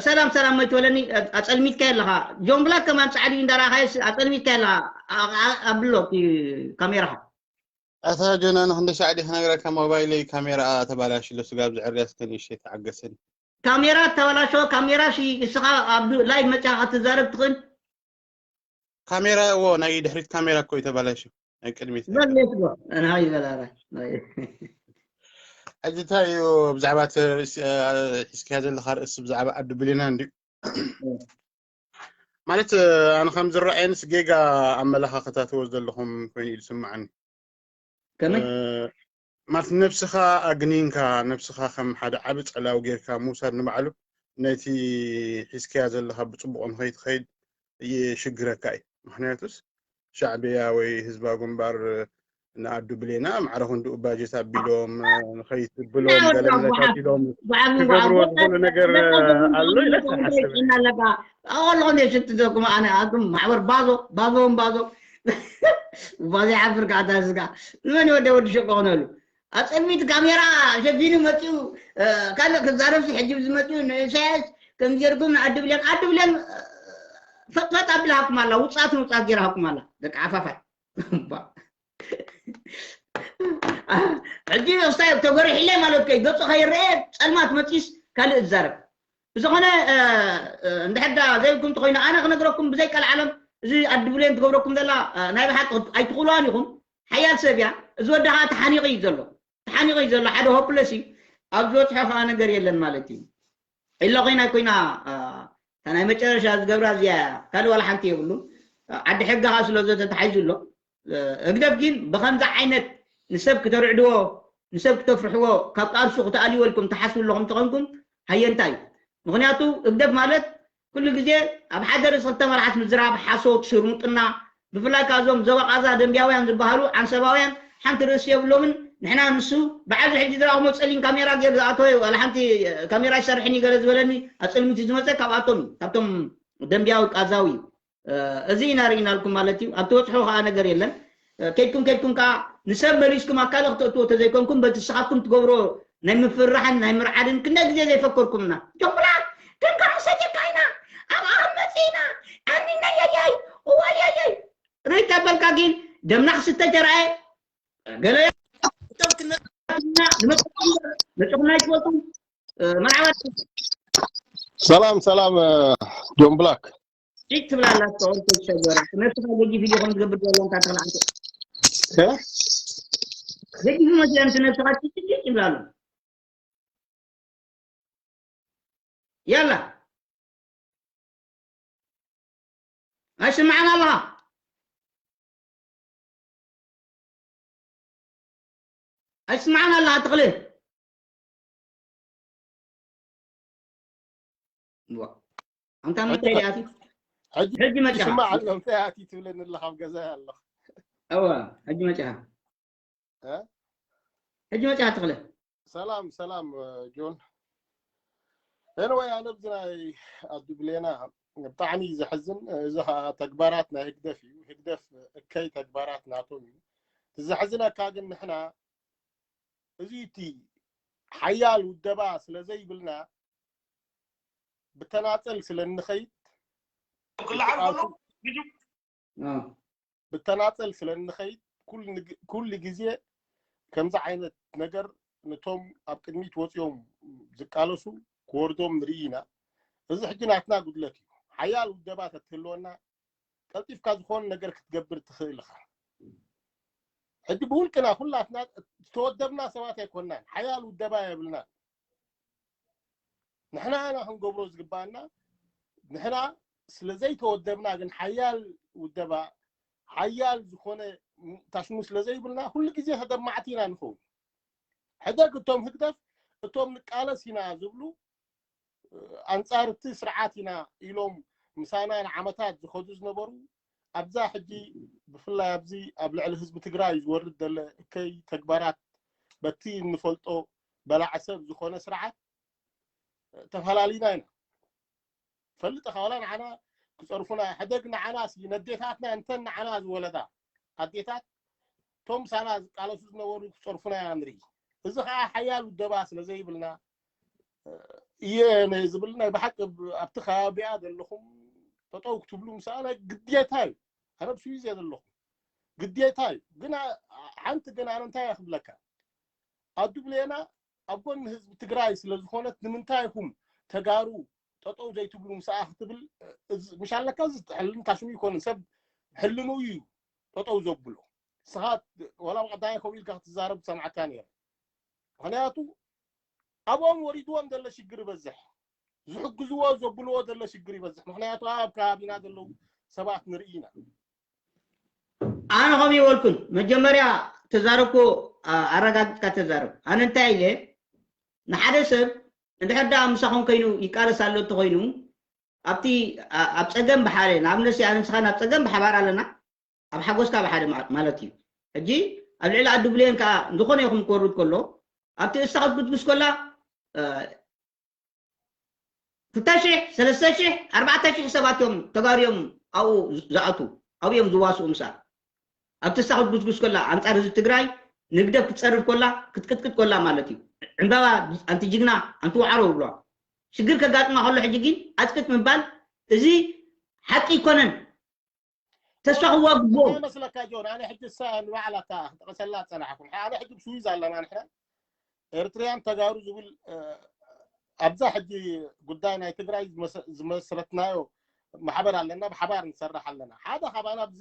ሰላም ሰላም መች በለኒ ኣፀልሚትካ ኣለኻ ጆን ብላክ ከማን ፃዕዲ እንዳረኣኻዮ ኣፀልሚትካ ኣለኻ ኣብሎ ካሜራኻ ኣታ ጆና ንክንደ ሳዕዲ ክነግረካ ሞባይለይ ካሜራ ተባላሽሎ ስጋብ ዝዕርያ እስከ ንእሽተይ ተዓገሰኒ ካሜራ ተባላሸወ ካሜራ እስኻ ኣብ ላይቭ መፅኻ ክትዛረብ ትኽእል ካሜራ እዎ ናይ ድሕሪት ካሜራ እኮ እዩ ተባላሽዩ ናይ ቅድሚት በል let's go ናይ በላራ ሕጂ እንታይ እዩ ብዛዕባ ሒዝካያ ዘለካ ርእሲ ብዛዕባ ዓዲ ብሌና እንድዩ ማለት ኣነ ከም ዝረኣየንስ ጌጋ ኣመላኻኽታ ትወስዶ ዘለኹም ኮይኑ እዩ ዝስምዓኒ ከመይ ማለት ነብስኻ ኣግኒንካ ነብስኻ ከም ሓደ ዓቢ ጸላው ጌርካ ምውሳድ ንባዕሉ ነቲ ሒዝካያ ዘለኻ ብጽቡቕ ንኸይትኸይድ ይሽግረካ እዩ ምክንያቱስ ሻዕብያ ወይ ህዝባዊ ግንባር ንኣዱ ብሌና ማዕረ ክንድኡ ባጀት ኣቢሎም ንኸይትብሎም ገለ ገለታት ኢሎም ክገብርዎ ዝኾነ ነገር ኣሎ ኢለ ተሓስብ ኣለኻ ኣለኹም የሽትዘኩም ኣነ ኣቱም ማሕበር ባዞ ባዞ ባዞ ባዞ ይሓፍር ከዓ እታ ስጋ ንመን ወደ ወዲ ሸቆ ክነሉ ኣፀልሚት ካሜራ ሸፊኑ መፅኡ ካልእ ክዛረብሲ ሕጂ ዝመፅኡ ንእሳያስ ከም ጌርኩም ንኣዲ ብሌን ኣዲ ብሌን ፈጥፈጥ ኣቢልሃኩም ኣላ ውፃት ንውፃት ጌርሃኩም ኣላ ደቂ ዓፋፋይ ሕጂ ስታይ ተጎሪሕለይ ማለት ከይ ገፁ ከይረአ ፀልማት መፂስ ካልእ ዝዛረብ ብዝኾነ እንድሕዳ ዘይብኩም ተኮይኑ ኣነ ክነግረኩም ብዘይ ቀልዓለም እዚ ኣዲ ብሌን ትገብረኩም ዘላ ናይ ብሓቂ ኣይትኽእልዋን ኢኹም ሓያል ሰብ እያ እዚ ወዲ ከዓ ተሓኒቑ እዩ ዘሎ ተሓኒቑ እዩ ዘሎ ሓደ ሆፕለስ እዩ ኣብ ዝበፅሖ ከዓ ነገር የለን ማለት እዩ ኢሎ ኮይና ኮይና እታ ናይ መጨረሻ ዝገብራ እዚኣ እያ ካልእ ዋላ ሓንቲ የብሉ ዓዲ ሕጊ ከዓ ስለ ዘተተሓይዙ ኣሎ ህግደፍ ግን ብከምዚ ዓይነት ንሰብ ክተርዕድዎ ንሰብ ክተፍርሕዎ ካብ ቃልሱ ክትኣልይዎ ኢልኩም ትሓስቡ ኣለኹም ተኾንኩም ሃየንታ እዩ ምክንያቱ ህግደፍ ማለት ኩሉ ግዜ ኣብ ሓደ ርእሲ ክልተ መልሓስ ምዝራብ ሓሶት ሽርሙጥና ብፍላይ ካብ እዞም ዞባ ቃዛ ደንብያውያን ዝበሃሉ ዓንሰባውያን ሓንቲ ርእሲ የብሎምን ንሕና ንሱ በዓል ሕጂ ዝረኣኹሞ ፀሊም ካሜራ ገይሩ ዝኣተወ ዋላ ሓንቲ ካሜራ ይሰርሕን እዩ ገለ ዝበለኒ ኣፀልሚቱ ዝመፀ ካብኣቶም እዩ ካብቶም ደንብያዊ ቃዛዊ እዩ እዚ ኢና ርኢናልኩም ማለት እዩ ኣብቲ በፅሖ ከዓ ነገር የለን ከይድኩም ከይድኩም ከዓ ንሰብ መሊስኩም ኣብ ካልእ ክተእትዎ ተዘይኮንኩም በቲ ስኻትኩም ትገብሮ ናይ ምፍርራሕን ናይ ምርዓድን ክንደ ግዜ ዘይፈከርኩምና ጆምብላ ግን ከዓ ሰጀካ ኢና ኣብ ኣኽን መፅእና ኣኒና ያያይ እዋያያይ ርኢታ በልካ ግን ደምና ክስተ ተረኣየ ገለ ንመፅኹም ኣይትፈልጡ መርሓባ ሰላም ሰላም ጆን ብላክ ጭጭ ትብላ ኣላ እስካሁን ተሸገረ ነብስኻ ገዲፍ ኢሉ ከም ዝገብር ዘሎ እንታ ተኽልዓንተ ገዲፍ መስለ ኣንቲ ነብስኻ ጭጭጭጭ ይብላ ኣሎ ያላ ኣይስምዓን ኣለኻ ኣይስማዕን ኣላ ትኽእል። ዋ። ኣንታ እንታይ ኣቲ? ሕጂ መጫኻ። ስማዕ ኣሎ እንታይ ኣቲ ትብለኒ ኣለኻ ኣብ ገዛ ኣለኹ። እዋ፣ ሕጂ መጫኻ። ሕጂ መጫኻ ትኽእል። ሰላም ሰላም ጆን። ኤንወይ ኣነ ብዚ ናይ ኣዱ ብሌና ብጣዕሚ ዘሕዝን፣ እዚ ከዓ ተግባራት ናይ ህግደፍ እዩ። ህግደፍ እከይ ተግባራት ናቶም እዩ። እቲ ዘሕዝነካ ግን ንሕና እዚ እቲ ሓያል ውደባ ስለ ዘይብልና ብተናፀል ስለ እንኸይድ ብተናፀል ስለ እንኸይድ ኩሉ ግዜ ከምዚ ዓይነት ነገር ነቶም ኣብ ቅድሚት ወፂኦም ዝቃለሱ ክወርዶም ንርኢ ኢና። እዚ ሕጂ ናትና ጉድለት እዩ። ሓያል ውደባ ተትህልወና ቀልጢፍካ ዝኾነ ነገር ክትገብር ትኽእል ኢኻ። ሕጂ ብውልቅና ኩላትና ዝተወደብና ሰባት ኣይኮናን፣ ሓያል ውደባ የብልናን። ንሕና ኢና ክንገብሮ ዝግባኣና። ንሕና ስለ ዘይተወደብና ግን ሓያል ውደባ ሓያል ዝኾነ ታሽሙ ስለ ዘይብልና ኩሉ ግዜ ተደማዕቲ ኢና ንኸውን። ሕደግ እቶም ህግደፍ እቶም ንቃለስ ኢና ዝብሉ ኣንጻር እቲ ስርዓት ኢና ኢሎም ምሳና ንዓመታት ዝኸዱ ዝነበሩ ኣብዛ ሕጂ ብፍላይ ኣብዚ ኣብ ልዕሊ ህዝቢ ትግራይ ዝወርድ ዘሎ እከይ ተግባራት በቲ እንፈልጦ በላዕ ሰብ ዝኾነ ስርዓት ተፈላለዩና ኢና። ፈልጥ ኻውላ ንዓና ክፀርፉና ሕደግ ንዓና ነዴታትና እንተን ንዓና ዝወለዳ ኣዴታት ቶም ሳና ዝቃለሱ ዝነበሩ ክፀርፉና ኢና ንርኢ። እዚ ከዓ ሓያል ውደባ ስለ ዘይብልና እየ ዝብል ናይ ብሓቂ ኣብቲ ከባቢያ ዘለኹም ጠጠው ክትብሉ ምሳና ግዴታ እዩ። ኣነ ኣብ ስዊዝ እየ ዘለኹ ግዴታ እዩ። ግን ሓንቲ ግን ኣነ እንታይ እየ ክብለካ ኣዱ ብሌና ኣብ ጎኒ ህዝቢ ትግራይ ስለ ዝኾነት ንምንታይ ኢኹም ተጋሩ ጠጠው ዘይትብሉ ምስኣ ክትብል ምሽ ኣለካ እዚ ሕልንታ ሽሙ ይኮንን ሰብ ሕልኑ እዩ ጠጠው ዘብሎ። ንስኻ ዋላ ቀዳማይ ከምኡ ኢልካ ክትዛረብ ሰምዓካ ነይረ። ምክንያቱ ኣብኦም ወሪድዎም ዘሎ ሽግር ይበዝሕ፣ ዝሕግዝዎ ዘብልዎ ዘሎ ሽግር ይበዝሕ። ምክንያቱ ኣብ ከባቢና ዘለዉ ሰባት ንርኢ ኢና። ኣነ ከም ይበልኩን መጀመርያ ተዛረብኩ ኣረጋግፅካ ተዛረብ። ኣነ እንታይ ኢለ ንሓደ ሰብ እንድሕር ደኣ ምሳኹም ኮይኑ ይቃለስ ኣሎ እንተኮይኑ ኣብቲ ኣብ ፀገም ብሓደ ንኣብነት ኣነ ንስኻ ናብ ፀገም ብሓባር ኣለና ኣብ ሓጎስካ ብሓደ ማለት እዩ። ሕጂ ኣብ ልዕሊ ኣዱ ብሌን ከዓ ዝኾነ ይኹም ክወርድ ከሎ ኣብቲ እሳ ክትጉስጉስ ከላ ክልተ ሺሕ ሰለስተ ሺሕ ኣርባዕተ ሺሕ ሰባት እዮም ተጋሩ እዮም ኣብኡ ዝኣትዉ ኣብኡ እዮም ዝዋስኡ ምሳ ኣብቲ እሳ ክትጉስጉስ ከላ ኣንፃር ህዝቢ ትግራይ ንህግደፍ ክትፀርፍ ከላ ክትቅጥቅጥ ከላ ማለት እዩ። ዕምባባ ኣንቲ ጅግና ኣንቲ ዋዕሮ ይብለዋ። ሽግር ከጋጥማ ከሎ ሕጂ ግን ኣፅቅጥ ምባል እዚ ሓቂ ኣይኮነን። ተስፋ ክዋግቦ መስለካ ጆን ኣነ ሕጂ እሳ ንባዕላ እታ ክጠቐሰላ ፀናሕኩም ኣነ ሕጂ ብስዊዝ ኣለና ንሕና ኤርትርያን ተጋሩ ዝብል ኣብዛ ሕጂ ጉዳይ ናይ ትግራይ ዝመስረትናዮ ማሕበር ኣለና ብሓባር ንሰርሕ ኣለና ሓደ ካባና ኣብዚ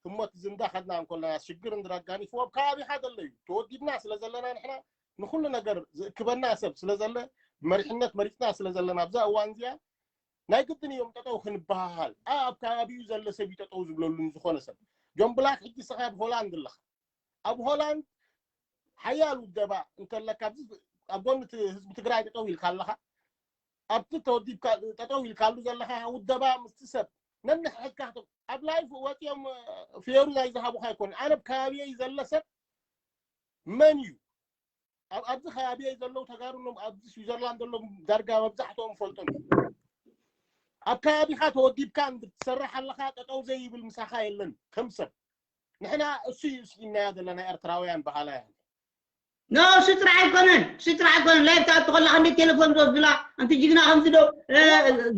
ህሞት ዝንዳ ከድና እንኮለና ሽግር እንድራጋኒፍዎ ኣብ ከባቢካ ዘሎ እዩ ተወዲብና ስለ ዘለና ንሕና ንኩሉ ነገር ዝእክበና ሰብ ስለ ዘለ ብመሪሕነት መሪፅና ስለ ዘለና ኣብዛ እዋን እዚኣ ናይ ግድን እዮም ጠጠው ክንበሃሃል ኣብ ከባቢኡ ዘሎ ሰብ እዩ ጠጠው ዝብለሉ ንዝኾነ ሰብ ጆምብላት ሕጂ ስኻ ኣብ ሆላንድ ኣለኻ ኣብ ሆላንድ ሓያል ውደባ እንተለካ ኣብ ጎኒ ህዝቢ ትግራይ ጠጠው ኢልካ ኣለኻ ኣብቲ ተወዲብካ ጠጠው ኢልካሉ ዘለኻ ውደባ ምስቲ ሰብ ነንሕድካ ኣብ ላይፍ ወፂኦም ፍየሩ ናይ ዝሃቡካ ኣይኮነ ኣነ ኣብ ከባቢየይ ዘሎ ሰብ መን እዩ ኣብዚ ከባቢየይ ዘለዉ ተጋሩ ኣብዚ ስዊዘርላንድ ዘለዉ ዳርጋ መብዛሕትኦም ፈልጦም ኣብ ከባቢኻ ተወዲብካ ትሰርሕ ኣለኻ ጠጠው ዘይብል ምሳኻ የለን ከም ሰብ ንሕና እሱ እዩ ስኢናዮ ዘለና ኤርትራውያን ባህላ ኖ እሱ ጥራሕ ኣይኮነን እሱ ጥራሕ ኣይኮነን ላይፍ ትኣቱ ከላ ክንደይ ቴሌፎን ዝወስዱላ ኣንቲ ጅግና ከምዚ ዶ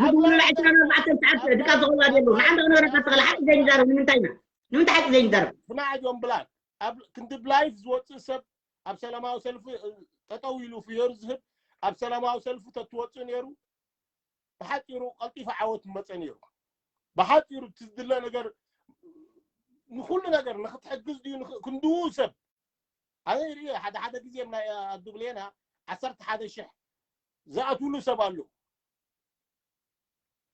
ዝድውሉላ ዕስራን ኣርባዕተን ሰዓት ድቃ ዝኸላ ዘለዉ ንሓንቲ ክነግረካ ተኸላ ሓቂ ዘይንዛረብ ንምንታይ ኢና ንምንታይ ሓቂ ዘይንዛረብ ስማዕ ጆን ብላክ ኣብ ክንዲ ብላይፍ ዝወፅእ ሰብ ኣብ ሰላማዊ ሰልፊ ጠጠው ኢሉ ፍዮር ዝህብ ኣብ ሰላማዊ ሰልፊ ተትወፅእ ነይሩ ብሓፂሩ ቀልጢፉ ዓወት መፀ ነይሩ ብሓፂሩ ትዝድለ ነገር ንኩሉ ነገር ንክትሕግዝ ድዩ ክንድኡ ሰብ ኣነ ይርኢ ሓደ ሓደ ግዜ ናይ ኣዱ ብሌና ዓሰርተ ሓደ ሽሕ ዝኣትውሉ ሰብ ኣለዉ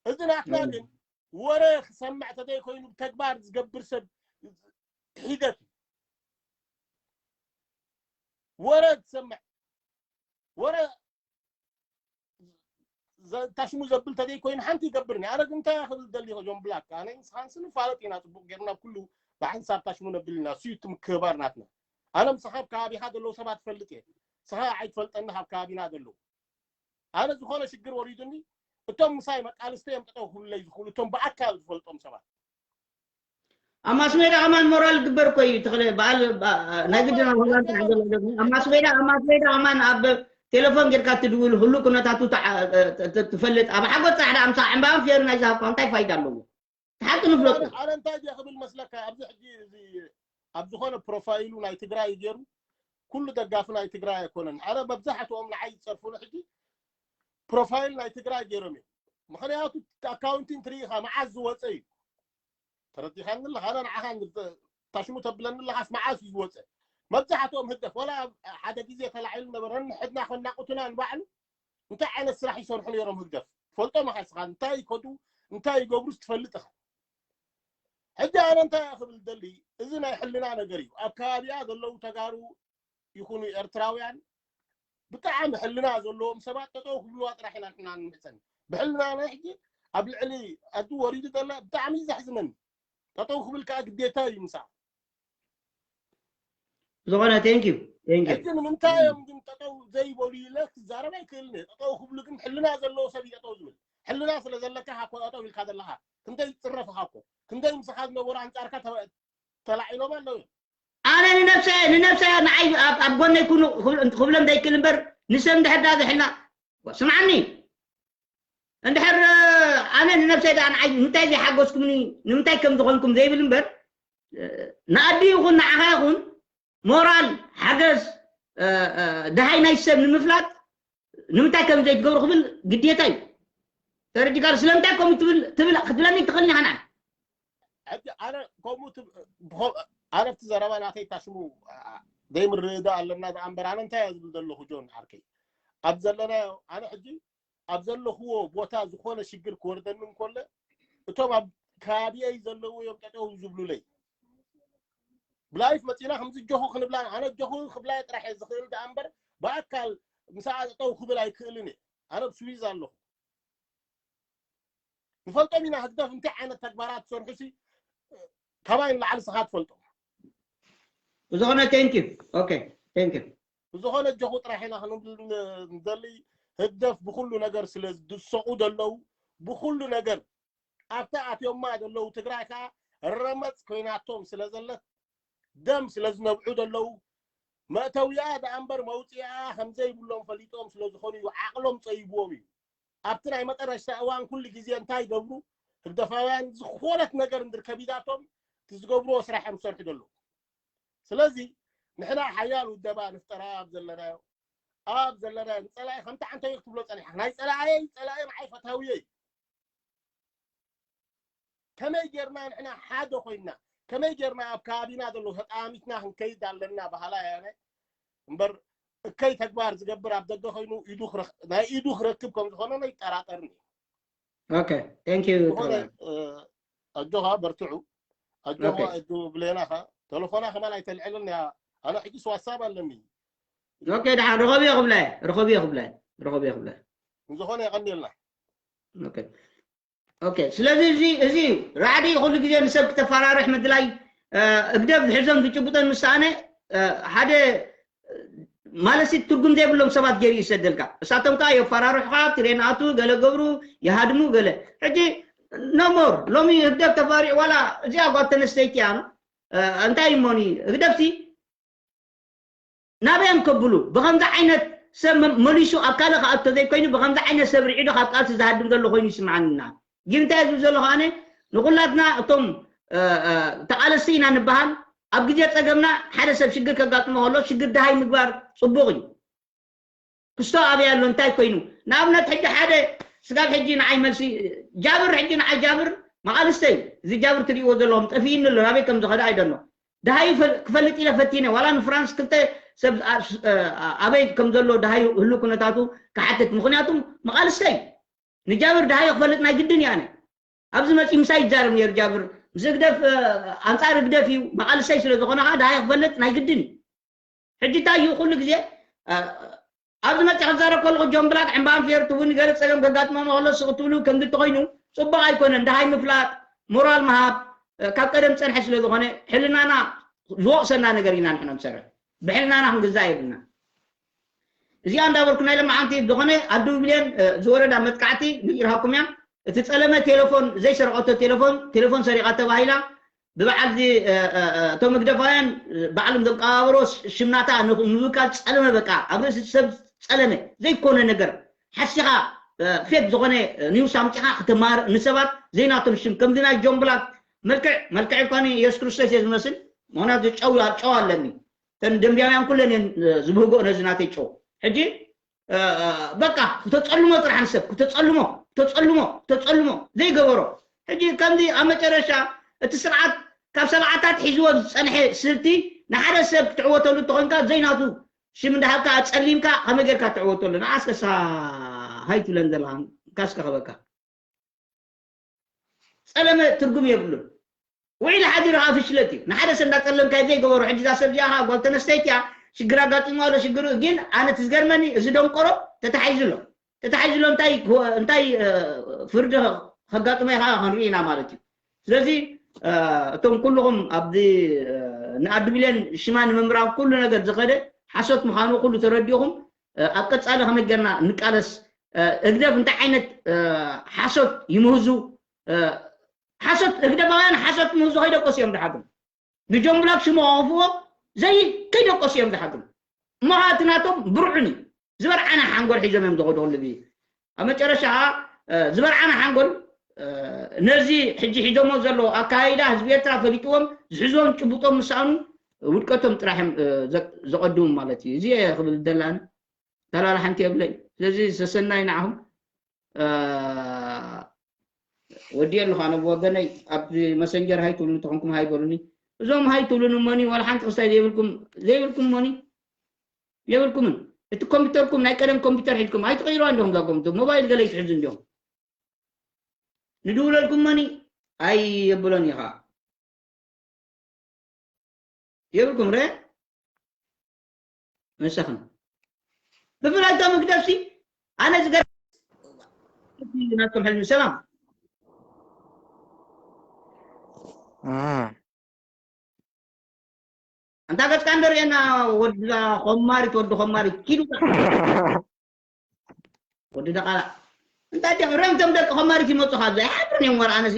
እዚ ናትና ግን ወረ ክሰምዕ ተዘይኮይኑ ብተግባር ዝገብር ሰብ ሒደት እዩ ወረ ትሰምዕ፣ ወረ ታሽሙ ዘብል ተደይ ኮይኑ ሓንቲ ይገብርኒ። ኣነ ግን እንታይ ክብል ደሊ ጆን ብላክ፣ ኣነ ንስኻን ስንፋለጥ ኢና፣ ፅቡቅ ጌርና ኩሉ ብሓንሳብ ታሽሙ ነብል ኢና። እሱ እዩ እቲ ምክብባር ናትና። ኣነ ምሳኻ ኣብ ከባቢኻ ዘለዉ ሰባት ትፈልጥ እየ፣ ንስኻ ኣይትፈልጠኒ ካብ ከባቢና ዘለዉ። ኣነ ዝኾነ ሽግር ወሪዱኒ፣ እቶም ምሳይ መቃልስተ እዮም ጠጠው ክብሉለይ ዝኽእሉ፣ እቶም ብኣካል ዝፈልጦም ሰባት። ኣብ ማስሜዳ ከማን ሞራል ግበር እኮ እዩ። ትኽእል በዓል ናይ ግድን ኣብ ሆላንድ ጥራሕ ዘሎ ኣብ ማስሜዳ ኣብ ማስሜዳ ከማን ኣብ ቴሌፎን ጌርካ ትድውል፣ ሁሉ ኩነታቱ ትፈልጥ። ኣብ ሓጎስ ፃዕዳ ኣምሳ ዕምባባን ፍዮሪ ናይ ዝሃብካ እንታይ ፋይዳ ኣለዎ? ሓቂ ንፍለጡ። ኣነ እንታይ ድየ ክብል መስለካ? ኣብዚ ሕጂ እዚ ኣብ ዝኾነ ፕሮፋይሉ ናይ ትግራይ ገይሩ፣ ኩሉ ደጋፊ ናይ ትግራይ ኣይኮነን። ኣነ መብዛሕትኦም ንዓይ ዝፀርፉኒ ሕጂ ፕሮፋይል ናይ ትግራይ ገይሮም እዮም። ምክንያቱ ኣካውንቲን ትርኢኻ መዓዝ ዝወፀ እዩ። ተረዲኻኒ ኣለኻ? ኣነ ንዓኻ ታሽሙ ተብለኒ ኣለኻስ መዓዝ እዩ ዝወፀ? መብዛሕትኦም ህግደፍ ወላ ሓደ ግዜ ተላዒሉ ነበረ። ንሕድና ከናቁቱና ንባዕሉ እንታይ ዓይነት ስራሕ ይሰርሑ ነይሮም ህግደፍ ፈልጦም ኢኻ እስኻ። እንታይ ይከዱ እንታይ ይገብሩስ ትፈልጥ ኢኻ። ሕጂ ኣነ እንታይ ክብል ደሊ፣ እዚ ናይ ሕልና ነገር እዩ። ኣብ ከባቢኣ ዘለዉ ተጋሩ ይኹኑ ኤርትራውያን ብጣዕሚ ሕልና ዘለዎም ሰባት ጠጠው ክብልዋ ጥራሕ ኢና ንሕና ንምሕፀን። ብሕልና ናይ ሕጂ ኣብ ልዕሊ ኣዱ ወሪዱ ዘላ ብጣዕሚ እዩ ዘሕዝነኒ። ጠጠው ክብል ከዓ ግዴታ እዩ ምሳ ዝኾነ thank you thank you ሕጂ ንምንታይ እዮም ግን ጠጠው ዘይበሉ ኢለ ክዛረብ ኣይክእልን እየ። ጠጠው ክብሉ ግን ሕልና ዘለዎ ሰብ እዩ ጠጠው ዝብል። ሕልና ስለ ዘለካ እኮ ጠጠው ኢልካ ዘለካ። ክንደይ ዝፅረፍኻ እኮ፣ ክንደይ ምሳኻ ዝነበሩ ኣንፃርካ ተላዒሎም ኣለዉ እዮም። ኣነ ንነብሰ ንነብሰ ንዓይ ኣብ ጎነይ ኩኑ ክብሎም ዘይክእል እምበር ንሰብ እንድሕር ዳ ዝሕልና ስምዓኒ እንድሕር ኣነ ንነብሰይ ዳ ንዓይ ንምንታይ ዘይሓገዝኩምኒ ንምንታይ ከም ዝኾንኩም ዘይብል እምበር ንኣዲ ይኹን ንዓኻ ይኹን ሞራል ሓገዝ ደሃይ ናይ ሰብ ንምፍላጥ ንምንታይ ከም ዘይትገብሩ ክብል ግዴታ እዩ። ተረዲካ ስለምንታይ ከምኡ ትብል ትብል ክትብለኒ ትኽእልኒ ሓናን ኣነ ከምኡ ኣነብቲ ዘረባ ናተይ ታሽሙ ዘይምርድእ ኣለና ዝኣንበር ኣነ እንታይ እየ ዝብል ዘለኹ ጆን ዓርከይ ኣብ ዘለናዮ ኣነ ሕጂ ኣብ ዘለኽዎ ቦታ ዝኾነ ሽግር ክወርደኒ እንኮለ እቶም ኣብ ከባቢየይ ዘለዉ እዮም ጠጠው ዝብሉለይ ብላይፍ መፂና ከምዚ ጆኹ ክንብላ ኣነ ጆኹ ክብላ ጥራሕ ዝኽእል ደኣ እምበር ብኣካል ምስኣ ጠጠው ክብል ኣይክእልን እየ ኣነ ኣብ ስዊዝ ኣለኹ ንፈልጦም ኢና ህግደፍ እንታይ ዓይነት ተግባራት ዝሰርሑ ሲ ካባይ ንላዕሊ ስኻ ትፈልጦም ብዝኾነ thank you okay thank you ብዝኾነ ጆኹ ጥራሕ ኢና ክንብል ንደሊ ህግደፍ ብኩሉ ነገር ስለ ዝድሰቑ ዘለዉ ብኩሉ ነገር ኣብታ ኣትዮማ ዘለዉ ትግራይ ከዓ ረመፅ ኮይናቶም ስለ ዘለት ደም ስለ ዝነብዑ ዘለዉ መእተዊኣ ደኣ እምበር መውፅኢኣ ከምዘይብሎም ፈሊጦም ስለ ዝኾኑ እዩ ዓቕሎም ፀይብዎም እዩ ኣብቲ ናይ መጠረሽታ እዋን ኩሉ ግዜ እንታይ ይገብሩ ህግደፋውያን ዝኾነት ነገር እንድር ከቢዳቶም እቲ ዝገብርዎ ስራሕ እዮም ዝሰርሑ ዘለዉ ስለዚ ንሕና ሓያል ውደባ ንፍጠራ ኣብ ዘለናዮ ኣብ ዘለናዮ ንፀላኢ ከምቲ ዓንተዮ ክትብሎ ፀኒሓ ናይ ፀላኣየይ ፀላኢ ንዓይ ፈታውየይ ከመይ ጌርና ንሕና ሓደ ኮይንና ከመይ ጌርና ኣብ ከባቢና ዘሎ ተጣሚትና ክንከይድ ኣለና በሃላ ያነ እምበር እከይ ተግባር ዝገብር ኣብ ደገ ኮይኑ ኢዱ ናይ ኢዱ ክረክብ ከም ዝኾነ ይጠራጠርኒ okay thank you ኣጆኻ በርትዑ ኣጆኻ እዱ ብሌናኻ ተለፎና ከማን ኣይተልዕልን እያ ኣነ ሕጂ ስዋሳብ ኣለኒ okay ደሓን ርኸብዮ ክብለ ርኸብዮ ክብለ ርኸብዮ ክብለ ንዝኾነ የቐንየልና okay okay ስለዚ እዚ እዚ ራዕዲ ኩሉ ግዜ ንሰብ ክተፈራርሕ ምድላይ እግደፍ ዝሕዞም ዝጭብጦን ምሳነ ሓደ ማለት ትርጉም ዘይብሎም ሰባት ገይሩ ይሰደልካ እሳቶም ከዓ የፈራርሑካ ትሬን ኣቱ ገለ ገብሩ ይሃድሙ ገለ ሕጂ no more ሎሚ ህግደፍ ተፈሪዑ ዋላ እዚኣ ጓል ተነስተይቲ እያ እንታይ እሞኒ ህግደፍሲ ናበይ እዮም ከብሉ ብከምዚ ዓይነት ሰብ መሊሱ ኣብ ካልእ ክኣቶ ዘይኮይኑ ብከምዚ ዓይነት ሰብ ርዒዱ ካብ ቃልሲ ዝሃድም ዘሎ ኮይኑ ይስምዓኒ ኢና ግን እንታይ ዝብል ዘሎ ከኣነ ንኩላትና እቶም ተቃለስቲ ኢና ንበሃል ኣብ ግዜ ፀገምና ሓደ ሰብ ሽግር ከጋጥሞ ከሎ ሽግር ደሃይ ምግባር ፅቡቅ እዩ ክስቶ ኣበይ ኣሎ እንታይ ኮይኑ ንኣብነት ሕጂ ሓደ ስጋብ ሕጂ ንዓይ መልሲ ጃብር ሕጂ ንዓይ ጃብር መቃልስተይ እዚ ጃብር ትሪእዎ ዘለኹም ጠፊእኒ ኣሎ ናበይ ከም ዝኸደ ኣይደሎ ደሃዩ ክፈልጥ ኢለ ፈቲነ ዋላ ንፍራንስ ክልተ ሰብ ኣበይ ከም ዘሎ ደሃዩ ህሉ ኩነታቱ ክሓትት ምክንያቱ መቃልስተይ ንጃብር ደሃዩ ክፈልጥ ናይ ግድን እየ ኣነ ኣብዚ መፂ ምሳይ ይዛረብ ነይሩ ጃብር ምስ ህግደፍ ኣንፃር ህግደፍ እዩ መቃልስተይ ስለ ዝኾነ ከዓ ደሃዩ ክፈልጥ ናይ ግድን እዩ ሕጂ እንታይ እዩ ኩሉ ግዜ ኣብ ዝመፅእ ክዛረብ ከለኹ ጆን ብላክ ዕምባን ፌር ትቡን ገለ ፀገም ከጋጥሞም ከሎ ስቕ ትብሉ ከምዚ እንተኾይኑ ፅቡቕ ኣይኮነን። ደሃይ ምፍላጥ፣ ሞራል ምሃብ ካብ ቀደም ዝፀንሐ ስለ ዝኾነ ሕልናና ዝወቕሰና ነገር ኢና ንሕና ንሰርሕ። ብሕልናና ክንግዛእ የብልና። እዚኣ እንዳበልኩ ናይ ለማዓንቲ ዝኾነ ኣዱ ብሌን ዝወረዳ መጥቃዕቲ ንኢርሃኩም እያ። እቲ ጸለመ ቴሌፎን ዘይሰረቐቶ ቴሌፎን ቴሌፎን ሰሪቓ ተባሂላ ብበዓል እዚ እቶም ህግደፋውያን ባዕሎም ዘቀባበሮ ሽምናታ ንምብካል ጸለመ። በቃ ኣብ ርእሲ ሰብ ጸለመ ዘይኮነ ነገር ሓሲኻ ፌክ ዝኾነ ኒውስ ኣምጺኻ ክተማር ንሰባት ዘይናቶም ሽም ከምዚ ናይ ጆን ብላክ መልክዕ መልክዕ እኳ ንየሱስ ክርስቶስ እየ ዝመስል። ምክንያቱ ጨው ጨው ኣለኒ። እተን ደንብያውያን ኩለን እየን ዝብህጎ ነዚ ናተይ ጨው። ሕጂ በቃ ክተጸልሞ ጥራሕ ንሰብ ክተጸልሞ ክተጸልሞ ክተጸልሞ ዘይገበሮ። ሕጂ ከምዚ ኣብ መጨረሻ እቲ ስርዓት ካብ ሰብዓታት ሒዝዎ ዝጸንሐ ስልቲ ንሓደ ሰብ ክትዕወተሉ እንተኾይንካ ዘይናቱ ሽም እንዳሃብካ ኣጸሊምካ ከመይ ጌርካ ትዕወተሉ? ንዓስከ ሳሃይ ትብለን ዘለኻ ካስከ ከበካ ጸለመ ትርጉም የብሉን። ውዒል ሓዲሩ ከዓ ፍሽለት እዩ። ንሓደ ሰብ እንዳጸለምካዮ ዘይገበሮ። ሕጂ እዛ ሰብ እዚኣ ከዓ ጓል ተነስተይቲ እያ፣ ሽግር ኣጋጢሞ ኣሎ። ሽግሩ ግን ኣነ እቲ ዝገርመኒ እዚ ደንቆሮ ተታሒዙ ኣሎ። ተታሒዙ ኣሎ እንታይ እንታይ ፍርዲ ከጋጥሞ እዩ ከዓ ክንርኢ ኢና ማለት እዩ። ስለዚ እቶም ኩልኹም ኣብዚ ንኣዱ ብሌን ሽማ ንምምራቕ ኩሉ ነገር ዝኸደ ሓሶት ምዃኑ ኩሉ ተረዲኹም ኣብ ቀጻሊ ከመይ ጌርና ንቃለስ? ህግደፍ እንታይ ዓይነት ሓሶት ይምህዙ? ሓሶት ህግደፋውያን ሓሶት ምህዙ ከይደቀሱ እዮም ዝሓድሩ። ንጆን ብላክ ሽሙ ከኸፍዎ ዘይ ከይደቀሱ እዮም ዝሓድሩ። እሞ እቲ ናቶም ብርዑን እዩ። ዝበርዓና ሓንጎል ሒዞም እዮም ዝኸዱ ኩሉ ግዜ። ኣብ መጨረሻ ዝበርዓና ሓንጎል ነዚ ሕጂ ሒዞሞ ዘለዉ ኣካይዳ ህዝቢ ኤርትራ ፈሊጥዎም ዝሕዝዎም ጭቡጦም ምሳኑ ውድቀቶም ጥራሕ እዮም ዘቐድሙ ማለት እዩ። እዚ እየ ክብል ደላኒ። ተላላ ሓንቲ የብለይ። ስለዚ ሰሰናይ ንዓኹም። ወዲ ኣለኹ ኣነ ብወገነይ ኣብ መሰንጀር ሃይ ትብሉኒ ተኾንኩም ሃይ በሉኒ። እዞም ሃይ ትብሉኒ እሞኒ ዋላ ሓንቲ ክስታይ ዘይብልኩም ዘይብልኩም እሞኒ የብልኩምን። እቲ ኮምፒውተርኩም ናይ ቀደም ኮምፒውተር ሒዝኩም ኣይትቐይሩዋ እንዲኹም እዛ ኮምፒውተር ሞባይል ገለ ይትሕዙ እንዲኹም ንድውለልኩም እሞኒ ኣይየብሎን ኢኻ። የብልኩም ረ መሳኽን ብፍላይ እቶም ህግደፍሲ ኣነ ዝገር ናቶም ሕልሚ ሰላም ኣንታ ገጽካ እንደርእየና ወድዛ ኾማሪት ወዲ ኾማሪት ኪዱ ወዲ ደቓላ እንታይ ደ ረምቶም ደቂ ኾማሪት ይመጹኻ ኣብዚ ኣይሓፍርን እዮም ወር ኣነሲ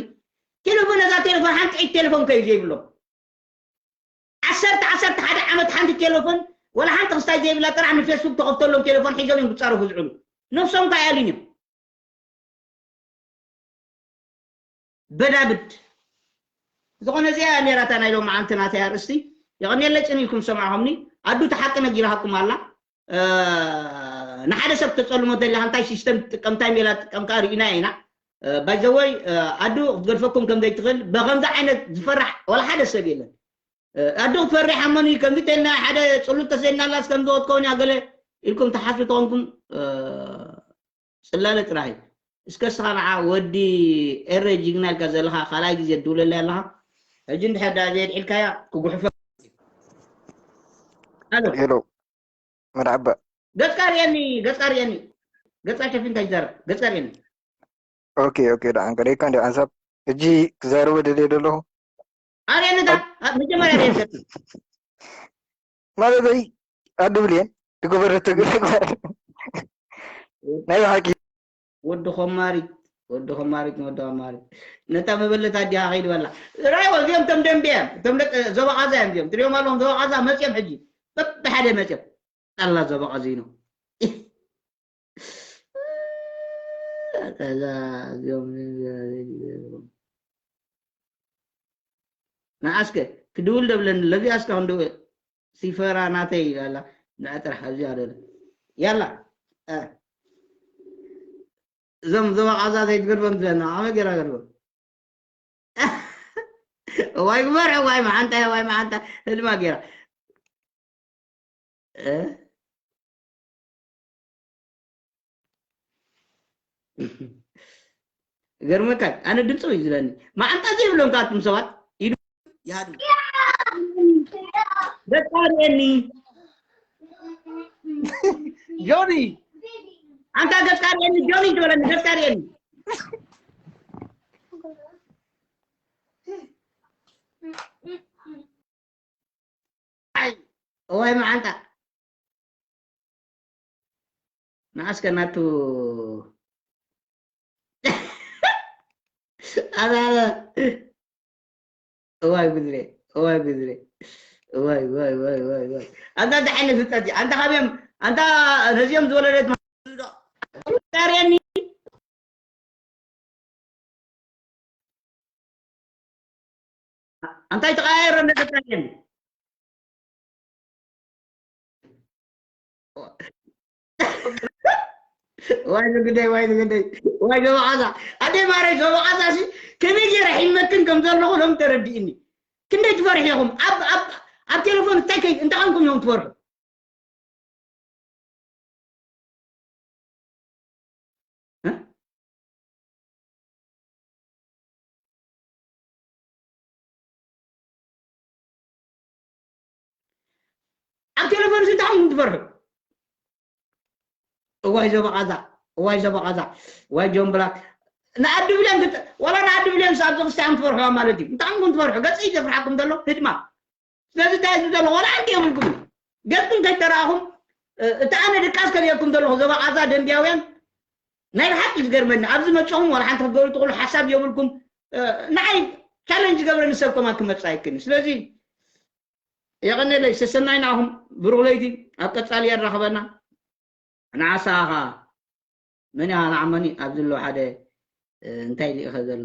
ቴሌፎን ነዛ ቴሌፎን ሓንቲ ዒት ቴሌፎን ከዩ ዘይብሎም ዓሰርተ ዓሰርተ ሓደ ዓመት ሓንቲ ቴሌፎን ወላ ሓንቲ ክስታይ ዘይብላ ጥራሕ ንፌስቡክ ተኸፍተሎም ቴሌፎን ሒዞም እዮም ክጻረፉ ዝዕሉ ነፍሶም እንታይ ኣልን እዮም በዳብድ ዝኾነ እዚኣ ነራታ ናይ ሎም መዓልቲ ናተይ ኣርእስቲ የቐኔለ ጽን ኢልኩም ሰማዕኹምኒ ኣዱ ተሓቂ ነጊራሃኩም ኣላ ንሓደ ሰብ ተጸልሞ ደሊኻ እንታይ ሲስተም ትጥቀም እንታይ ሜላ ትጥቀም ከዓ ርኢና ኢና ባይዘወይ ኣዱ ክትገድፈኩም ከም ዘይትኽእል በከምዚ ዓይነት ዝፈራሕ ወላ ሓደ ሰብ የለን ኣዱ ክትፈርሕ ኣመኒ ከምዚ ተልና ሓደ ጽሉት ተሰይናላስ ከም ዝወትከውን እያ ገለ ኢልኩም ተሓስቡ ተኾንኩም ጽላለ ጥራሕ እዩ እስከ ስኻ ንዓ ወዲ ኤረ ጅግና ኢልካ ዘለኻ ካልኣይ ግዜ ትውለለይ ኣለኻ ሕጂ እንድሕር ዳ ዘየድዒልካያ ክጉሕፈ ኣሎ ሄሎ መርሓባ ገጽካ ርየኒ ገጽካ ርየኒ ገጽካ ሸፊንካ ይዛረብ ገጽካ ርየኒ ኦኬ ኦኬ ደሓን ቀሪካ እንዲ ሓንሳብ ሕጂ ክዛረበ ደልየ ደለኹ ኣርየኒ ዳ መጀመርያ ርየኒ ገጽ ማለተይ ኣዱ ብልየን ዝገበረቶ ተግባር ናይ ብሓቂ ወዲ ኾማሪት ወዲ ኾማሪት ወዲ ኾማሪት ነታ መበለት ኣዲኻ ከይድ በላ ራይዎ እዚኦም ቶም ደንበ እዮም እቶም ደቂ ዞባ ቃዛ እዮም እዚኦም ትሪኦም ኣለዎም ዞባ ቃዛ መፅኦም ሕጂ በብሓደ መፅኦም ኣላ ዞባ ቃዚኖ እዚኦም ንኣስከ ክድውል ደብለኒ ለዚኣስከ ክንድውል ሲፈራ ናተይ ኢላ ኣላ ንዓ ጥራሕ ኣብዚኣ ደለ ያላ እዞም ዞባ ቃዛ ዘይትገድቦም ዝለና ኣመ ገይራ ገድቦም እዋይ ግበር እዋይ መዓንታ እዋይ መዓንታ ህልማ ገይራ ገርመካ ኣነ ድምፂ እዩ ዝለኒ መዓንጣ ዘይብሎም ካቱም ሰባት ኢሉ ይሃዱ ገፃ ርኤኒ ጆኒ፣ ኣንታ ገጽካ ርእየኒ፣ ጆኒ ትበለኒ፣ ገጽካ ርእየኒ። ኣይ፣ እዋይ መዓንጣ። ንኣስከ ናቱ ኣዛ እዋይ ጉድሬ፣ እዋይ ጉድሬ፣ እዋይ፣ እዋይ፣ እዋይ፣ እዋይ፣ እዋይ። ኣንታ እንታይ ዓይነት ፍልጠት እዩ? ኣንታ ካበዮም፣ ኣንታ ነዚኦም ዝወለደት ዶ? ታርየኒ። ኣንታይ ተቐያየረ ነገር ታርየኒ። ዋይ ንግደይ፣ ዋይ ንግደይ፣ ዋይ ዞባ ቃዛ። ኣደይ ማረይ ዞባ ቃዛ ሲ ከመይ ገይረ ሒመክን ከም ዘለኹ ሎም ተረዲእኒ። ክንደይ ትፈርሑ ኢኹም? ኣብ፣ ኣብ፣ ኣብ ቴሌፎን እንታይ ከይ-፣ እንታይ ኮንኩም ኢኹም ትፈርሑ? እ? ኣብ ቴሌፎን እንታይ ኮንኩም ትፈርሑ? እዋይ ዞባ ቃዛ፣ እዋይ ዞባ ቃዛ፣ ዋይ ጆን ብላክ። ንኣዲ ብልዮን ክት-፣ ዋላ ንኣዲ ብልዮን ስ ኣብዚ ክስታይ ትፈርሕዋ ማለት እዩ። እንታይ ኮንኩም ትፈርሑ? ገጽ እዩ ዘፍርሓኩም ዘሎ ህድማ። ስለዚ እንታይ እዩ ዘሎ? ዋላ ሓንቲ የብልኩም። ገጽኩም ከይተረኣኹም፣ እ፣ እቲ ኣነ ድቃስ ከርእየኩም ዘለኹ ዞባ ቃዛ ደንብያውያን ናይ ብሓቂ ዝገርመኒ። ኣብዚ መጽኹም ዋላ ሓንቲ ክትገብሩ ትኽእሉ ሓሳብ የብልኩም። እ፣ ንዓይ ቻለንጅ ዝገብረኒ ሰብ ከማን ክመጽእ ኣይክእልን። ስለዚ የቐኔለይ፣ ሰሰናይ ንዓኹም። ብሩኽ ለይቲ፣ ኣብ ቀጻሊ የራኽበና። ንዓሳ ኸኣ መን ኢኻ ንዓመኒ ኣብዚ ኣለዉ ሓደ፣ እ፣ እንታይ ልኢኸ ዘሎ?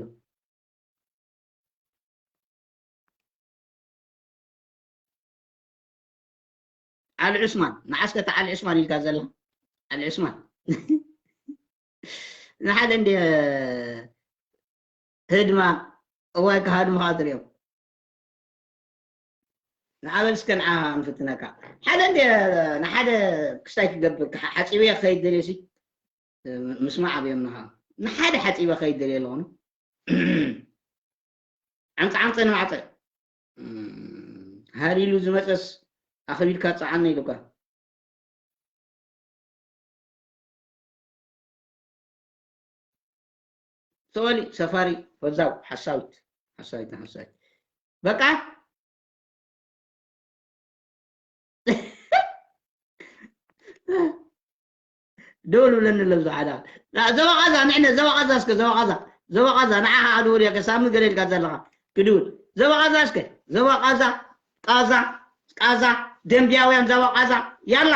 ዓሊ ዑስማን፣ ንዓስከ እታ ዓሊ ዑስማን ኢልካ ዘለኻ? ዓሊ ዑስማን። ንሓደ እንደ ህድማ፣ እዋይ ክሃድሙ ኸኣ ትሪኦም። ንዓበል እስከ ንዓ ንፍትነካ። ሓደ እንደ ንሓደ ክስታይ ክገብር፣ ክሓ-፣ ሓጺበ ክኸይድ ደልየ ሲ፣ ምስማዕ ኣብዮም ንኻ። ንሓደ ሓጺበ ክኸይድ ደልየ ኣለኹ። ዓንጸ ዓንጸ ንማዕጸ። ሃዲሉ ዝመጸስ ኣኽቢድካ ጸዓነ ኢሉካ። ሶሊ ሰፋሪ ፈዛው ሓሳዊት፣ ሓሳዊት፣ ሓሳዊት። በቃ። ደውል ብለኒ ኣሎ ብዙሓት። ና-፣ ዘባ ቃዛ፣ ንሕነ ዘባ ቃዛ እስከ፣ ዘባ ቃዛ፣ ዘባ ቃዛ፣ ንዓ ኸዓ ደውል እያ፣ ከሳሚ ገለ ኢልካ ዘለኻ። ክድውል። ዘባ ቃዛ እስከ፣ ዘባ ቃዛ፣ ቃዛ፣ ቃዛ፣ ደንብያውያን ዘባ ቃዛ። ያላ።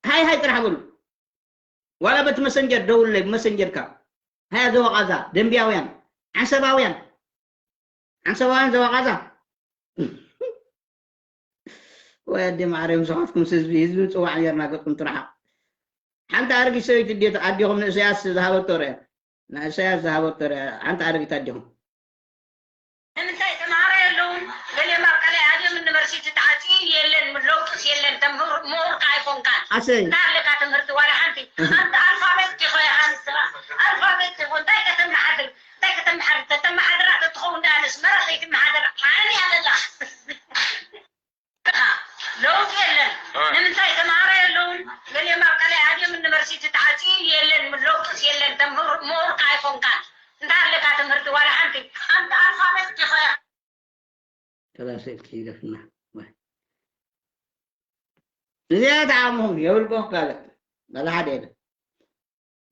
ሃይ ሃይ ጥራሕ በሉ። ዋላ በቲ መሰንጀር ደውለይ፣ ብመሰንጀርካ። ሃያ ዘባ ቃዛ፣ ደንብያውያን፣ ዓንሰባውያን። ዓንሰባውያን ዘባ ቃዛ። ወይ ኣደ ማዕረ፣ ምሳኻትኩም ህዝቢ፣ ህዝቢ ምጽዋዕ ጌርና ገጽኩም ትርሓቕ። ሓንቲ ኣረጊት ሰበይቲ ድየት ኣዴኹም ንእሰያስ ዝሃበቶ ርኣ። ንእሰያስ ዝሃበቶ ርኣ። ሓንቲ ኣረጊት ኣዴኹም። ንምንታይ ተምሃሮ የለውን? ገሊኦም ኣብ ካልኣይ ኣብዮም ዩኒቨርሲቲ ተዓፅዩ የለን፣ ለውጥስ የለን። ተምህር-፣ ምሁር ከ ኣይኮንካን። ኣሰይ። እንታይ ኣለካ ትምህርቲ ዋላ ሓንቲ? ኣንተ ኣልፋቤት ዲኾ ኢኻ ንስኻ? ኣልፋቤት ዲኾ? እንታይ ከተመሓድር? እንታይ ከተመሓድር? ተተመሓድራ ተትኸውን ደኣ ንስ መራ ከይትመሓደር ዓንያ በላ። ለውጥ የለን። እ። ንምንታይ ተምሃሮ የለውን? ገሊኦም ኣብ ካልኣይ ኣብዮም ዩኒቨርሲቲ ተዓፅዩ የለን፣ ለውጥስ የለን። ተምህር-፣ ምሁር ከ ኣይኮንካን። እንታይ ኣለካ ትምህርቲ ዋላ ሓንቲ? ኣንተ ኣልፋቤት ዲኾ ኢኻ? ሰላሳ ኢልኪ ይደፍና። እዚኣ ተዓሙኹም የብልኩም ካልእ። በላ ሓደ የለን።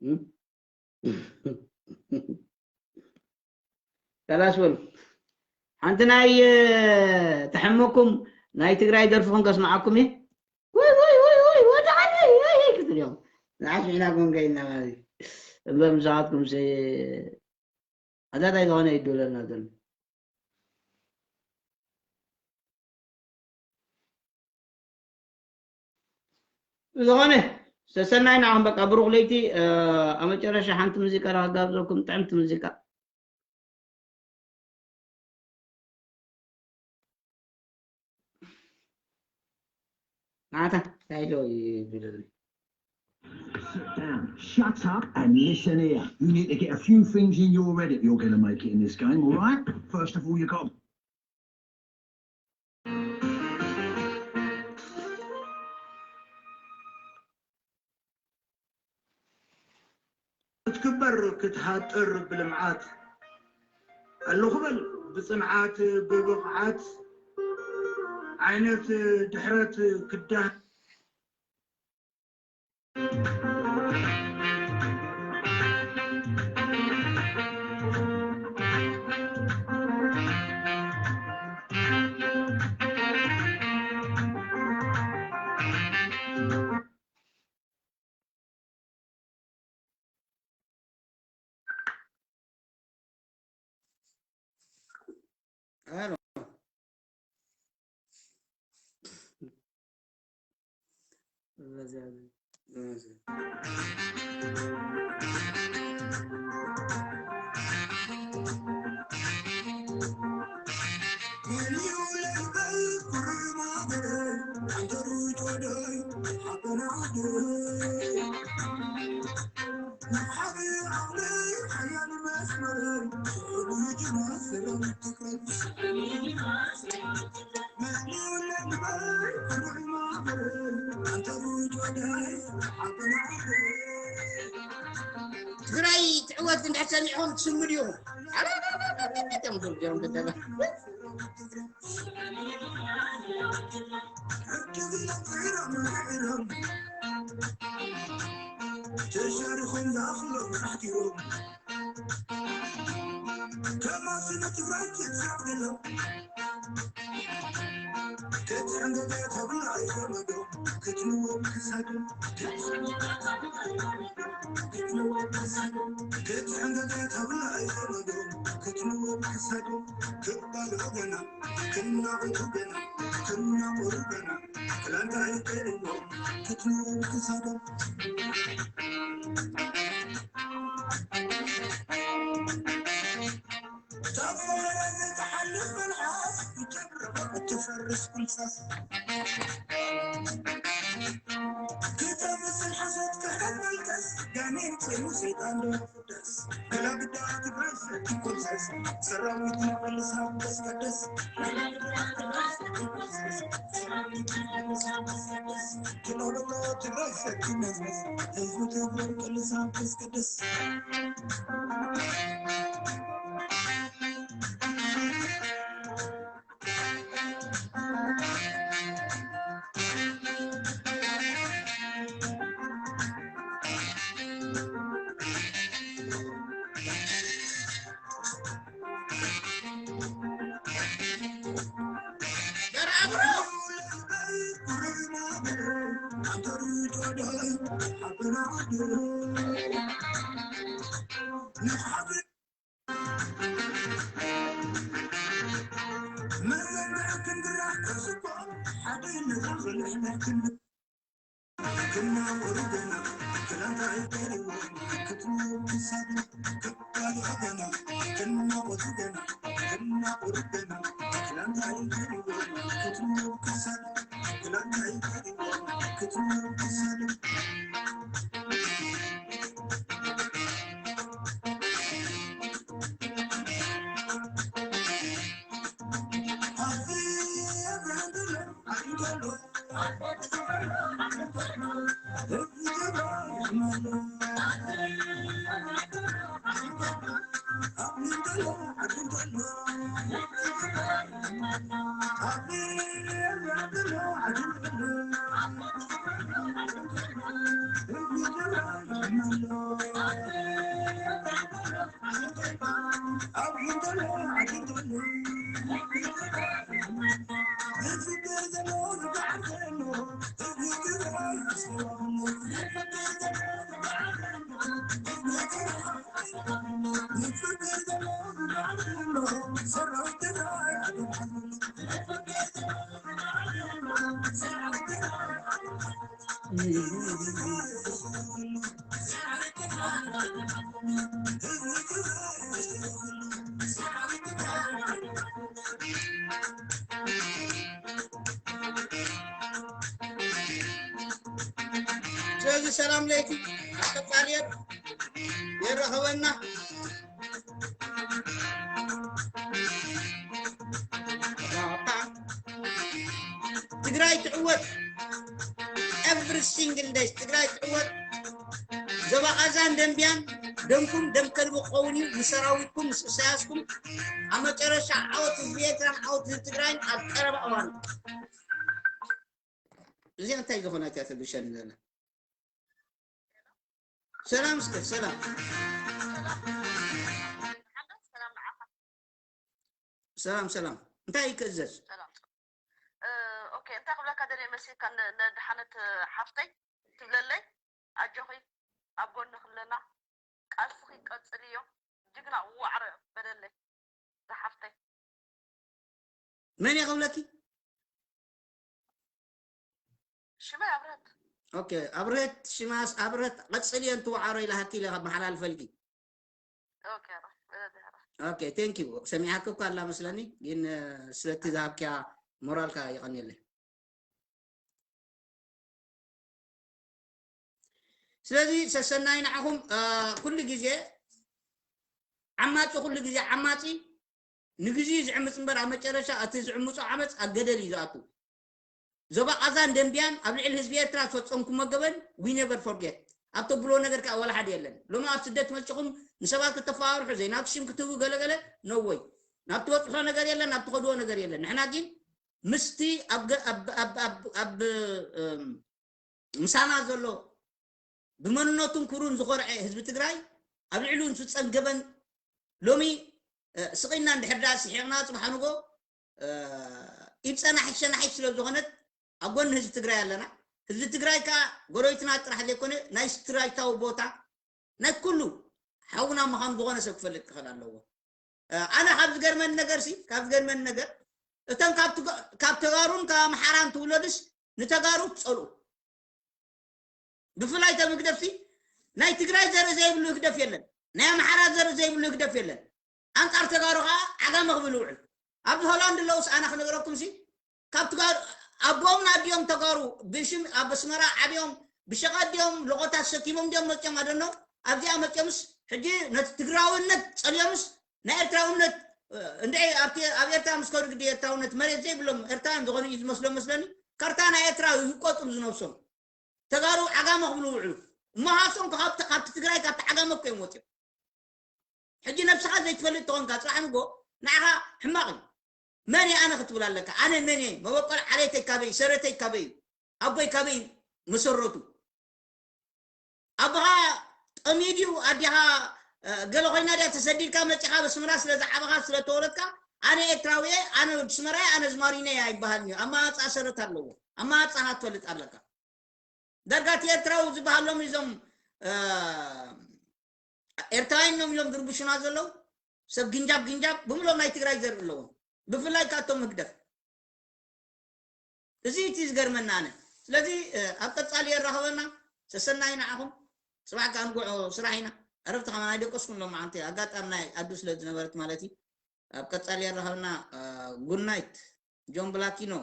እም? ከላስ በሉ። ሓንቲ ናይ፣ እ፣ ተሐመኩም ናይ ትግራይ ደርፍኹም ከስምዓኩም እየ። ወይ፣ ወይ፣ ወይ፣ ወይ፣ ወዲ ዓደይ፣ ወይ፣ ወይ ክትብል እዮም። ንዓስ ሚዕናኩም ከይድና ማለት እዩ። እምበር ምሳኻትኩም ሲ-፣ ኣዳታይ ዝኾነ ይድውለልና ዘሎ። ዝኾነ ሰሰናይ ንዓኹም፣ በቃ ብሩኽ ለይቲ። እ፣ ኣብ መጨረሻ ሓንቲ ሙዚቃ ዳጋብዘኩም፣ ጥዕምቲ ሙዚቃ። ናታ እንታይ ዶ ይብለኒ? Sit down, shut up and listen here. You need to get a few things in your head if you're gonna make it in this game, all right? First of all, you got ክትሃጥር ብልምዓት ኣለኹ በል ብጽንዓት ብብቕዓት ዓይነት ድሕረት ክዳህ ትግራይ ትዕወት እንድሕር ሰሚዕኹም ትስምዱ ኢኹም። ኣረረረረ እዮም ዝብል ገይሮም ገደለ። ተሻሪኹም ዝኣኽሎም ራሕቲዎም ከማስነ ትግራይ ትዛብሎ ክትሕንገገ ተብላ ኣይፈመዶ ክትንዎም ክሳዱ ክትሕንገገ ተብላ ኣይፈመዶ ክትንዎም ክሳዱ ክባልዑ ገና ክናቑቱ ገና ክናቑሩ ገና ክላንታ ኣይቀርቦ ክትንዎም ክሳዱ ስለዚ ሰላም ለይቲ ኣተቃልየት የረኸበና። ትግራይ ትዕወት። Every single day ትግራይ ትዕወት። ዞባ ቃዛን ደንቢያን ደምኩም ደም ከልቢ ክኸውን እዩ። ምስ ሰራዊትኩም ምስ እሳያስኩም ኣብ መጨረሻ ዓወት ህዝቢ ኤርትራን ዓወት ህዝቢ ትግራይን ኣብ ቀረባ እዋን። እዚኣ እንታይ ዝኾነት እያ ተብልሸኒ ዘላ? ሰላም እስከ ሰላም። ሰላም ሰላም፣ እንታይ ይክእዘዝ? ኦኬ፣ እንታይ ክብለካ ደልየ መሲልካ፣ ነድሓነት ሓፍተይ ትብለለይ፣ ኣጆኺ ኣብ ጎንኺ ኣለና፣ ቃልስኺ ቀጽልዮ፣ ጅግና ዋዕሮ በለለይ ዝሓፍተይ። መን እየ ክብለኪ? ሽመይ ኣብርሀት። ኦኬ፣ ኣብርሀት ሽማስ ኣብርሀት ቀጽልዮ፣ እንትዋዕሮ ኢላሃኪ ኢለ ከመሓላልፈልኪ። ኦኬ፣ በለለይ። ኦኬ፣ ቴንክ ዩ። ሰሚዓኪ እኳ ኣላ መስለኒ፣ ግን ስለቲ ዝሃብኪያ ሞራልካ የቐንየለይ። ስለዚ ሰሰናይ ንዓኹም። ኩሉ ግዜ ዓማፂ፣ ኩሉ ግዜ ዓማፂ ንግዜ ዝዕምፅ እምበር ኣብ መጨረሻ እቲ ዝዕምፆ ዓመፅ ኣብ ገደል እዩ ዝኣቱ። ዞባ ቃዛን ደንቢያን ኣብ ልዕሊ ህዝቢ ኤርትራ ዝፈፀምኩሞ ገበን we never forget። ኣብ ተብሎ ነገር ከዓ ወላ ሓደ የለን። ሎሚ ኣብ ስደት መፅኹም ንሰባት ክተፈራርሑ፣ ዘይናቱ ሽም ክትህቡ ገለገለ ነወይ ናብ ትበፅሖ ነገር የለን፣ ናብ ትኸድዎ ነገር የለን። ንሕና ግን ምስቲ ኣብ ምሳና ዘሎ ብመንነቱን ክብሩን ዝኾርዐ ህዝቢ ትግራይ ኣብ ልዕሊኡ ዝፍፀም ገበን ሎሚ ስቕ ኢልና እንድሕር ዳ ስሒቕና፣ ፅባሕ ንጎ ኢድ ፀናሒት ሸናሒት ስለ ዝኾነት ኣብ ጎኒ ህዝቢ ትግራይ ኣለና። ህዝቢ ትግራይ ከዓ ጎረቤትና ጥራሕ ዘይኮነ ናይ ስትራይታዊ ቦታ ናይ ኩሉ ሓውና ምዃኑ ዝኾነ ሰብ ክፈልጥ ክኽእል ኣለዎ። ኣነ ካብ ዝገርመኒ ነገር ሲ ካብ ዝገርመኒ ነገር እተን ካብ ተጋሩን ካብ ኣምሓራን ትውለድስ ንተጋሩ ትፀልኡ። ብፍላይ እቶም ህግደፍሲ ናይ ትግራይ ዘርኢ ዘይብሉ ህግደፍ የለን፣ ናይ ኣምሓራ ዘርኢ ዘይብሉ ህግደፍ የለን። ኣንጻር ተጋሩ ከዓ ዓጋመ ክብል ውዕል። ኣብዚ ሆላንድ ኣለውስ ኣነ ክነግረኩም ሲ ካብ ተጋሩ ኣቦኦምን ኣዲኦም ተጋሩ ብሽም ኣብ ኣስመራ ዓብዮም ብሸቐጥ ድዮም ሎቆታት ተሰኪሞም ድዮም መፅዮም ኣደኖ ኣብዚኣ መፅዮምስ ሕጂ ነቲ ትግራውነት ፀልዮምስ ናይ ኤርትራውነት እንደ ኣብ ኤርትራ ምስ ከዱ ግዲ ኤርትራውነት መሬት ዘይብሎም ኤርትራውያን ዝኾኑ እዩ ዝመስሎም መስለኒ። ካርታ ናይ ኤርትራ ይቆፅሩ ዝነብሶም ተጋሩ ዓጋመ ክብሉ ውዕሉ እሞ ሃሶም ካብቲ ትግራይ ካብቲ ዓጋመ እኮ እዮም ወፅዮም። ሕጂ ነብስኻ ዘይትፈልጥ ተኾንካ ፅባሕ ንጎ ንዓኻ ሕማቕ እዩ። መን እየ ኣነ ክትብል ኣለካ? ኣነ መን እየ? መበቆል ዓሌተይ ካበይ? ሰረተይ ካበይ እዩ? ኣቦይ ካበይ መሰረቱ? ኣቦኻ ጠምዩ ድዩ? ኣዴኻ ገለ ኮይና ድያ ተሰዲድካ መፂኻ በስምራ ስለ ዝዓበኻ ስለ ተወለድካ ኣነ ኤርትራዊ እየ፣ ኣነ ወዲ ስመራ እየ፣ ኣነ ዝማሪነ እየ ኣይበሃልን እዩ። ኣማራፃ ሰረት ኣለዎ። ኣማራፃኻ ትፈልጥ ኣለካ። ዳርጋ እቲ ኤርትራዊ ዝበሃሎም እዞም ኤርትራውያን እዮም ኢሎም ዝርብሹና ዘለዉ ሰብ ግንጃብ ግንጃብ ብምሎም ናይ ትግራይ ዘርኢ ኣለዎም። ብፍላይ ካቶም ህግደፍ እዚ እቲ ዝገርመና ኣነ። ስለዚ ኣብ ቀጻሊ የራኸበና። ሰሰናይ ንዓኹም። ጽባሕ ከኣ ንግሆ ስራሕ ኢና። ዕረፍቲ ከማን ኣይደቀስኩን ሎም መዓልቲ ኣጋጣሚ ናይ ኣዱ ስለ ዝነበረት ማለት እዩ። ኣብ ቀጻሊ የራኸበና። ጉድ ናይት ጆን ብላኪኖ።